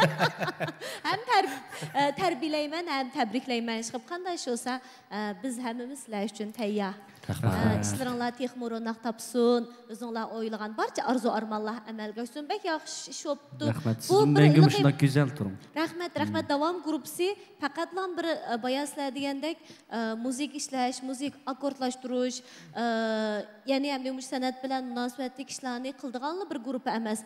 ھەم تەر-، ئە، تەربىيەلەيمەن، ھەم تەبرىكلەيمەن. ئىشقىلىپ، قانداق ئىش بولسا، ئە، بىز ھەممىمىز سىلەر ئۈچۈن تەييار. رەھمەت. ئە، ئىشلىرىڭلار تېخىمۇ روناق تاپسۇن. ئۆزۈڭلار ئويلىغان بارچە ئارزۇ-ئارمانلار ئەمەلگە ئاشسۇن. بەك ياخشى ئىش بوپتۇ. رەھمەت. بۇ سىزدىن بىر مەڭگۈ ھېلىقى مۇشۇنداق گۈزەل تۇرۇڭ. رەھمەت، رەھمەت. داۋام گۇرۇپپىسى پەقەتلا بىر، ئە، بايا سىلەر دېگەندەك، ئە، مۇزىكا ئىشلەش، مۇزىكا ئاككوردلاشتۇرۇش، ئە، يەنى ئەمدى مۇشۇ سەنئەت بىلەن مۇناسىۋەتلىك ئىشلارنى قىلىدىغانلا بىر گۇرۇپپا ئەمەس.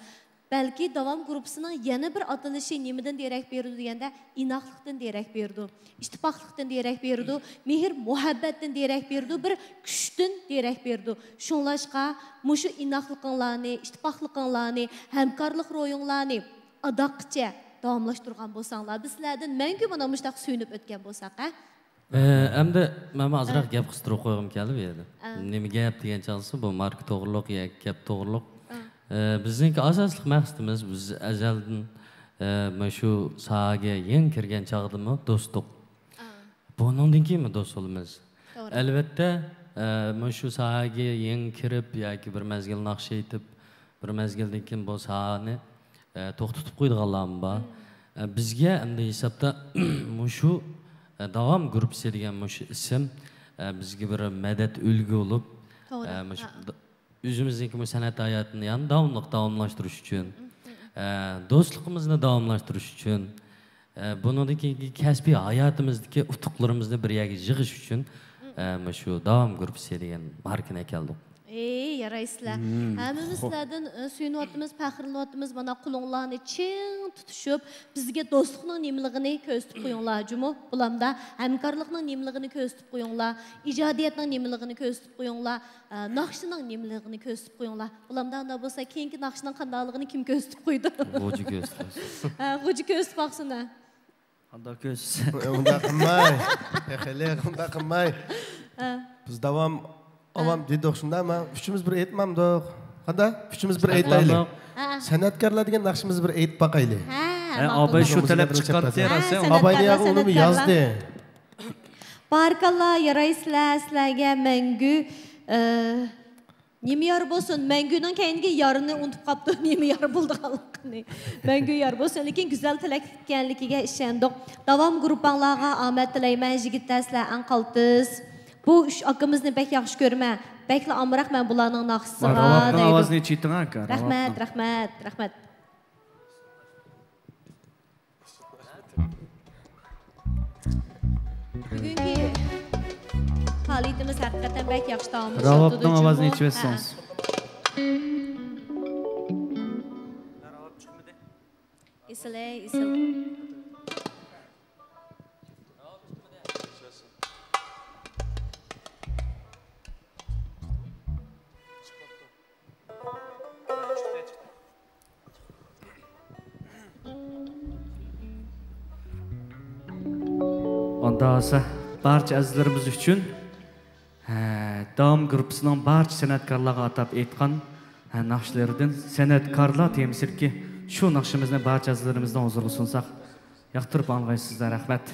بەلكى داۋام گۇرۇپپىسىنىڭ يەنە بىر ئاتىلىشى نېمىدىن دېرەك بېرىدۇ دېگەندە، ئىناقلىقتىن دېرەك بېرىدۇ، ئىتتىپاقلىقتىن دېرەك بېرىدۇ، مېھىر مۇھەببەتتىن دېرەك بېرىدۇ، بىر كۈچتىن دېرەك بېرىدۇ. شۇڭلاشقا مۇشۇ ئىناقلىقىڭلارنى، ئىتتىپاقلىقىڭلارنى، ھەمكارلىق روھىڭلارنى ئاداققىچە داۋاملاشتۇرغان بولساڭلار، بىز سىلەردىن مەڭگۈ مانا مۇشۇنداق سۆيۈنۈپ ئۆتكەن بولساق، ھە؟ ئە، ئەمدى مەنمۇ ئازراق گەپ قىستۇرۇپ قويغۇم كەلدى بۇ يەردە. نېمە گەپ دېگەن چاغسى، بۇ ماركا توغرۇلۇق ياكى گەپ توغرۇلۇق. ئە، بىزنىڭكى ئاساسلىق مەقسىتىمىز، بىز ئەزەلدىن، ئە، مۇشۇ ساھەگە يېڭى كىرگەن چاغدىمۇ دوستلۇق. بۇنىڭدىن كېيىنمۇ دوست بولىمىز. ئەلۋەتتە، ئە، مۇشۇ ساھەگە يېڭى كىرىپ ياكى بىر مەزگىل ناخشا ئېيتىپ، بىر مەزگىلدىن كېيىن بۇ ساھەنى، ئە، توختىتىپ قويىدىغانلارمۇ بار. ئە، بىزگە ئەمدى ھېسابتا مۇشۇ، ئە، داۋام گۇرۇپپىسى دېگەن مۇشۇ ئىسىم، ئە، بىزگە بىر مەدەت، ئۈلگە بولۇپ، ئە، مۇشۇ ئۆزىمىزنىڭكى بۇ سەنئەت ھاياتىنى يەنە داۋاملىق داۋاملاشتۇرۇش ئۈچۈن، ئە، دوستلۇقىمىزنى داۋاملاشتۇرۇش ئۈچۈن، ئە، بۇنىڭدىن كېيىنكى كەسپىي ھاياتىمىزدىكى ئۇتۇقلىرىمىزنى بىر يەرگە يىغىش ئۈچۈن، ئە، مۇشۇ داۋام گۇرۇپپىسى دېگەن ماركىنى ئەكەلدۇق. ئەي، يارايسىلەر. ھەممىمىز سىلەردىن، ئە، سۆيۈنۈۋاتىمىز، پەخىرلىنىۋاتىمىز. مانا، قولۇڭلارنى چىڭ تۇتۇشۇپ، بىزگە دوستلۇقنىڭ نېمىلىكىنى كۆرسىتىپ قويۇڭلار، جۇمۇ. بۇلامدا ھەمكارلىقنىڭ نېمىلىكىنى كۆرسىتىپ قويۇڭلار، ئىجادىيەتنىڭ نېمىلىكىنى كۆرسىتىپ قويۇڭلار. ئە، ناخشىنىڭ نېمىلىكىنى كۆرسىتىپ قويۇڭلار. بۇلامدا ئۇنداق بولسا، كېيىنكى ناخشىنىڭ قانداقلىقىنى كىم كۆرسىتىپ قويىدۇ؟ غوجا كۆرسىتىپ قويسۇن. ھە، غوجا كۆرسىتىپ باقسۇن، ھە. ئۇنداق كۆرسىتىپ. ئۇنداق قىلماي. خېلى ئۇنداق قىلماي. ھە. بىز داۋام ئاۋام دېدۇق، شۇنداقمۇ؟ ئۈچىمىز بىر ئېيتمامدۇق؟ قانداق؟ ئۈچىمىز بىر ئېيتايلى. ھە. سەنئەتكارلار دېگەن ناخشىمىزنى بىر ئېيتىپ باقايلى. ھە، ھە، ماقۇل، ئاباي شۇ ماقۇل. تەلەپ چىقارتتى، ھە، راسا. ئاباينى ياغى ئۇنىمۇ يازدى. بارىكاللا، يارايسىلەر، سىلەرگە مەڭگۈ، ئە، نېمە يار بولسۇن، مەڭگۈنىڭ كەينىدىكى يارنى ئۇنتۇپ قاپتۇ، نېمە يار بولىدىغانلىقىنى. مەڭگۈ يار بولسۇن، لېكىن گۈزەل تىلەك ئىكەنلىكىگە ئىشەندۇق. داۋام گۇرۇپپاڭلارغا ئامەت تىلەيمەن، يىگىتلەر، سىلەر ئەڭ قالتىس. بۇ ئۈچ ئاكىمىزنى بەك ياخشى كۆرىمەن. بەكلا ئامراق مەن بۇلارنىڭ ناخشىسىغا، دەيدۇ. ئاۋازنى ئېچىۋېتىڭ، ئاكا. رەھمەت، رەھمەت، رەھمەت. بۈگۈنكى پائالىيىتىمىز ھەقىقەتەن بەك ياخشى داۋاملىشىۋاتىدۇ. راۋابنىڭ ئاۋازىنى ئېچىۋەتسىڭىز. ھە. ئېسىل، ئەي، ئېسىل. خۇداسى بارچە ئەزىزلىرىمىز ئۈچۈن، ھە، داۋام گۇرۇپپىسىنىڭ بارچە سەنئەتكارلارغا ئاتاپ ئېيتقان، ھە، ناخشىلىرىدىن سەنئەتكارلار تېمىسىدىكى شۇ ناخشىمىزنى بارچە ئەزىزلىرىمىزنىڭ ھۇزۇرىغا سۇنساق، ياقتۇرۇپ ئاڭلىغايسىزلەر. رەھمەت.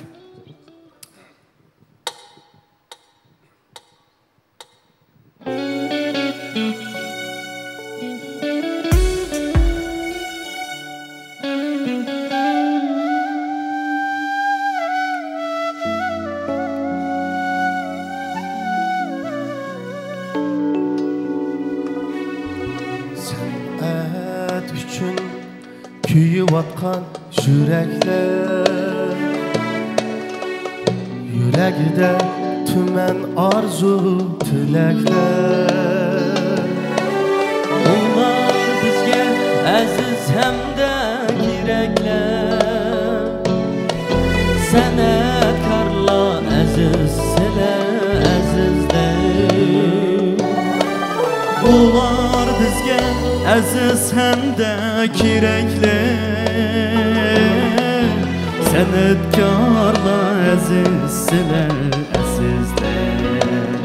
سەنئەت ئۈچۈن كۆيۈۋاتقان يۈرەكلەر، يۈرەكتە تۈمەن ئارزۇ تىلەكلەر. ئۇلار بىزگە ئەزىز ھەمدە كېرەكلەر. سەنئەتكارلار ئەزىز، سىلەر ئەزىزلەر. ئۇلار بىزگە ئەزىز ھەمدە كېرەكلىك. سەنئەتكارلار ئەزىز، سىلەر ئەزىزلەر.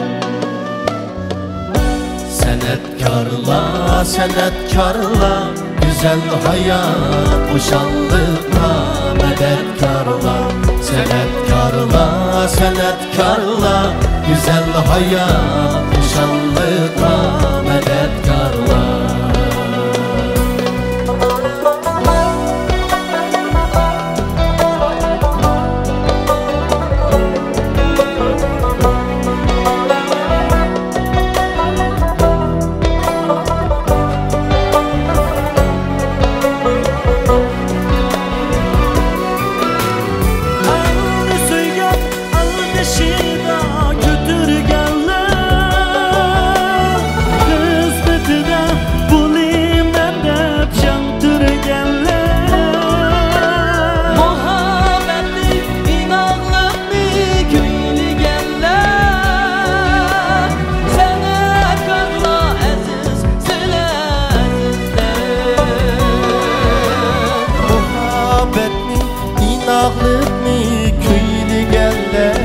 سەنئەتكارلار، سەنئەتكارلار، گۈزەل ھايات خۇشاللىققا مەدەتكارلار. سەنئەتكارلار، سەنئەت كارلار، گۈزەل ھايات خۇشاللىققا مەدەتكارلار. ئەڭ سۆيگەن ئالدىشىدا كۆتۈرگەنلەر، خىزمىتىدە بولىمەن دەپ جان تۈرگەنلەر، مۇھەببەتنى، ئىناقلىقنى كۈيلىگەنلەر، سەنئەتكارلار ئەزىز، سىلەر ئەزىزلەر. مۇھەببەتنى، ئىناقلىقنى كۈيلىگەنلەر،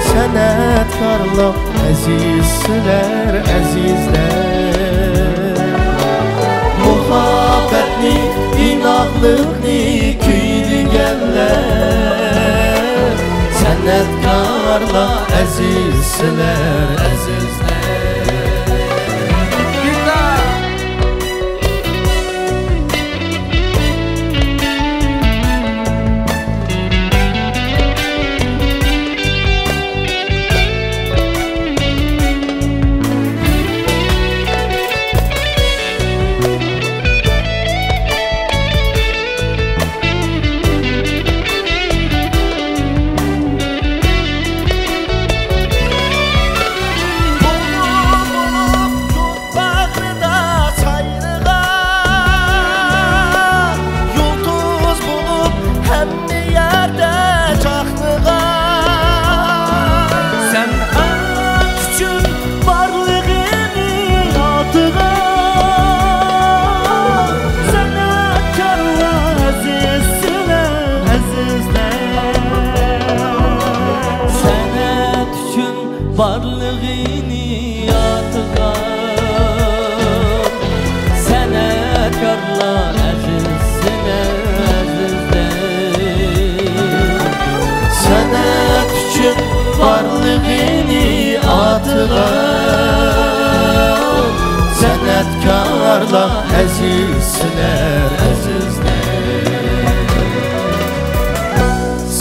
سەنئەتكارلار ئەزىز، سىلەر ئەزىزلەر. مۇھەببەتنى، ئىناقلىقنى كۈيلىگەنلەر، سەنئەتكارلار ئەزىز، سىلەر ئەزىزلەر. باغرىدا سايرىغان، يۇلتۇز بولۇپ ھەممە يەردە چاقنىغان. سەنئەت ئۈچۈن بارلىقىنى ئاتىغان، سەنئەتكارلار ئەزىز، سىلەر ئەزىزلەر. سەنئەت ئۈچۈن بارلىقىنى ئاتىغان، سەنئەتكارلار ئەزىز، سىلەر ئەزىزلەر. سەنئەت ئۈچۈن بارلىقىنى ئاتىغان، سەنئەتكارلار ئەزىز، سىلەر ئەزىزلەر.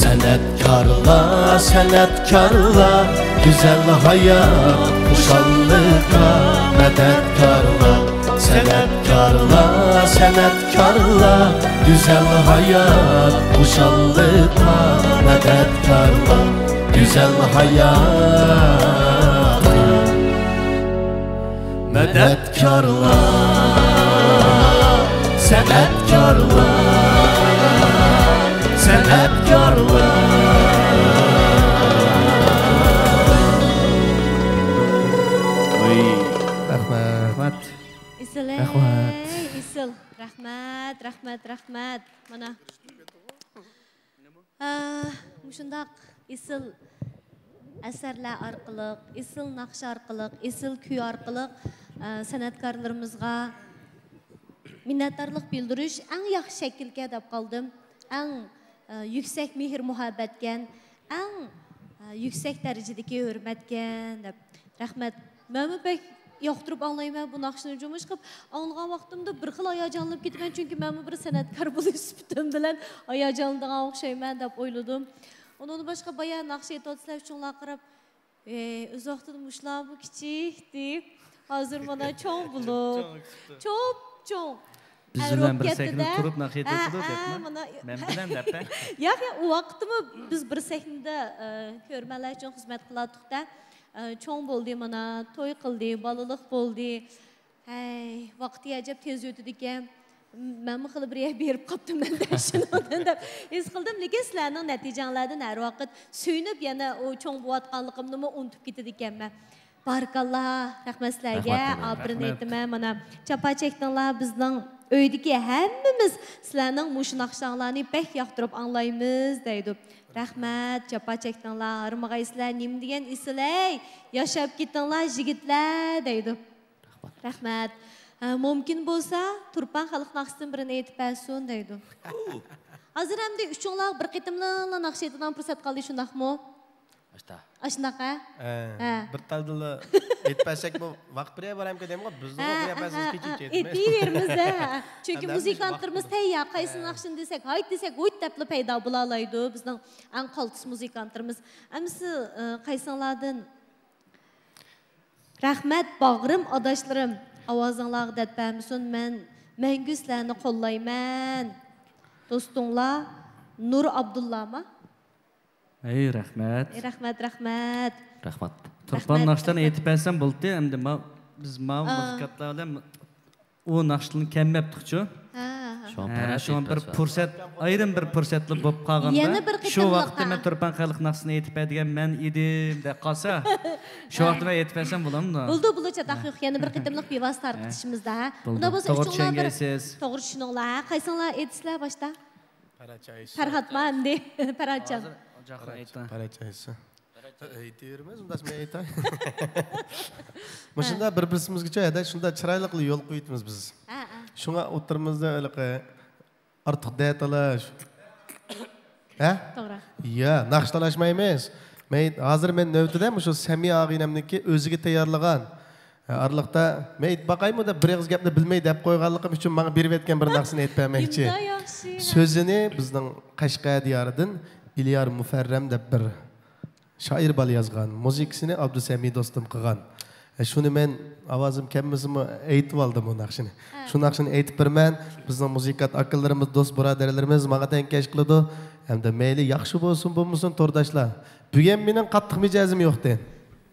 سەنئەتكارلار، سەنئەتكارلار، گۈزەل ھايات خۇشاللىققا مەدەتكارلار. سەنئەتكارلار، سەنئەتكارلار، گۈزەل ھايات خۇشاللىققا مەدەتكارلار. گۈزەل ھايات مەدەتكارلار، سەنئەتكارلار، سەنئەتكارلار. رەھمەت. رەھمەت. ئېسىل، رەھمەت. ئېسىل. رەھمەت، رەھمەت، رەھمەت. مانا. ئە، مۇشۇنداق ئېسىل ئەسەرلەر ئارقىلىق، ئېسىل ناخشا ئارقىلىق، ئېسىل كۈي ئارقىلىق، ئە، سەنئەتكارلىرىمىزغا مىننەتدارلىق بىلدۈرۈش ئەڭ ياخشى شەكىلكەن دەپ قالدىم. ئەڭ، ئە، يۈكسەك مېھىر-مۇھەببەتكەن، ئەڭ، ئە، يۈكسەك دەرىجىدىكى ھۆرمەتكەن دەپ. رەھمەت. مەنمۇ بەك ياقتۇرۇپ ئاڭلايمەن بۇ ناخشىنى. جۇمۇ ئىشقىلىپ ئاڭلىغان ۋاقتىمدا بىر خىل ھاياجانلىنىپ كېتىمەن، چۈنكى مەنمۇ بىر سەنئەتكار بولۇش سۈپىتىم بىلەن ھاياجانلىنىدىغان ئوخشايمەن دەپ ئويلىدىم. ئۇنىڭدىن باشقا بايا ناخشا ئېيتىۋاتىسىلەر، ئۇچۇڭلار قاراپ، ئى، ئۇزاقتىن مۇشۇلارمۇ كىچىك دەپ، ھازىر مانا چوڭ بولۇپ، چوڭ، چوڭ. بىز بىلەن بىر سەھنىدە تۇرۇپ ناخشا ئېيتىۋاتىدۇ دەپمۇ؟ مەن بىلەن دەپ. ياق، ياق، ئۇ ۋاقىتتىمۇ بىز بىر سەھنىدە، ئە، كۆرۈرمەنلەر ئۈچۈن خىزمەت قىلاتتۇق-دە. ئە، چوڭ بولدى مانا، توي قىلدى، بالىلىق بولدى. ھەي، ۋاقتى ئەجەب تېز ئۆتىدىكەن. مەنمۇ خېلى بىر يەرگە بېرىپ قاپتىمەن-دە شۇنىڭدىن دەپ ھېس قىلدىم. لېكىن سىلەرنىڭ نەتىجەڭلاردىن ھەر ۋاقىت سۆيۈنۈپ، يەنە ئۇ چوڭ بولۇۋاتقانلىقىمنىمۇ ئۇنتۇپ كېتىدىكەنمەن. بارىكاللا، رەھمەت سىلەرگە، رەھمەت، ئاپىرىن رەھمەت. ئېيتىمەن. مانا، جاپا چەكتىڭلار، بىزنىڭ ئۆيدىكى ھەممىمىز سىلەرنىڭ مۇشۇ ناخشاڭلارنى بەك ياقتۇرۇپ ئاڭلايمىز، دەيدۇ. رەھمەت، جاپا چەكتىڭلار، ھارمىغايسىلەر، نېمە دېگەن ئېسىل، ھەي، ياشاپ كېتىڭلار، يىگىتلەر، دەيدۇ. رەھمەت. ھە، مۇمكىن بولسا، تۇرپان خەلق ناخشىسىدىن بىرىنى ئېيتىپ بەرسۇن، دەيدۇ. ھازىر ئەمدى ئۈچۈڭلار بىر قېتىملا ناخشا ئېيتىدىغان پۇرسەت قالدى، شۇنداقمۇ؟ ئاشتا. ئاشۇنداق، ھە؟ ھە، ھە. بىر تالدىلا ئېيتىپ بەرسەكمۇ ۋاقىت بېرەر بارامكەن دەيمەن، بىزنىڭ ھە، بۇ ھە، بەزى ھە، كېچە ھە، كېچە ئېيتىمىز. ھە، ھە. چۈنكى ئەمدى مۇزىكانتلىرىمىز ھەممىمىز ۋاقىت تەييار، قايسىنى ھە. ناخشىنى دېسەك، ھايت دېسەك، ھۇيت دەپلا پەيدا بولالايدۇ بىزنىڭ ئەڭ قالتىس مۇزىكانتلىرىمىز. ئەمىسە، ئە، قايسىڭلاردىن رەھمەت، باغرىم ئاداشلىرىم، ئاۋازىڭلارغا دەرد بەرمىسۇن، مەن مەڭگۈ سىلەرنى قوللايمەن. دوستۇڭلار، نۇر ئابدۇللامۇ؟ ئەي، رەھمەت. ئەي، رەھمەت، رەھمەت. رەھمەت. تۇرپان رەھمەت، ناخشىلارنى رەھمەت. ئېيتىپ بەرسەم بولدى، ئەمدى ما-، بىز ماۋۇ ئا. مۇزىكانتلار بىلەن ئۇ ناخشىلارنى كەلمەپتىقچۇ. ھە، ھە. شۇڭا ھە، پەرھات شۇڭا بىر ئېيتىۋەتسە. پۇرسەت، ئايرىم بىر پۇرسەتلا بولۇپ قالغاندا، يەنە بىر شۇ قېتىملىق، ۋاقىتتا ھە. مەن تۇرپان خەلق ناخشىسىنى ئېيتىپ بەر دېگەن مەن ئىدىم دەپ قالسا، شۇ ھە. ۋاقىتتا مەن ئېيتىپ بەرسەم بولامدۇ؟ بولىدۇ، بولىدۇ، چاتاق ھە. يوق. يەنە بىر قېتىملىق بىۋاسىتە ھە. تارقىتىشىمىزدا، ھە. بولىدۇ. ئۇنداق بولسا توغرا ئۈچۈڭلار بىر چۈشەنگەيسىز. توغرا چۈشىنىڭلار، ھە. قايسىڭلار ئېيتىسىلەر باشتا؟ پەرھاتمۇ ئەمدى؟ پەرھاتجان. ھازىر جاخىر ئېيتسا. پەرھاتجان ئېيتسا. ئېيتىۋېرىمىز، ئۇنداق مەن ئېيتاي. مۇشۇنداق بىر-بىرىمىزگىچە ھەدە شۇنداق چىرايلىقلا يول قويۇۋېتىمىز بىز. ھە، ھە. شۇڭا ئوتتۇرىمىزدا ھېلىقى ئارتۇق دەتالاش. ھە؟ توغرا. يا، ناخشا تالاشمايمىز. مەن ھازىر مەن نۆۋىتىدە مۇشۇ سەمىيە ئاغىنەمنىڭكى ئۆزىگە تەييارلىغان ئارىلىقتا مەن ئېيتىپ باقايمۇ دەپ، بىر ئېغىز گەپنى بىلمەي دەپ قويغانلىقىم ئۈچۈن ماڭا بېرىۋەتكەن بىر ناخشىنى ئېيتىپ بەرمەكچى. شۇنداق ياخشى. سۆزىنى بىزنىڭ قەشقەر دىيارىدىن ئېلىيار مۇفەررەم دەپ بىر شائىر بالا يازغان. مۇزىكىسىنى ئابدۇسەمى دوستۇم قىلغان. ئە، شۇنى مەن ئاۋازىم كەلمىسىمۇ ئېيتىۋالدىم ئۇ ناخشىنى. ھە. شۇ ناخشىنى ئېيتىپ بېرىمەن. بىزنىڭ مۇزىكانت ئاكىلىرىمىز، دوست بۇرادەرلىرىمىز ماڭا تەڭكەش قىلىدۇ. ھەمدە مەيلى ياخشى بولسۇن، بولمىسۇن، تورداشلار. بۈگۈن مېنىڭ قاتتىق مىجەزىم يوقتى.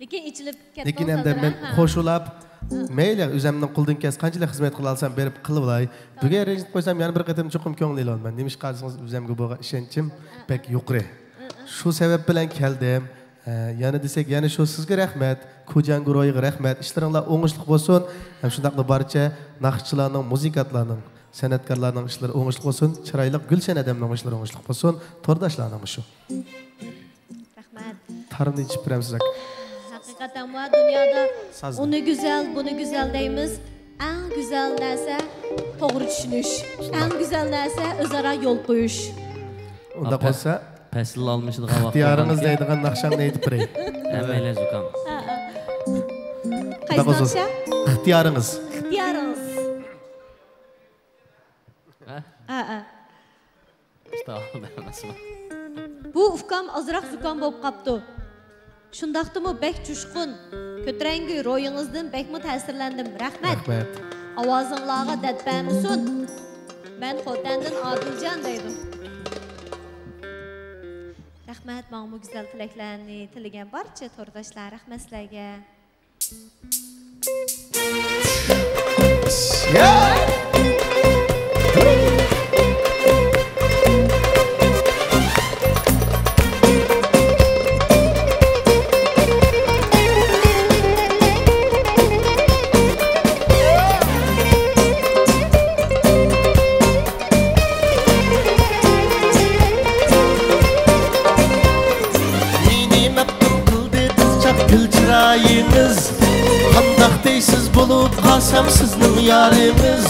لېكىن ئېچىلىپ كەتتىڭ لېكىن ئەمدى سەزىرە، مەن ھە. قوشۇلاپ، ھە. مەيلى، ئۆزەمنىڭ قولىدىن كەلسە قانچىلىك خىزمەت قىلالىسام بېرىپ قىلىۋالاي. بۈگۈن رەنجىتىپ قويسام يەنە بىر قېتىم چوقۇم كۆڭۈل ئېلىۋالىمەن. نېمىشقا دېسىڭىز، ئۆزەمگە بولغان ئىشەنچىم ھە. بەك يۇقىرى. ھە، ھە. شۇ سەۋەب بىلەن كەلدىم. ھە، يەنە دېسەك، يەنە شۇ سىزگە رەھمەت، كوجاڭگۇرويغا رەھمەت. ئىشلىرىڭلار ئوڭۇشلۇق بولسۇن. ھەم شۇنداقلا بارچە ناخشىچىلارنىڭ، مۇزىكانتلارنىڭ، سەنئەتكارلارنىڭ ئىشلىرى ئوڭۇشلۇق بولسۇن. چىرايلىق گۈلشەن ئادەمنىڭ ئىشلىرى ئوڭۇشلۇق بولسۇن. تورداشلارنىڭمۇ شۇ. رەھمەت. تارىمنى ئىچىپ بېرەمسىز ئاكا. ھەقىقەتەنمۇ دۇنيادا سازنى. ئۇنى گۈزەل، بۇنى گۈزەل دەيمىز. ئەڭ گۈزەل نەرسە توغرا چۈشىنىش. ئەڭ گۈزەل نەرسە ئۆزئارا يول قويۇش. ئۇنداق ئاپە-، بولسا پەسىل ئالمىشىدىغان ۋاقىت ئىختىيارىڭىز بولغانكەن. دەيدىغان ناخشاڭنى ئېيتىپ بېرەي. ھەممەيلەن زۇكام. ھە، ھە. قايسى ئۇنداق بولسا ناخشا؟ ئىختىيارىڭىز. ئىختىيارىڭىز. ھە؟ ھە، ھە. ئۇستا، بەرمەسمۇ؟ بۇ ئۇكام ئازراق زۇكام بولۇپ قاپتۇ. شۇنداقتىمۇ بەك جۇشقۇن. كۆتۈرەڭگۈ روھىڭىزدىن بەكمۇ تەسىرلەندىم. رەھمەت. رەھمەت. ئاۋازىڭلارغا دەرد بەرمىسۇن. مەن خوتەندىن ئادىلجان دەيدۇ. رەھمەت، ماڭىمۇ گۈزەل تىلەكلەرنى تىلىگەن بارچە تورداشلار. رەھمەت سىلەرگە. سىز بولۇپ قالسام سىزنىڭ يارىڭىز،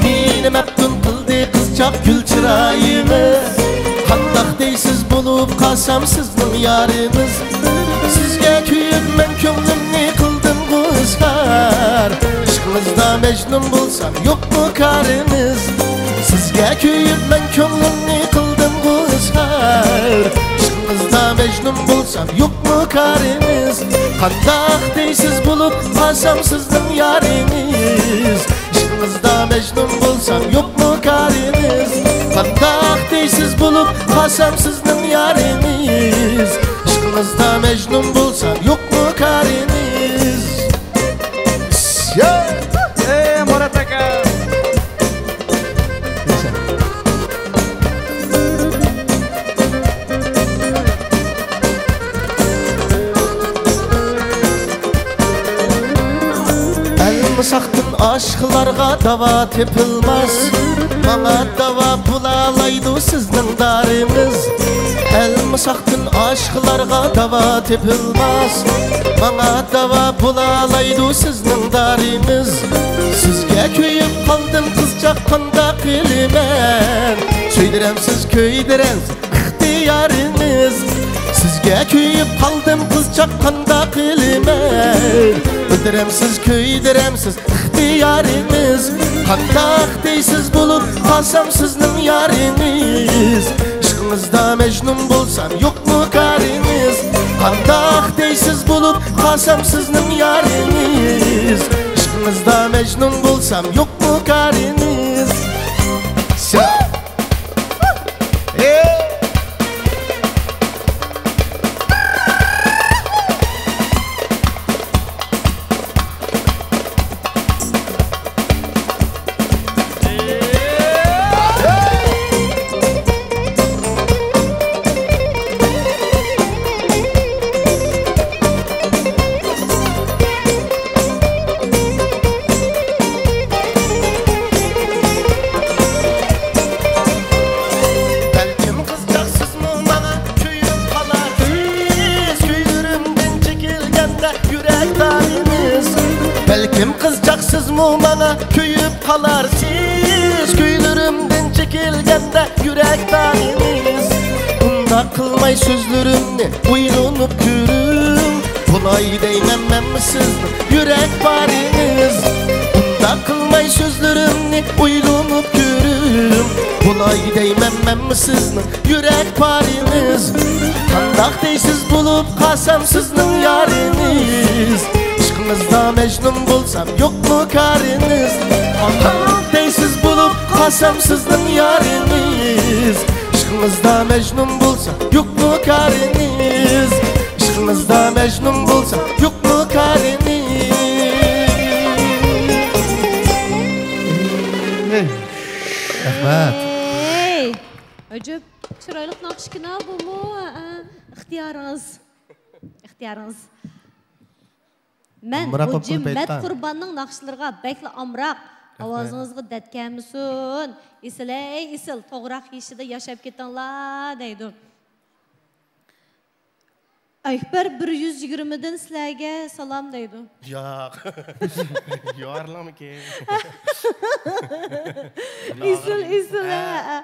مېنى مەپتۇن قىلدى قىزچاق گۈل چىرايىڭىز. قانداق دەيسىز بولۇپ قالسام سىزنىڭ يارىڭىز؟ سىزگە كۆيۈپ مەن كۆڭلۈمنى قىلدىمغۇ ئىزھار، ئىشقىڭىزدا مەجنۇن بولسام يوقمۇ كارىڭىز؟ سىزگە كۆيۈپ مەن كۆڭلۈمنى قىلدىمغۇ ئىزھار، ئىشقىڭىزدا مەجنۇن بولسام يوقمۇ كارىڭىز؟ قانداق دەيسىز بولۇپ قالسام سىزنىڭ يارىڭىز؟ ئىشقىڭىزدا مەجنۇن بولسام يوقمۇ كارىڭىز؟ قانداق دەيسىز بولۇپ قالسام سىزنىڭ يارىڭىز؟ ئىشقىڭىزدا مەجنۇن بولسام يوقمۇ كارىڭىز؟ يا! ئەي، مۇرات ئاكا! ئەلمىساقتىن ئاشىقلارغا داۋا تېپىلماس، ماڭا داۋا بولالايدۇ سىزنىڭ دارىڭىز. ئەلمىساقتىن ئاشىقلارغا داۋا تېپىلماس، ماڭا داۋا بولالايدۇ سىزنىڭ دارىڭىز. سىزگە كۆيۈپ قالدىم قىزچاق، قانداق قىلىمەن؟ سۆيدۈرەمسىز، كۆيدۈرەمسىز ئىختىيارىڭىز. سىزگە كۆيۈپ قالدىم قىزچاق، قانداق قىلىمەن؟ بىلدۈرەمسىز، كۆيدۈرەمسىز ئىختىيارىڭىز. قانداق دەيسىز بولۇپ قالسام سىزنىڭ يارىڭىز؟ ئىشقىڭىزدا مەجنۇن بولسام يوقمۇ كارىڭىز؟ قانداق دەيسىز بولۇپ قالسام سىزنىڭ يارىڭىز؟ ئىشقىڭىزدا مەجنۇن بولسام يوقمۇ كارىڭىز؟ بەلكىم قىزچاق سىزمۇ ماڭا كۆيۈپ قالارسىز، كۈيلىرىمدىن چېكىلگەندە يۈرەك تارىمىز. بەلكىم قىزچاق سىزمۇ ماڭا كۆيۈپ قالارسىز، كۈيلىرىمدىن چېكىلگەندە يۈرەك تارىمىز. ئۇنداق قىلماي سۆزلىرىمنى ئويلىنىپ كۆرۈڭ، بولاي دەيمەن مەنمۇ سىزنىڭ يۈرەك پارىڭىز. ئۇنداق قىلماي سۆزلىرىمنى ئويلىنىپ كۆرۈڭ، بولاي دەيمەن مەنمۇ سىزنىڭ يۈرەك پارىڭىز. قانداق دەيسىز بولۇپ قالسام سىزنىڭ يارىڭىز؟ ئىشقىڭىزدا مەجنۇن بولسام يوقمۇ كارىڭىز؟ قانداق دەيسىز بولۇپ قالسام سىزنىڭ يارىڭىز؟ ئىشقىڭىزدا مەجنۇن بولسام يوقمۇ كارىڭىز؟ ئىشقىڭىزدا مەجنۇن بولسام يوقمۇ كارىڭىز؟ رەھمەت. ئەي، ئەجەب چىرايلىق ناخشىكىنا بۇمۇ. ھە، ئىختىيارىڭىز. ئىختىيارىڭىز. مەن ئامراق بولۇپ ھوجىم تۇرۇپ مەت ئېيتقان. قۇرباننىڭ ناخشىلىرىغا بەكلا ئامراق. رەھمەت. ئاۋازىڭىزغا دەرد كەلمىسۇن. ئېسىل، ئەي ئېسىل، توغراق يېشىدا ياشاپ كېتىڭلار دەيدۇ. ئەكبەر بىر يۈز يىگىرمىدىن سىلەرگە سالام دەيدۇ. ياق. يۇۋارلاڭمىكىن؟ ئېسىل، ئېسىل، ھە، ھە.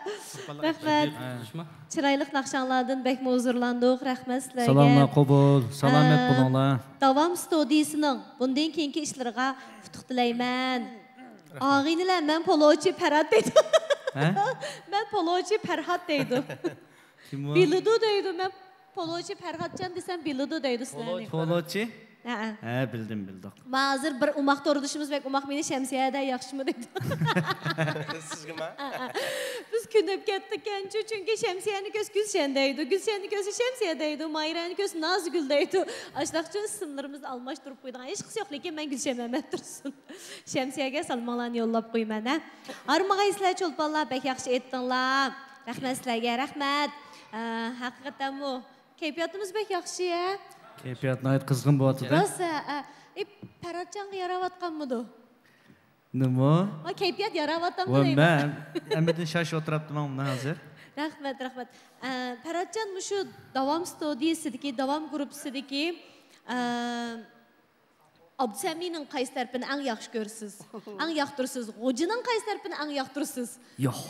رەھمەت. ھە. چىرايلىق ناخشاڭلاردىن بەكمۇ ھۇزۇرلاندۇق. رەھمەت سىلەرگە. سالاملار قوبۇل. سالامەت ھە، بولۇڭلار. داۋام ستۇدىيىسىنىڭ بۇندىن كېيىنكى ئىشلىرىغا ئۇتۇق تىلەيمەن. رەھمەت. ئاغىنىلەر، مەن پولوچى پەرھات دەيدۇ. ھە؟ مەن پولوچى پەرھات دەيدۇ. كىم ئۇ؟ بىلىدۇ دەيدۇ، مەن پولوچى پەرھاتجان دېسەم بىلىدۇ دەيدۇ سىلەرنى. پولوچى؟ ھەئە. ھە، بىلدىم، بىلدۇق. ما ھازىر بىر ئوماق توردىشىمىز بەك ئوماق، مېنى شەمسىيە دە ياخشىمۇ دەيدۇ. سىزگىما؟ ھەئە. بىز كۆنۈپ كەتتۇق ئەنچۇ، چۈنكى شەمسىيەنى كۆرسە گۈلشەن دەيدۇ، گۈلشەننى كۆرسە شەمسىيە دەيدۇ، ماھىرەنى كۆرسە نازگۈل دەيدۇ. ئاشۇنداقچۇ ئىسىملىرىمىزنى ئالماشتۇرۇپ قويىدىغان ھېچقىسى يوق، لېكىن مەن گۈلشەن مەمەت تۇرسۇن. شەمسىيەگە سالىمىڭلارنى يوللاپ قويىمەن، ھە. ھارمىغايسىلەر چولپانلار، بەك ياخشى ئېيتتىڭلار. رەھمەت سىلەرگە، رەھمەت. ئە، ھەقىقەتەنمۇ كەيپىياتىمىز بەك ياخشى، ھە. كەيپىيات ناھايىتى قىزغىن بولۇۋاتىدۇ. راست، ھە، ھە. ئى، پەرھاتجانغا ياراۋاتقانمىدۇ؟ نېمە؟ ما كەيپىيات ياراۋاتامدۇ ۋە دەيمەن. مەن ھەممىدىن شاش ئولتۇرۇپتىمەن مۇندا ھازىر. رەھمەت، رەھمەت. ئە، پەرھاتجان مۇشۇ داۋام ستۇدىيىسىدىكى، داۋام گۇرۇپپىسىدىكى، ئە، ئابدۇسەمىنىڭ قايسى تەرىپىنى ئەڭ ياخشى كۆرىسىز؟ ئەڭ ياقتۇرىسىز؟ غوجىنىڭ قايسى تەرىپىنى ئەڭ ياقتۇرىسىز؟ يوق.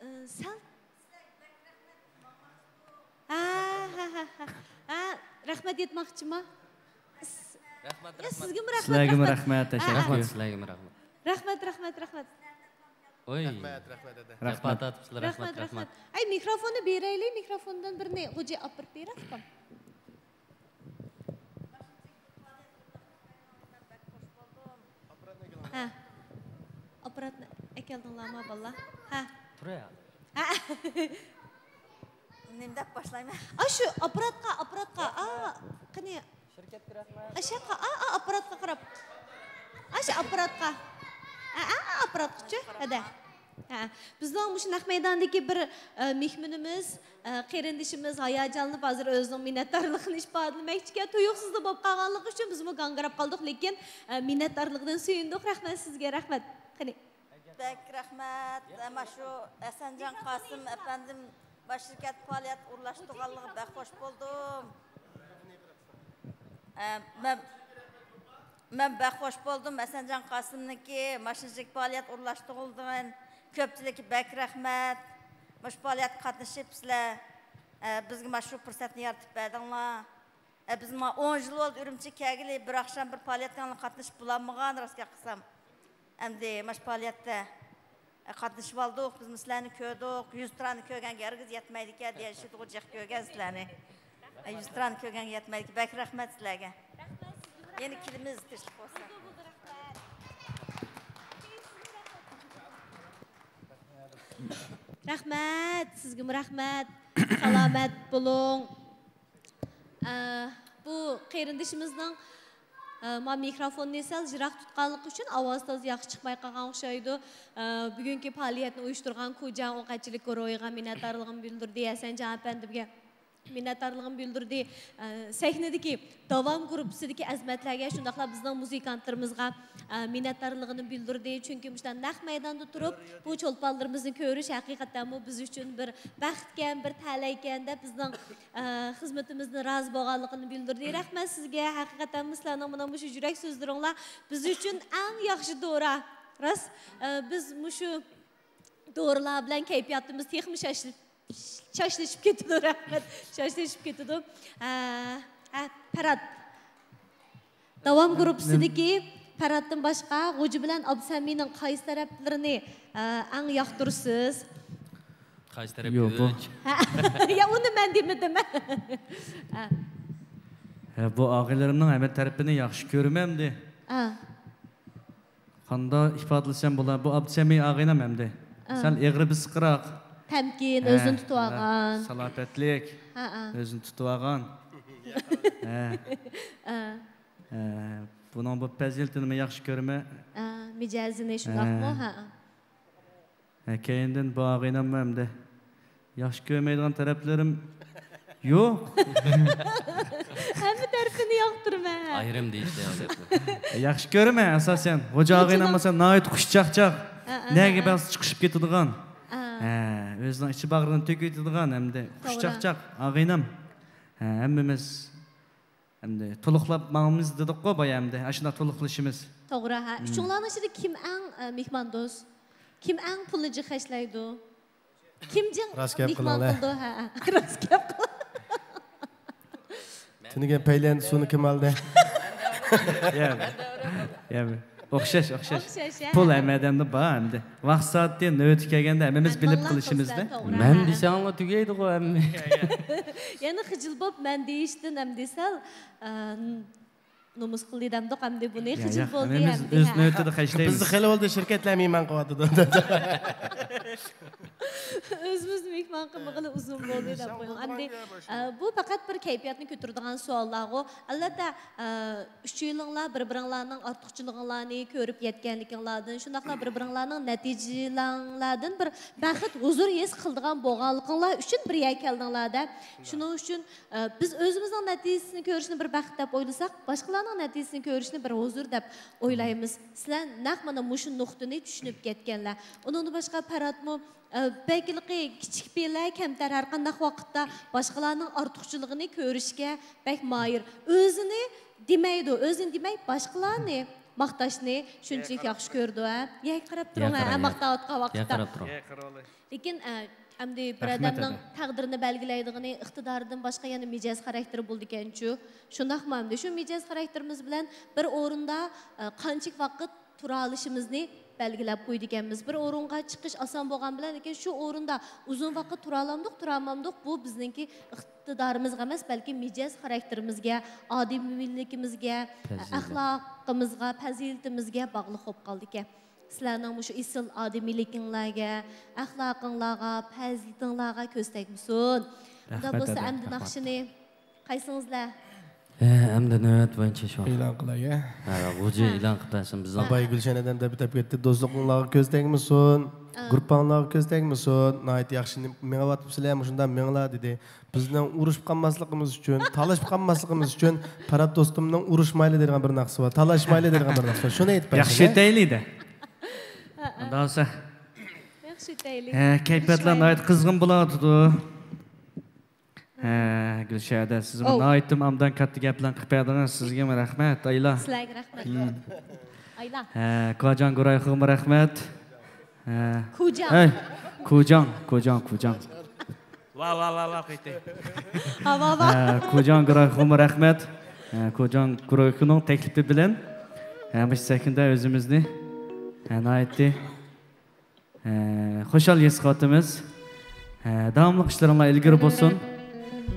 ئى، سەل. ھە، ھە، ھە، ھە. ھە، رەھمەت ئېيتماقچىما؟ رەھمەت، يا، رەھمەت. سىزگىمۇ رەھمەت، سىلەرگىمۇ رەھمەت. رەھمەت، ھە، تەشەككۈر. رەھمەت، سىلەرگىمۇ رەھمەت. رەھمەت، رەھمەت، رەھمەت. ئوي. رەھمەت، رەھمەت، دەدە. جاپا تارتىپسىلەر، رەھمەت، رەھمەت، رەھمەت. ئەي، مىكروفوننى بېرەيلى، مىكروفوندىن بىرنى غوجى ئاپىرىپ بېرەتتىم. ھە. ئاپپاراتنى ئەكەلدىڭلارمۇ، بالىلار؟ ھە. تۇرە. ھە. نېمە دەپ باشلايمەن؟ ئا، شۇ ئاپپاراتقا، ئاپپاراتقا. ئا، قېنى. شىركەتكە رەھمەت. ئاشۇ ياققا، ئا، ئا، ئاپپاراتقا قاراپ. ئاشۇ ئاپپاراتقا. ئا، ئا، ئا، ئاپپاراتقىچۇ. ھەدە. ھە، بىزنىڭ مۇشۇ نەق مەيداندىكى بىر، ئە، مېھمىنىمىز، ئە، قېرىندىشىمىز ھاياجانلىنىپ ھازىر ئۆزىنىڭ مىننەتدارلىقىنى ئىپادىلىمەكچىكەن. تۇيۇقسىزلا بولۇپ قالغانلىقى ئۈچۈن بىزمۇ گاڭگىراپ قالدۇق، لېكىن، ئە، مىننەتدارلىقىدىن سۆيۈندۇق. رەھمەت سىزگە، رەھمەت. قېنى. بەك رەھمەت. مانا شۇ ھەسەنجان قاسىم ئەپەندىم مانا شىركەت پائالىيەت ئورۇنلاشتۇرغانلىقىغا بەك خوش بولدۇم. ئە، مەن، مەن بەك خوش بولدۇم، ھەسەنجان قاسىمنىڭكى ماشىنىچىلىك پائالىيەت ئورۇنلاشتۇرغىنىدىن كۆپچىلىككە بەك رەھمەت. مۇشۇ پائالىيەتكە قاتنىشىپ، سىلەر، ئە، بىزگە مانا شۇ پۇرسەتنى يارىتىپ بەردىڭلار. ئە، بىز مانا ئون يىل بولدى ئۈرۈمچىگە كەلگىلى، بىر ئاخشام بىر پائالىيەتكە قاتنىشىپ بولالمىغان، راست گەپ قىلسام. ئەمدى مانا شۇ پائالىيەتتە، ئە، قاتنىشىپ ئالدۇق. بىز سىلەرنى كۆردۇق. يۈز تۇرانى كۆرگەنگە ھەرگىز يەتمەيدىكەن دېيىشىدىغۇ جىق كۆرگەن سىلەرنى. ئە، يۈز تۇرانى كۆرگەنگە يەتمەيدىكەن. بەك رەھمەت سىلەرگە. يەنە كېلىمىز، تىنچلىق بولسۇن. رەھمەت، سىزگىمۇ رەھمەت. سالامەت بولۇڭ. ئە، بۇ قېرىندىشىمىزنىڭ، ئە، ما مىكروفوننى سەل يىراق تۇتقانلىقى ئۈچۈن ئاۋازى تازا ياخشى چىقماي قالغان ئوخشايدۇ. ئە، بۈگۈنكى پائالىيەتنى ئۇيۇشتۇرغان كۇجاڭ ئوقەتچىلىك گۇرۇھىغا مىننەتدارلىقىنى بىلدۈردى، ھەسەنجان ئەپەندىمگە مىننەتدارلىقىنى بىلدۈردى. ئە، سەھنىدىكى داۋام گۇرۇپپىسىدىكى ئەزىمەتلەرگە، شۇنداقلا بىزنىڭ مۇزىكانتلىرىمىزغا، ئە، مىننەتدارلىقىنى بىلدۈردى. چۈنكى مۇشۇنداق نەق مەيداندا تۇرۇپ، بۇ چولپانلىرىمىزنى كۆرۈش ھەقىقەتەنمۇ بىز ئۈچۈن بىر بەختكەن، بىر تەلەيكەن دەپ بىزنىڭ، ئە، خىزمىتىمىزدىن رازى بولغانلىقىنى بىلدۈردى. رەھمەت سىزگە، ھەقىقەتەنمۇ سىلەرنىڭ مانا مۇشۇ يۈرەك سۆزلىرىڭلار بىز ئۈچۈن ئەڭ ياخشى دورا. راست، ئە، بىز مۇشۇ دورىلار بىلەن كەيپىياتىمىز تېخىمۇ شاشلىشىپ، شاشلىشىپ كېتىدۇ، رەھمەت. شاشلىشىپ كېتىدۇ. ھە، ھە، پەرھات. داۋام گۇرۇپپىسىدىكى پەرھاتتىن باشقا غوجا بىلەن ئابدۇسەمىنىڭ قايسى تەرەپلىرىنى، ئە، ئەڭ ياقتۇرىسىز؟ قايسى تەرەپ يوق، بۇ ئۆچ؟ ھە. يا، ئۇنى مەن دېمىدىم. ھە. ھە، بۇ ئاغىنىلىرىمنىڭ ھەممە تەرىپىنى ياخشى كۆرىمەن ئەمدى. ھە. قانداق ئىپادىلىسەم بولا؟ بۇ ئابدۇسەمىي ئاغىنەم ئەمدى. ئا. سەل ئېغىر بېسىقراق. تەمكىن، ھە، ئۆزىنى تۇتۇۋالغان. ھە، سالاپەتلىك. ھە، ھە. ئۆزىنى تۇتۇۋالغان. ھە. ھە. ھە، بۇنىڭ بۇ پەزىلىتىنىمۇ ياخشى كۆرىمەن. ھە، مىجەزىنى شۇنداقمۇ؟ ھە. ھە. ھە، كەينىدىن بۇ ئاغىنەممۇ ئەمدى ياخشى كۆرمەيدىغان تەرەپلىرىم يوق. ھەممە تەرىپىنى ياقتۇرىمەن. ئايرىم دېيىشتى ھازىر. ياخشى كۆرىمەن ئاساسەن. غوجا ئاغىنەم بولسا ناھايىتى خۇشچاقچاق. ھە، ھە، نەگە ھە. بارسا چىقىشىپ كېتىدىغان. ھە. ھە، ئۆزىنىڭ ئىچى باغرىنى تۆكۈۋېتىدىغان ئەمدى. توغرا. خۇشچاقچاق ئاغىنەم. ھە، ھەممىمىز ئەمدى تولۇقلاپ ماڭىمىز دېدۇققۇ بايا ئەمدى. ئاشۇنداق تولۇقلىشىمىز. توغرا، ھە. مم. ئۈچۈڭلارنىڭ ئىچىدە كىم ئەڭ، ئە، مېھماندوست؟ كىم ئەڭ پۇلنى جىق خەجلەيدۇ؟ كىم جىق مېھمان قىلىدۇ؟ راست گەپ قىلىڭلار. ھە، ھە. راست گەپ قىل. تۈنۈگۈن پەيلەن سۇنى كىم ئالدى؟ يا، يا، ئوخشاش، ئوخشاش. ئوخشاش، ھە. پۇل ھەممە ئادەمدە بار ئەمدى. ۋاقىت سائىتى نۆۋىتى كەلگەندە ھەممىمىز بىلىپ قىلىشىمىزدە. توغرا، مەن ھە. دېسەڭلا تۈگەيدىغۇ ھەممە. يەنە خىجىل بولۇپ مەن دېيىشتىن ئەمدى سەل، ئە، نومۇس قىلدى دەمدۇق ئەمدى بۇنى. يا، خىجىل يا، بولدى ھەممىمىز ئەمدى، ئۆز ھە. نۆۋىتىدە خەجلەيمىز. بىزدە خېلى بولدى شىركەتلەر مېھمان قىلىۋاتىدۇ. ئۆزىمىزنى مېھمان قىلمىغىلى ئۇزۇن بولدى دەپ قويۇڭ. ئەمدى، ئە، بۇ پەقەت بىر كەيپىياتنى كۆتۈرىدىغان سوئاللارغۇ. ئەلۋەتتە، ئە، ئۈچىيلىڭلار بىر-بىرىڭلارنىڭ ئارتۇقچىلىقىڭلارنى كۆرۈپ يەتكەنلىكىڭلاردىن، شۇنداقلا بىر-بىرىڭلارنىڭ نەتىجىلىرىڭلاردىن بىر بەخت، ھۇزۇر ھېس قىلىدىغان بولغانلىقىڭلار ئۈچۈن بىر يەرگە كەلدىڭلار-دە. شۇنىڭ ئۈچۈن، ئە، بىز ئۆزىمىزنىڭ نەتىجىسىنى كۆرۈشنى بىر بەخت دەپ ئويلىساق، باشقىلار نەتىجىسىنى كۆرۈشنى بىر ھۇزۇر دەپ ئويلايمىز. سىلەر نەق مانا مۇشۇ نۇقتىنى چۈشىنىپ كەتكەنلەر. ئۇنىڭدىن باشقا پەرھاتمۇ، ئە، بەكلىقى كىچىك پېلە، كەمتەر، ھەر قانداق ۋاقىتتا باشقىلارنىڭ ئارتۇقچىلىقىنى كۆرۈشكە بەك ماھىر. ئۆزىنى دېمەيدۇ، ئۆزىنى دېمەي، باشقىلارنى ماختاشنى شۇنچىلىك ياخشى كۆرىدۇ، ھە؟ يەرگە قاراپ تۇرۇڭ، ھە، ماختاۋاتقان ۋاقىتتا. يەرگە قاراپ تۇرۇڭ. لېكىن، ئە، ئەمدى بىر ئادەمنىڭ تەقدىرىنى بەلگىلەيدىغىنى ئىقتىدارىدىن باشقا يەنە مىجەز خاراكتېرى بولىدىكەنچۇ؟ شۇنداقمۇ ئەمدى؟ شۇ مىجەز خاراكتېرىمىز بىلەن بىر ئورۇندا، ئە، قانچىلىك ۋاقىت تۇرالىشىمىزنى بەلگىلەپ قويىدىكەنمىز. بىر ئورۇنغا چىقىش ئاسان بولغان بىلەن، لېكىن شۇ ئورۇندا ئۇزۇن ۋاقىت تۇرالامدۇق، تۇرالمامدۇق، بۇ بىزنىڭكى ئىقتىدارىمىزغا ئەمەس، بەلكى مىجەز خاراكتېرىمىزگە، ئادىمىيلىكىمىزگە، ئەخلاقىمىزغا، پەزىلىتىمىزگە باغلىق بولۇپ قالىدىكەن. سىلەرنىڭ مۇشۇ ئېسىل ئادىمىيلىكىڭلارگە، ئەخلاقىڭلارغا، پەزىلىتىڭلارغا كۆز تەگمىسۇن. ئۇنداق بولسا ئەمدى ناخشىنى قايسىڭىزلەر؟ ھە، ئەمدى نۆۋەت بويىچە شۇ. ئېلان قىلاي، ھە؟ ھە، غۇجى ئېلان قىلىپ بەرسۇن بىزنىڭ. ئاپاي گۈلشەن ھەدەم دەپ دەپ كەتتى. دوستلۇقۇڭلارغا كۆز تەگمىسۇن. گۇرۇپپاڭلارغا كۆز تەگمىسۇن. ناھايىتى ياخشى مېڭىۋاتىپسىلەر، مۇشۇنداق مېڭىڭلار دېدى. بىزنىڭ ئۇرۇشۇپ قالماسلىقىمىز ئۈچۈن، تالىشىپ قالماسلىقىمىز ئۈچۈن پەرھات دوستۇمنىڭ ئۇرۇشمايلى دېگەن بىر ناخشىسى بار، تالاشمايلى دېگەن بىر ناخشىسى بار. شۇنى ئېيتىپ بەرسەڭ. ياخشى ئۆتەيلى دە. ئۇنداق بولسا. ياخشى ئۆتەيلى. ھە، كەيپىياتلار ناھايىتى قىزغىن بولۇۋاتىدۇ. ھە، گۈلشەھەردە سىزمۇ ناھايىتى ئابدان كاتتا گەپلەرنى قىلىپ بەردىڭىز. سىزگىمۇ رەھمەت، ئايلا. سىلەرگە رەھمەت. ئايلا. ھە، كاجاڭ گۇرايخۇغىمۇ رەھمەت. ھە. كۇجاڭ. ئەي، كۇجاڭ، كۇجاڭ، كۇجاڭ. ۋا، ۋا، ۋا، ۋا، قايتى. ھا، ۋا، ۋا. ھە، كۇجاڭ گۇرايخۇغىمۇ رەھمەت. ھە، كۇجاڭ گۇرايخۇنىڭ تەكلىپى بىلەن، ھە، مۇشۇ سەھنىدە ئۆزىمىزنى، ھە، ناھايىتى، ھە، خۇشال ھېس قىلىۋاتىمىز. ھە، داۋاملىق ئىشلىرىڭلار ئىلگىرى بولسۇن.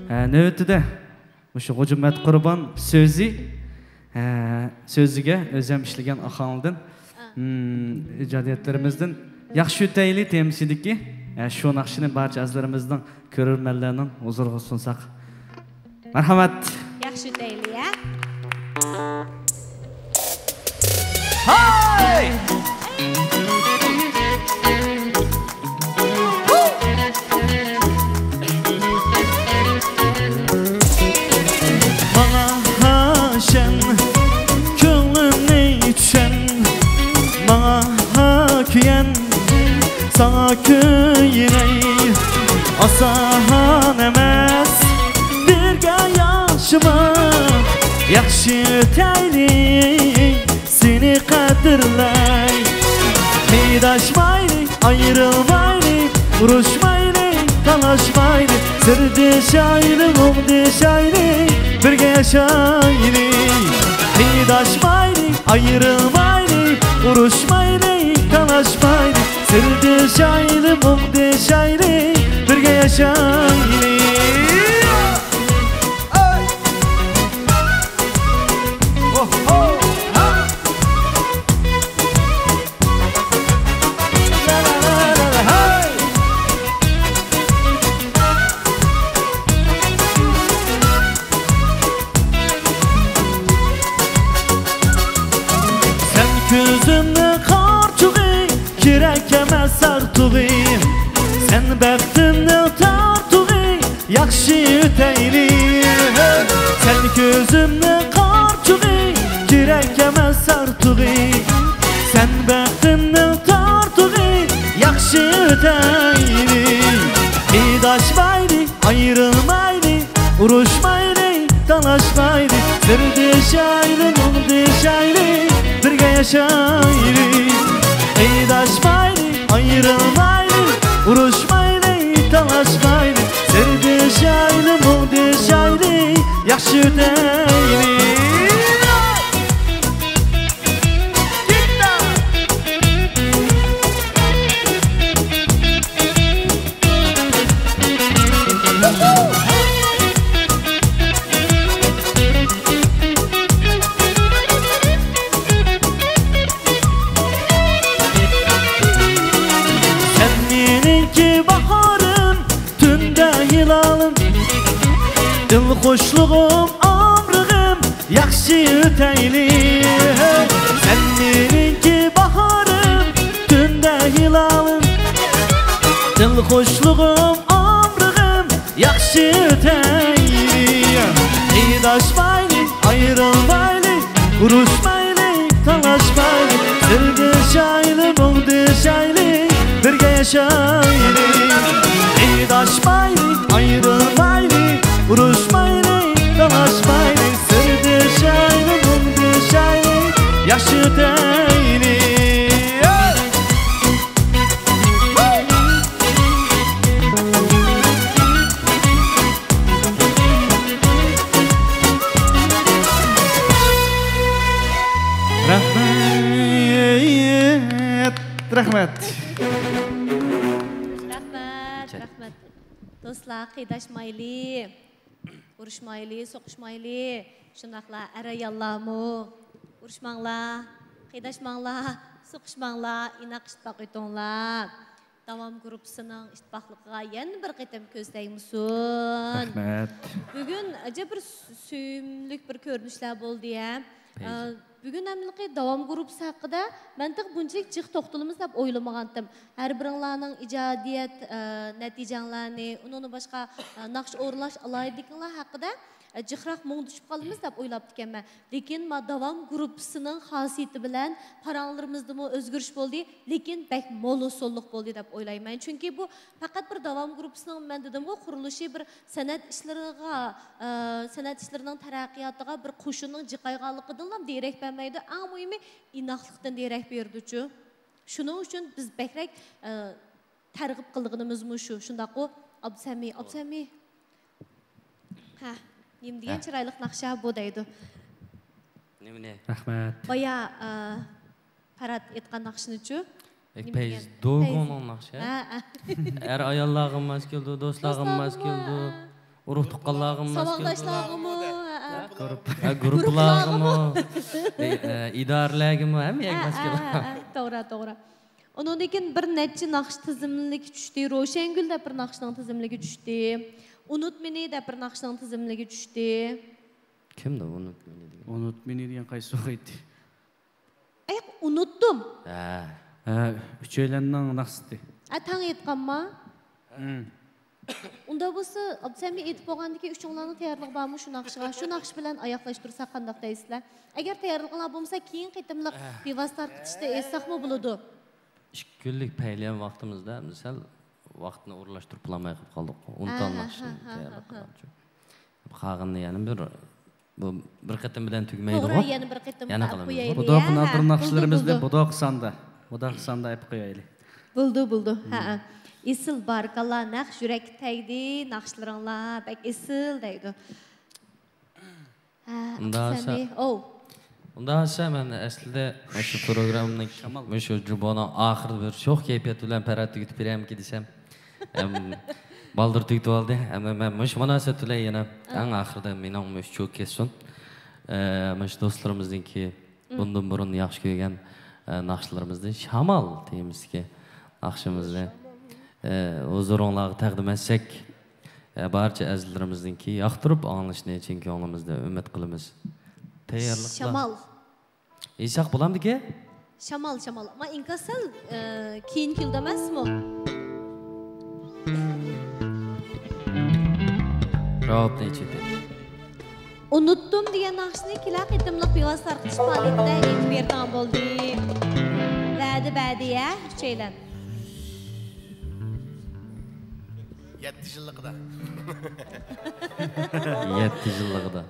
ھە، نۆۋىتىدە مۇشۇ غوجىمەت قۇربان سۆزى، ھە، سۆزىگە ئۆزۈم ئىشلىگەن ئاھاڭدىن، ھىم، ئىجادىيەتلىرىمىزدىن ياخشى ئۆتەيلى تېمىسىدىكى، ھە، شۇ ناخشىنى بارچە ئەزىزلىرىمىزنىڭ، كۆرۈرمەنلەرنىڭ ھۇزۇرىغا سۇنساق. مەرھەمەت. ياخشى ئۆتەيلى، ھە؟ ھاي! ماڭا ھاشەم، كۆڭلۈمنى چۈشەن، ماڭا كۆيەن، ساڭا كۆيۈنەي. ئاسان ئەمەس بىرگە ياشىماق، ياخشى ئۆتەيلى، سېنى قەدىرلەي. ئىداشمايلى، ئايرىلمايلى، ئۇرۇشمايلى، تالاشمايلى، سىردىشايلى، مۇڭدىشايلى، بىرگە ياشايلى. ئىداشمايلى، ئايرىلمايلى، ئۇرۇشمايلى، تالاشمايلى، سىردىشايلى، مۇڭدىشايلى، بىرگە ياشايلى. سەن كۆزۈمنىڭ قارىچۇقى، كېرەك ئەمەس ئارتۇقى. سەن بەختىمنىڭ تارتۇقى، ياخشى ئۆتەيلى. سەن كۆزۈمنىڭ قارىچۇقى، كېرەك ئەمەس ئارتۇقى. سەن بەختىمنىڭ تارتۇقى، ياخشى ئۆتەيلى. ئىداشمايلى، ئايرىلمايلى، ئۇرۇشمايلى، تالاشمايلى، سىردىشايلى، مۇڭدىشايلى، بىرگە ياشايلى. ئىداشمايلى، ئايرىلمايلى، ئۇرۇشمايلى، تالاشمايلى، سىردىشايلى، مۇڭدىشايلى، ياخشى ئۆتەيلى. سەن مېنىڭكى باھارىم، تۈندە ھىلالىم، دىلخۇشلۇقۇم، ئامرىقىم، ياخشى ئۆتەيلى. سەن مېنىڭكى باھارىم، تۈندە ھىلالىم، دىلخۇشلۇقۇم، ئامرىقىم، ياخشى ئۆتەيلى. ئىداشمايلى، ئايرىلمايلى، ئۇرۇشمايلى، تالاشمايلى، سىردىشايلى، مۇڭدىشايلى، بىرگە ياشايلى. ئىداشمايلى، ئايرىلمايلى، ئۇرۇشمايلى، تالاشمايلى، سىردىشايلى، مۇڭدىشايلى، ياشىتايلى. رەھمەت، رەھمەت. رەھمەت، رەھمەت. دوستلار، قىيداشمايلى، ئۇرۇشمايلى، سوقۇشمايلى. شۇنداقلا ئەر-ئاياللارمۇ ئۇرۇشماڭلار، قىيداشماڭلار، سوقۇشماڭلار، ئىناق ئىتتىپاق ئۆتۈڭلار. داۋام گۇرۇپپىسىنىڭ ئىتتىپاقلىقىغا يەنە بىر قېتىم كۆز تەگمىسۇن. رەھمەت. بۈگۈن ئەجەب بىر سۆ-، سۆيۈملۈك بىر كۆرۈنۈشلەر بولدى، ھە. ئە، بۈگۈن ھەممىلىقى داۋام گۇرۇپپىسى ھەققىدە مەن تېخى بۇنچىلىك جىق توختىلىمىز دەپ ئويلىمىغانتىم. ھەر بىرىڭلارنىڭ ئىجادىيەت، ئە، نەتىجەڭلارنى، ئۇنىڭدىن باشقا، ئە، ناخشا ئورۇنلاش ئالاھىدىلىكىڭلار ھەققىدە، ئە، جىقراق مۇڭدىشىپ قالىمىز دەپ ئويلاپتىكەنمەن. لېكىن ما داۋام گۇرۇپپىسىنىڭ خاسىيىتى بىلەن پاراڭلىرىمىزدىمۇ ئۆزگىرىش بولدى، لېكىن بەك مول ھوسۇللۇق بولدى دەپ ئويلايمەن. چۈنكى بۇ پەقەت بىر داۋام گۇرۇپپىسىنىڭ، مەن دېدىمغۇ، قۇرۇلۇشى بىر سەنئەت ئىشلىرىغا، ئە، سەنئەت ئىشلىرىنىڭ تەرەققىياتىغا بىر قوشۇننىڭ جىقايغانلىقىدىنلا دېرەك بەرمەيدۇ، ئەڭ مۇھىمى ئىناقلىقتىن دېرەك بېرىدۇچۇ. شۇنىڭ ئۈچۈن بىز بەكرەك، ئە، تەرغىب قىلىدىغىنىمىزمۇ شۇ، شۇنداققۇ، ئابدۇسەمى؟ ئابدۇسەمى. ھە، نېمە دېگەن ھە. چىرايلىق ناخشا بۇ دەيدۇ. نېمىنى؟ رەھمەت. بايا، ئە، پەرھات ئېيتقان ناخشىنىچۇ؟ ئەي، نېمە دېگەن؟ پەيزى دوگۇننىڭ ناخشا. ھە، ھە. ئەر-ئاياللارغىمۇ ماس كېلىدۇ، دوستلارغىمۇ ماس كېلىدۇ، ئۇرۇق-تۇغقانلارغىمۇ ماس كېلىدۇ. ساۋاقداشلارغىمۇ، ھە، ھە. گۇرۇپپا-، ھە، گۇرۇپپىلارغىمۇ. ئەي، ئە، ئىدارىلەرگىمۇ، ھەممە يەرگە ھە، ماس ھە، كېلىدۇ. ھە، ھە. توغرا، توغرا. ئۇنىڭدىن كېيىن بىر نەچچە ناخشا تىزىملىككە چۈشتى. روشەنگۈل دەپ بىر ناخشىنىڭ تىزىملىكىگە چۈشتى. ئۇنۇت مېنى دەپ بىر ناخشىنىڭ تىزىملىكىگە چۈشتى. كىمدۇ ئۇنۇت مېنى دېگەن؟ ئۇنۇت مېنى دېگەن قايسى ئىدى؟ ئەي، ئۇنۇتتۇم. ھە. ھە، ئۈچەيلەننىڭ ناخشىسى. ھە، تەڭ ئېيتقانما؟ ھىم. ئۇنداق بولسا، ئابدۇسەمى ئېيتىپ بولغاندىكىن ئۈچۈڭلارنىڭ تەييارلىقى بارمۇ شۇ ناخشىغا؟ شۇ ناخشا بىلەن ئاياغلاشتۇرساق قانداق دەيسىلەر؟ ئەگەر تەييارلىقىڭلار بولمىسا، كېيىن قېتىملىق بىۋاسىتە تارقىتىشتا ئېيتساقمۇ بولىدۇ. ئىككى كۈنلۈك پەيلىيەم ۋاقتىمىزدا، سەل ۋاقىتنى ئورۇنلاشتۇرۇپ بولالماي قېلىپ قالدۇق. ئۇنتۇپ ھە، ھە، قالماقچىدىم ھە، ھە، تەييارلىق ھە، ھە. قىلغانچە. قالغىنىنى يەنە بىر، بۇ بىر قېتىم بىلەن تۈگىمەيدىغۇ. توغرا، يەنە بىر قېتىم يەنە قىلىمىز. قويايلى، بۇداق ھە، نادىر ھە. ناخشىلىرىمىزنى بولدى، بولدى. بۇداق ساندا، بۇداق ساندا ئېلىپ قويايلى. بولدى، بولدى. ھە، ھە. ئېسىل، بارىكاللا، نەق يۈرەككە تەگدى، ناخشىلىرىڭلار بەك ئېسىل دەيدۇ. ھە، ئۇنداق بولسا، سەمى، ئوۋ. ئۇنداق بولسا، مەن ئەسلىدە مۇشۇ پروگراممىنىڭ، شامال. مۇشۇ جۇبونىڭ ئاخىرىدا بىر شوخ كەيپىيات بىلەن پەرھات تۈگىتىپ بېرەمكى دېسەم، ئەم، بالدۇر تۈگىتىۋالدى. ئەمما مەن مۇشۇ مۇناسىۋەت بىلەن يەنە ئا. ئەڭ ئاخىرىدا مېنىڭ مۇشۇ چوكى كەتسۇن. ئە، مۇشۇ دوستلىرىمىزنىڭكى م. بۇندىن بۇرۇن ياخشى كۆرگەن، ئە، ناخشىلىرىمىزدىن شامال تېمىسىدىكى ناخشىمىزنى، ئە، ھۇزۇرۇڭلارغا تەقدىم ئەتسەك، ئە، بارچە ئەزىزلىرىمىزنىڭكى ياقتۇرۇپ ئاڭلىشىنى چىن كۆڭلىمىزدىن ئۈمىد قىلىمىز. تەييارلىقلار. شامال. ئېيتساق بولامدىكى؟ شامال، شامال. ما ئىنكاس سەل، ئە، كېيىن كېلىدۇ ئەمەسمۇ؟ راۋابنى ئېچىۋېتەي. ئۇنتۇم دېگەن ناخشىنى كېلەر قېتىملىق بىۋاسىتە تارقىتىش پائالىيىتىدە ئېيتىپ بېرىدىغان بولدى. ۋەدە بەردى، ھە، ئۈچەيلەن. يەتتە يىللىقىدا. يەتتە يىللىقىدا.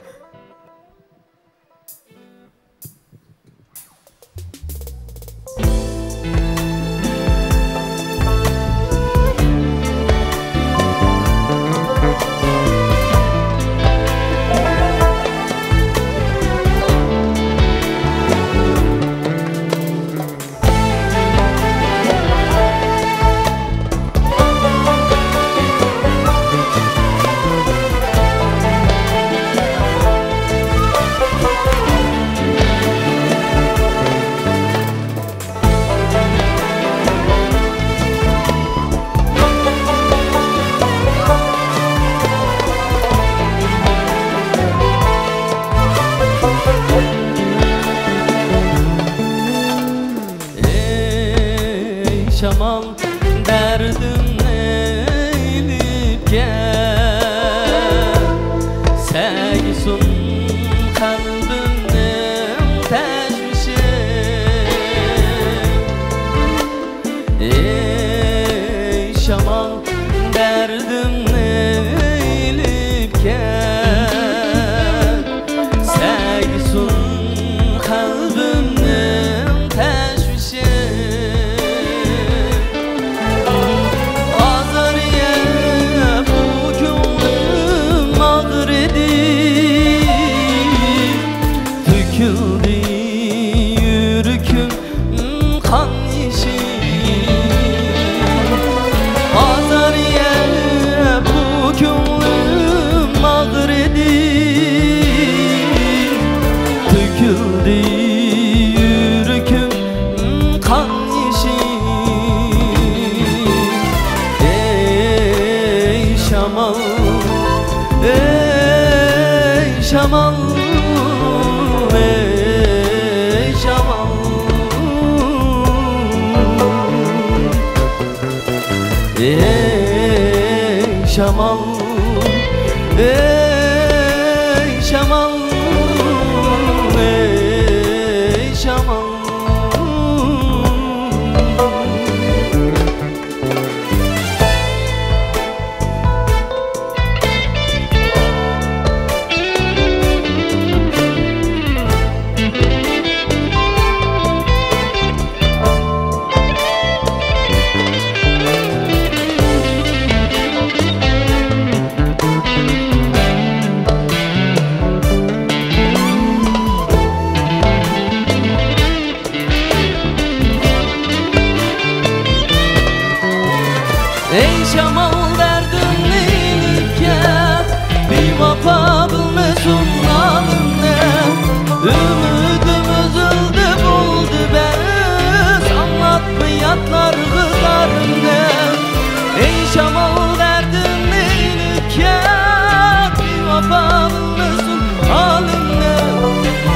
شامال، ئەي شامال، ئەي شامال، ئەي شامال، ئەي شامال، ئەي شامال. ئەي شامال، دەردىمنى ئېلىپ كەت، بىۋاپا بىلمىسۇن ھالىمنى. ئۈمىدىم ئۈزۈلدى، بولدى بەس، ئاڭلاتما ياتلارغا زارىمنى. ئەي شامال، دەردىمنى ئېلىپ كەت، بىۋاپا بىلمىسۇن ھالىمنى.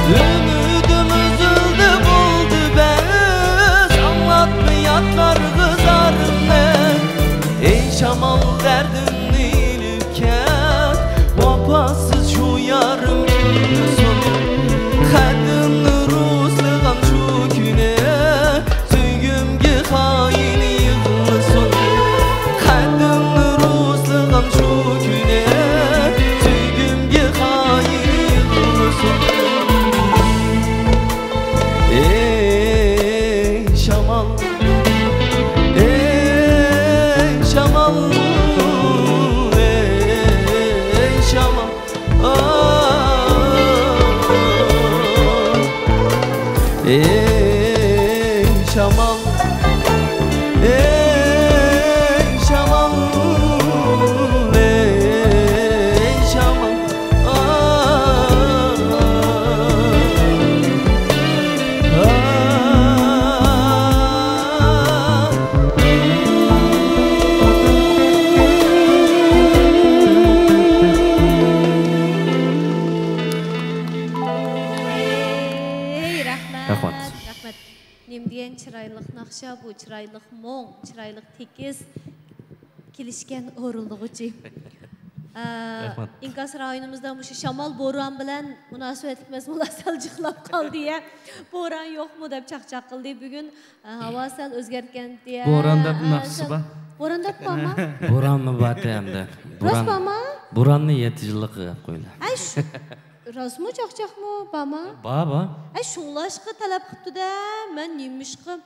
ئۈمىدىم ئۈزۈلدى، بولدى بەس، ئاڭلاتما ياتلارغا زارىمنى. ئەي شامال، دەردىمنى ئېلىپ كەت، ۋاپاسىز شۇ يارىم كۈلسۇن. خەتىمنى رۇسلىغان شۇ كۈنى، سۆيگۈمگە خائىن يىغلىسۇن. خەتىمنى رۇسلىغان شۇ كۈنى، سۆيگۈمگە خائىن يىغلىسۇن. ئەي شامال، ئەي شامال، ئەي شامال. ئەي شامال، ئەي شامال، ئەي شامال. ئەي، رەھمەت، رەھمەت. رەھمەت. نېمە دېگەن چىرايلىق ناخشا بۇ، چىرايلىق مۇڭ، چىرايلىق تېكىست، كېلىشكەن ئورۇنلىغۇچى. ئە، رەھمەت. ئىنكاس رايونىمىزدا مۇشۇ شامال، بوران بىلەن مۇناسىۋەتلىك مەزمۇنلار سەل جىقلاپ قالدى يە. بوران يوقمۇ دەپ چاقچاق قىلدى. بۈگۈن، ئە، ھاۋا سەل ئۆزگەرتكەنتى يە. بوران دەپ ئە، ناخشىسى سەل بار. بوران دەپ بارمۇ؟ بورانمۇ بار ئەمدى. راست بارمۇ؟ بوراننى يەتتە يىللىق قىلىپ قويدى. ئەي، شۇ، راستمۇ، چاقچاقمۇ بارمۇ؟ بار، بار. ئەي، شۇڭلاشقا تەلەپ قىپتۇ-دە، مەن نېمىشقا؟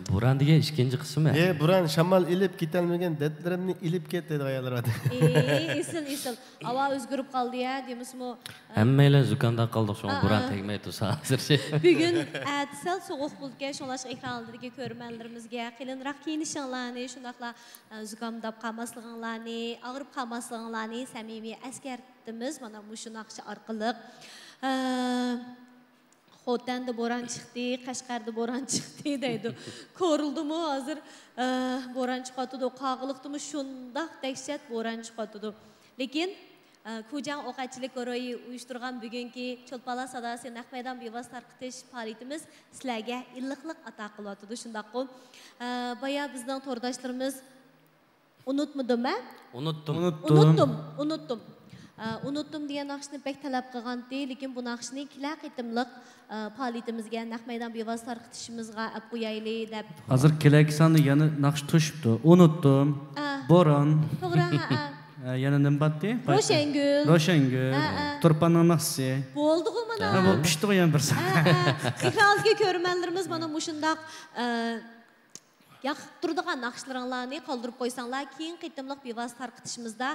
بوران دېگەن ئىككىنچى قىسمى. ئى، بوران، شامال ئېلىپ كېتەلمىگەن دەردلىرىمنى ئېلىپ كەت دەيدۇ ئاياللار. ئى، ئېسىل، ئېسىل. ھاۋا ئۆزگىرىپ قالدى يا، دېمىسىمۇ. ھەممەيلەن زۇكامداپ قالدۇق، شۇڭا ئا، بوران ئا. تەگمەي تۇرسا ھازىر شۇ. بۈگۈن ئەتىسەل سوغۇق بولىدىكەن، شۇڭلاشقا ئېكران ئالدىدىكى كۆرۈرمەنلىرىمىزگە قېلىنراق كىيىنىشىڭلارنى، شۇنداقلا، ئە، زۇكامداپ قالماسلىقىڭلارنى، ئاغرىپ قالماسلىقىڭلارنى سەمىمىي ئەسكەرتىمىز مانا مۇشۇ ناخشا ئارقىلىق. ئە، خوتەندە بوران چىقتى، قەشقەردە بوران چىقتى دەيدۇ. كورلىدىمۇ ھازىر، ئە، بوران چىقىۋاتىدۇ، قاغىلىقتىمۇ شۇنداق دەھشەت بوران چىقىۋاتىدۇ. لېكىن، ئە، كۇجاڭ ئوقەتچىلىك گۇرۇھى ئۇيۇشتۇرغان بۈگۈنكى چولپانلار ساداسى نەق مەيدان بىۋاسىتە تارقىتىش پائالىيىتىمىز سىلەرگە ئىللىقلىق ئاتا قىلىۋاتىدۇ، شۇنداققۇ؟ ئە، بايا بىزنىڭ تورداشلىرىمىز ئۇنتۇمىدىم ھە؟ ئۇنتۇم. ئۇنتۇم. ئۇنتۇم، ئۇنتۇم. ئە، ئۇنتۇم دېگەن ناخشىنى بەك تەلەپ قىلغانتى، لېكىن بۇ ناخشىنى كېلەر قېتىملىق، ئە، پائالىيىتىمىزگە، نەق مەيدان بىۋاسىتە تارقىتىشىمىزغا ئەپ قويايلى دەپ. ھازىر كېلەركى ساندا يەنە ناخشا توشۇپتۇ. ئۇنتۇم، ئە. بوران. توغرا، ھە، ھە. ئە، يەنە نېمە بارتى؟ روشەنگۈل. روشەنگۈل. ھە، ھە. تۇرپاننىڭ ناخشىسى. بولدىغۇ مانا. ھە، بۇ پىشتىغۇ يەنە بىر سان. ھە، ھە. ئېكران ئالدىدىكى كۆرۈرمەنلىرىمىز مانا مۇشۇنداق، ئە، ياقتۇرىدىغان ناخشىلىرىڭلارنى قالدۇرۇپ قويساڭلار، كېيىنكى قېتىملىق بىۋاسىتە تارقىتىشىمىزدا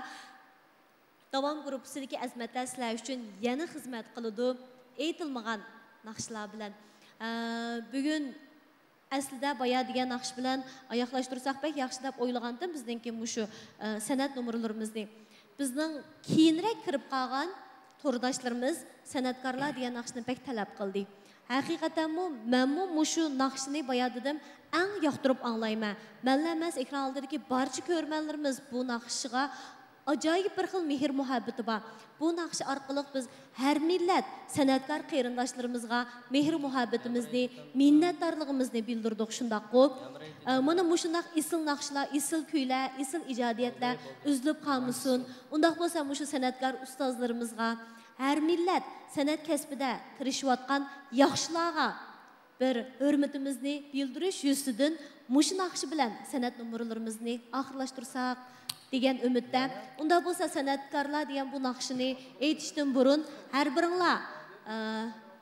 داۋام گۇرۇپپىسىدىكى ئەزىمەتلەر سىلەر ئۈچۈن يەنە خىزمەت قىلىدۇ، ئېيتىلمىغان ناخشىلار بىلەن. ئە، بۈگۈن ئەسلىدە بايا دېگەن ناخشا بىلەن ئاياغلاشتۇرساق بەك ياخشى دەپ ئويلىغانتىم بىزنىڭكى مۇشۇ، ئە، سەنئەت نومۇرلىرىمىزنى. بىزنىڭ كېيىنرەك كىرىپ قالغان تورداشلىرىمىز سەنئەتكارلار دېگەن ناخشىنى بەك تەلەپ قىلدى. ھەقىقەتەنمۇ مەنمۇ مۇشۇ ناخشىنى بايا دېدىم، ئەڭ ياقتۇرۇپ ئاڭلايمەن. مەنلا ئەمەس، ئېكران ئالدىدىكى بارچە كۆرۈرمەنلىرىمىز بۇ ناخشىغا ئاجايىپ بىر خىل مېھىر-مۇھەببىتى بار. بۇ ناخشا ئارقىلىق بىز ھەر مىللەت سەنئەتكار قېرىنداشلىرىمىزغا مېھىر-مۇھەببىتىمىزنى، مىننەتدارلىقىمىزنى بىلدۈردۇق، شۇنداققۇ؟ ئە، مانا مۇشۇنداق ئېسىل ناخشىلار، ئېسىل كۈيلەر، ئېسىل ئىجادىيەتلەر ئۈزۈلۈپ قالمىسۇن. ئۇنداق بولسا مۇشۇ سەنئەتكار ئۇستازلىرىمىزغا، ھەر مىللەت سەنئەت كەسپىدە تىرىشىۋاتقان ياخشىلارغا بىر ھۆرمىتىمىزنى بىلدۈرۈش يۈزىسىدىن مۇشۇ ناخشا بىلەن سەنئەت نومۇرلىرىمىزنى ئاخىرلاشتۇرساق دېگەن ئۈمىدتە. ئۇنداق بولسا سەنئەتكارلار دېگەن بۇ ناخشىنى ئېيتىشتىن بۇرۇن ھەر بىرىڭلار، ئە،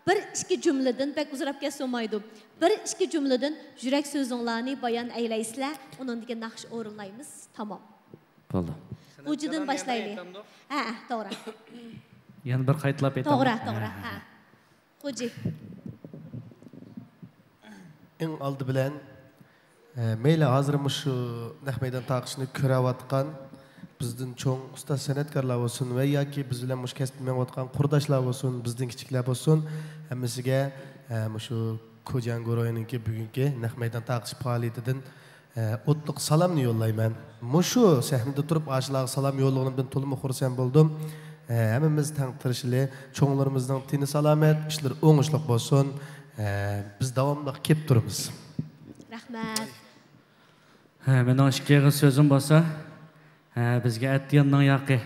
بىر ئىككى جۈملىدىن، بەك ئۇزىراپ كەتسە بولمايدۇ، بىر ئىككى جۈملىدىن يۈرەك سۆزۈڭلارنى بايان ئەيلەيسىلەر، ئۇنىڭدىن كېيىن ناخشا ئورۇنلايمىز. تامام. بولدى. غۇجىدىن باشلايلى. ھە، ھە، توغرا. يەنە بىر قايتىلاپ ئېيتامدۇ؟ توغرا، توغرا، ھە. غۇجى. ئەڭ ئالدى بىلەن، ئە، مەيلى ھازىر مۇشۇ نەق مەيدان تارقىشىنى كۆرۈۋاتقان بىزدىن چوڭ ئۇستاز سەنئەتكارلار بولسۇن ۋە ياكى بىز بىلەن مۇشۇ كەسىپتە مېڭىۋاتقان قۇرداشلار بولسۇن، بىزدىن كىچىكلەر بولسۇن، ھەممىسىگە، ئە، مۇشۇ كوجياڭ گۇرۇھىنىڭكى بۈگۈنكى نەق مەيدان تارقىتىش پائالىيىتىدىن ئوتلۇق سالامنى يوللايمەن. مۇشۇ سەھنىدە تۇرۇپ ئاشۇلارغا سالام يوللىغىنىمدىن تولىمۇ خۇرسەن بولدۇم. ھەممىمىز تەڭ تىرىشىلى، چوڭلىرىمىزنىڭ تېنى سالامەت، ئىشلىرى ئوڭۇشلۇق بولسۇن. بىز داۋاملىق كېلىپ تۇرىمىز. رەھمەت. ھە، مېنىڭ ئىككى ئېغىز سۆزۈم بولسا، ھە، بىزگە ئەتىگەننىڭ ياقى.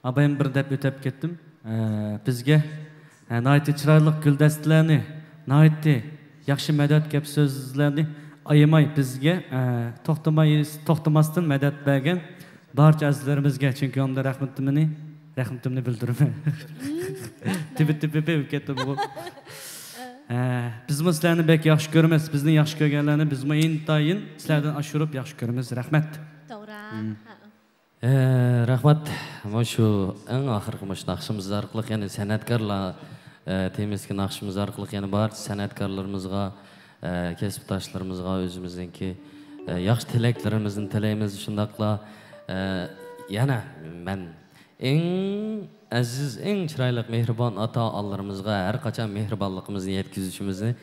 ئابايىم بىر دەپ ئۆتەپ كەتتىم. ئە، بىزگە، ئە، ناھايىتى چىرايلىق گۈلدەستىلەرنى، ناھايىتى ياخشى مەدەت گەپ سۆزلەرنى ئايىماي بىزگە، ئە، توختىماي، توختىماستىن مەدەت بەرگەن بارچە ئەزىزلىرىمىزگە، چۈنكى ئۇندا رەھمىتىمنى، رەھمىتىمنى بىلدۈرىمەن. تېپىپ، تېپىپ، تېپىپ كەتتىم بۇ. ئە، بىزمۇ سىلەرنى بەك ياخشى كۆرىمىز. بىزنى ياخشى كۆرگەنلەرنى بىزمۇ ئىنتايىن سىلەردىن ئاشۇرۇپ ياخشى كۆرىمىز. رەھمەت. توغرا. مم. ھە. ئە، رەھمەت. مۇشۇ ئەڭ ئاخىرقى مۇشۇ ناخشىمىز ئارقىلىق، يەنى سەنئەتكارلار، ئە، تېمىسىدىكى ناخشىمىز ئارقىلىق يەنە بارچە سەنئەتكارلىرىمىزغا، ئە، كەسىپداشلىرىمىزغا، ئۆزىمىزنىڭكى، ئە، ياخشى تىلەكلىرىمىزنى تىلەيمىز. شۇنداقلا، ئە، يەنە مەن ئەڭ ئەزىز، ئەڭ چىرايلىق، مېھرىبان ئاتا-ئانىلىرىمىزغا ھەر قاچان مېھرىبانلىقىمىزنى يەتكۈزۈشىمىزنى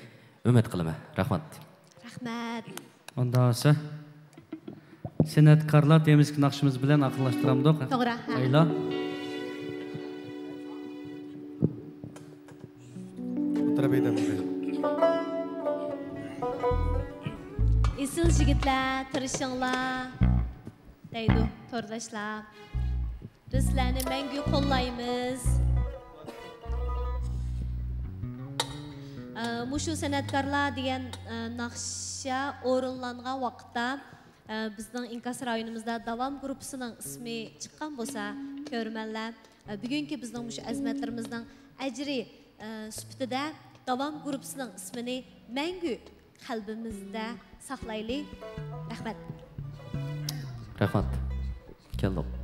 ئۈمىد قىلىمەن. رەھمەت. رەھمەت. ئۇنداق بولسا، سەنئەتكارلار تېمىسىدىكى ناخشىمىز بىلەن ئاخىرلاشتۇرامدۇق؟ توغرا، ھە. ئايلا. ئولتۇرۇپ ئېيتامدۇق؟ ئېسىل يىگىتلەر، تىرىشىڭلار، دەيدۇ تورداشلار. بىز سىلەرنى مەڭگۈ قوللايمىز. ئە، مۇشۇ سەنئەتكارلار دېگەن، ئە، ناخشا ئورۇنلانغان ۋاقىتتا، ئە، بىزنىڭ ئىنكاس رايونىمىزدا داۋام گۇرۇپپىسىنىڭ ئىسمى چىققان بولسا، كۆرۈرمەنلەر، ئە، بۈگۈنكى بىزنىڭ مۇشۇ ئەزىمەتلىرىمىزنىڭ ئەجرى، ئە، سۈپىتىدە داۋام گۇرۇپپىسىنىڭ ئىسمىنى مەڭگۈ قەلبىمىزدە ساقلايلى. رەھمەت. رەھمەت. كەلدۇق.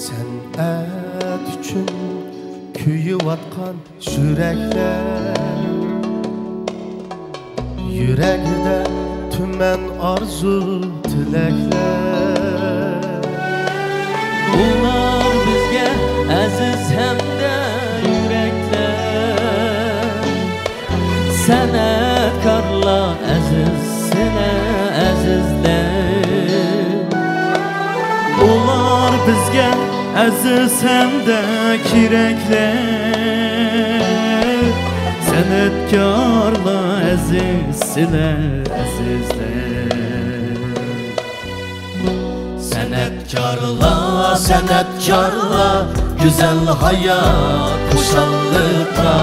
سەنئەت ئۈچۈن كۆيۈۋاتقان يۈرەكلەر، يۈرەكلىرىدە تۈمەن ئارزۇ تىلەكلەر. ئۇلار بىزگە ئەزىز ھەمدە يۈرەكلەر. سەنئەتكارلار ئەزىز، سىلەر ئەزىزلەر. ئۇلار بىزگە ئەزىز ھەمدە كېرەكلىك. سەنئەتكارلار ئەزىز، سىلەر ئەزىزلەر. سەنئەتكارلار، سەنئەتكارلار، گۈزەل ھايات، خۇشاللىققا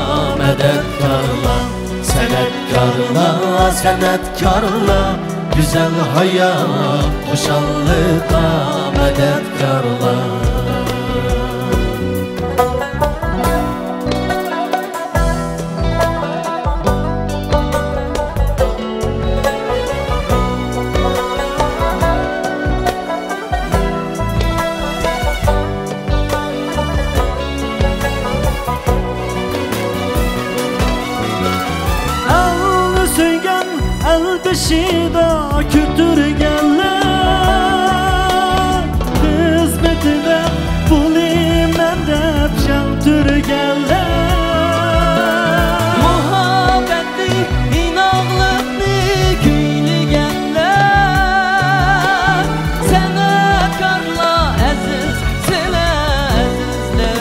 مەدەتكارلار. سەنئەتكارلار، سەنئەتكارلار، گۈزەل ھايات، خۇشاللىققا مەدەتكارلار. بېشىدا كۆتۈرگەنلەر، خىزمىتىدە بولىمەن دەپ جەڭ تۈرگەنلەر، مۇھەببەتنى، ئىناقلىقنى كۈيلىگەنلەر، سەنئەتكارلار ئەزىز، سىلەر ئەزىزلەر.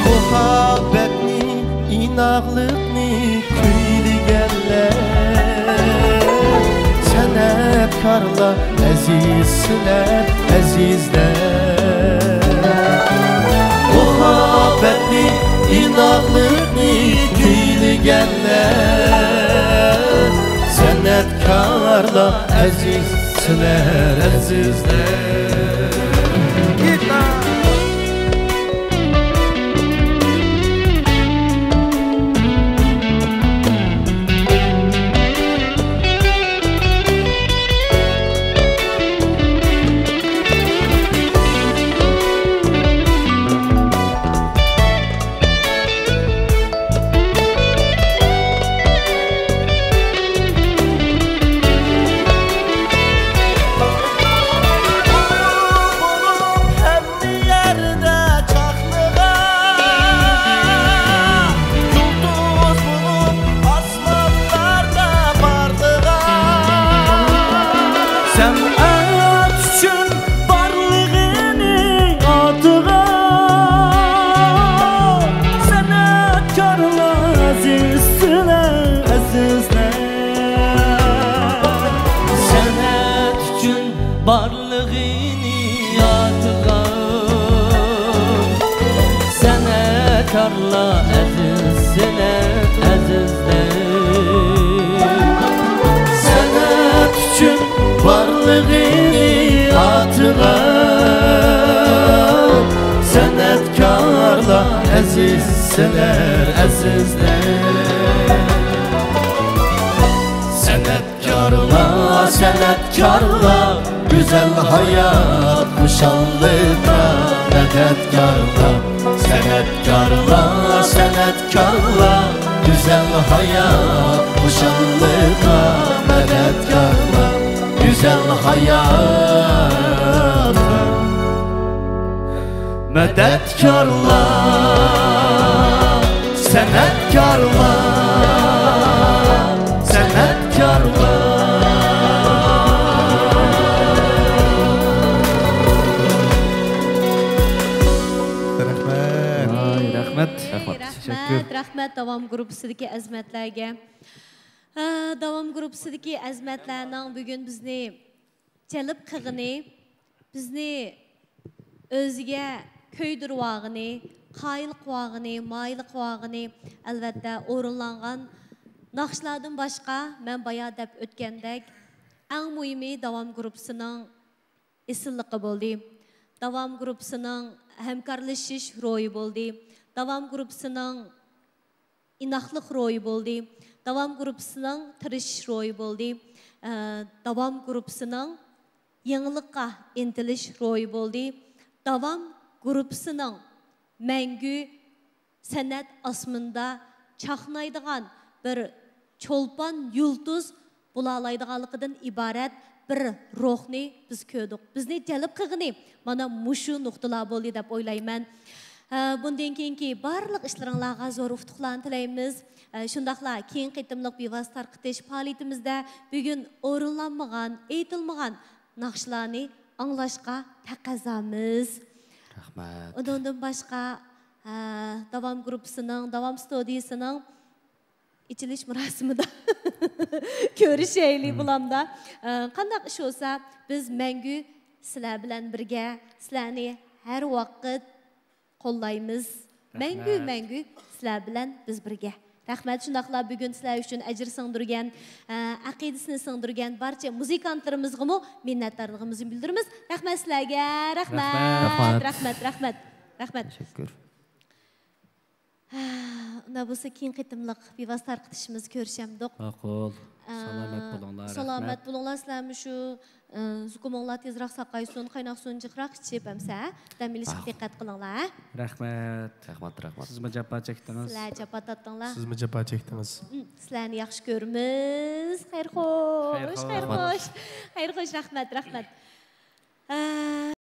مۇھەببەتنى، ئىناقلىقنى كۈيلىگەنلەر، سەنئەتكارلار ئەزىز، سىلەر ئەزىزلەر. مۇھەببەتنى، ئىناقلىقنى كۈيلىگەنلەر، سەنئەتكارلار ئەزىز، سىلەر ئەزىزلەر. يەردە چاقنىغان، يۇلتۇز بولۇپ ئاسمانلاردا پارلىغان. سەنئەت ئۈچۈن بارلىقىنى ئاتىغان، سەنئەتكارلار ئەزىز، سىلەر ئەزىزلەر. سەنئەت ئۈچۈن بار بارلىقىنى ئاتىغان، سەنئەتكارلار ئەزىز، سىلەر ئەزىزلەر. سەنئەت ئۈچۈن بارلىقىنى ئاتىغان، سەنئەتكارلار ئەزىز، سىلەر ئەزىزلەر. سەنئەت سەنئەتكارلار، سەنئەتكارلار، گۈزەل ھايات خۇشاللىقتا مەدەتكارلار. سەنئەتكارلار، سەنئەتكارلار، گۈزەل ھايات خۇشاللىقتا مەدەتكارلار. گۈزەل ھايات مەدەتكارلار، سەنئەتكارلار، سەنئەتكارلار. رەھمەت. ۋاي، رەھمەت. رەھمەت، تەشەككۈر. رەھمەت، رەھمەت داۋام گۇرۇپپىسىدىكى ئەزىمەتلەرگە. ھە، داۋام گۇرۇپپىسىدىكى ئەزىمەتلەرنىڭ بۈگۈن بىزنى جەلپ قىلغىنى، بىزنى ئۆزىگە كۆيدۈرۈۋالغىنى، قايىل قىلىۋالغىنى، مايىل قىلىۋالغىنى، ئەلۋەتتە، ئورۇنلانغان ناخشىلاردىن باشقا، مەن بايا دەپ ئۆتكەندەك، ئەڭ مۇھىمى داۋام گۇرۇپپىسىنىڭ ئېسىللىقى بولدى. داۋام گۇرۇپپىسىنىڭ ھەمكارلىشىش روھى بولدى. داۋام گۇرۇپپىسىنىڭ ئىناقلىق روھى بولدى. داۋام گۇرۇپپىسىنىڭ تىرىشىش روھى بولدى. ئە، داۋام گۇرۇپپىسىنىڭ يېڭىلىققا ئىنتىلىش روھى بولدى. داۋام گۇرۇپپىسىنىڭ مەڭگۈ سەنئەت ئاسمىنىدا چاقنايدىغان بىر چولپان يۇلتۇز بولالايدىغانلىقىدىن ئىبارەت بىر روھنى بىز كۆردۇق. بىزنى جەلپ قىلغىنى مانا مۇشۇ نۇقتىلار بولدى دەپ ئويلايمەن. ئە، بۇندىن كېيىنكى بارلىق ئىشلىرىڭلارغا زور ئۇتۇقلارنى تىلەيمىز. ئە، شۇنداقلا كېيىنكى قېتىملىق بىۋاسىتە تارقىتىش پائالىيىتىمىزدە بۈگۈن ئورۇنلانمىغان، ئېيتىلمىغان ناخشىلارنى ئاڭلاشقا تەقەززامىز. رەھمەت. ئۇنىڭدىن باشقا، ئە، داۋام گۇرۇپپىسىنىڭ، داۋام ستۇدىيىسىنىڭ ئېچىلىش مۇراسىمىدا كۆرۈشەيلى بولامدا. ئە، قانداق ئىش بولسا، بىز مەڭگۈ سىلەر بىلەن بىرگە، سىلەرنى ھەر ۋاقىت قوللايمىز. مەڭگۈ، رەھمەت. مەڭگۈ سىلەر بىلەن بىز بىرگە. رەھمەت، شۇنداقلا بۈگۈن سىلەر ئۈچۈن ئەجىر سىڭدۈرگەن، ئە، ئەقىدىسىنى سىڭدۈرگەن بارچە مۇزىكانتلىرىمىزغىمۇ مىننەتدارلىقىمىزنى بىلدۈرىمىز. رەھمەت سىلەرگە، رەھمەت، رەھمەت. رەھمەت، رەھمەت، رەھمەت. تەشەككۈر. ئۇنداق بولسا كېيىن قېتىملىق بىۋاسىتە تارقىتىشىمىز، كۆرۈشەمدۇق؟ ماقۇل. سالامەت بولۇڭلار، سالامەت رەھمەت. بولۇڭلار، سىلەرمۇ شۇ، ئە، زۇكۇمۇڭلار تېزراق ساقايسۇن، قايناق سۇنى جىقراق ئىچىپ، ئەمسە دەم ئېلىشقا دىققەت قىلىڭلار، ھە؟ رەھمەت. رەھمەت، رەھمەت. سىزمۇ جاپا چەكتىڭىز. سىلەر جاپا تارتتىڭلار. سىزمۇ جاپا چەكتىڭىز. ھم، سىلەرنى ياخشى كۆرىمىز. خەير خوش، خەير خوش. خەير خوش، رەھمەت، رەھمەت. ئە،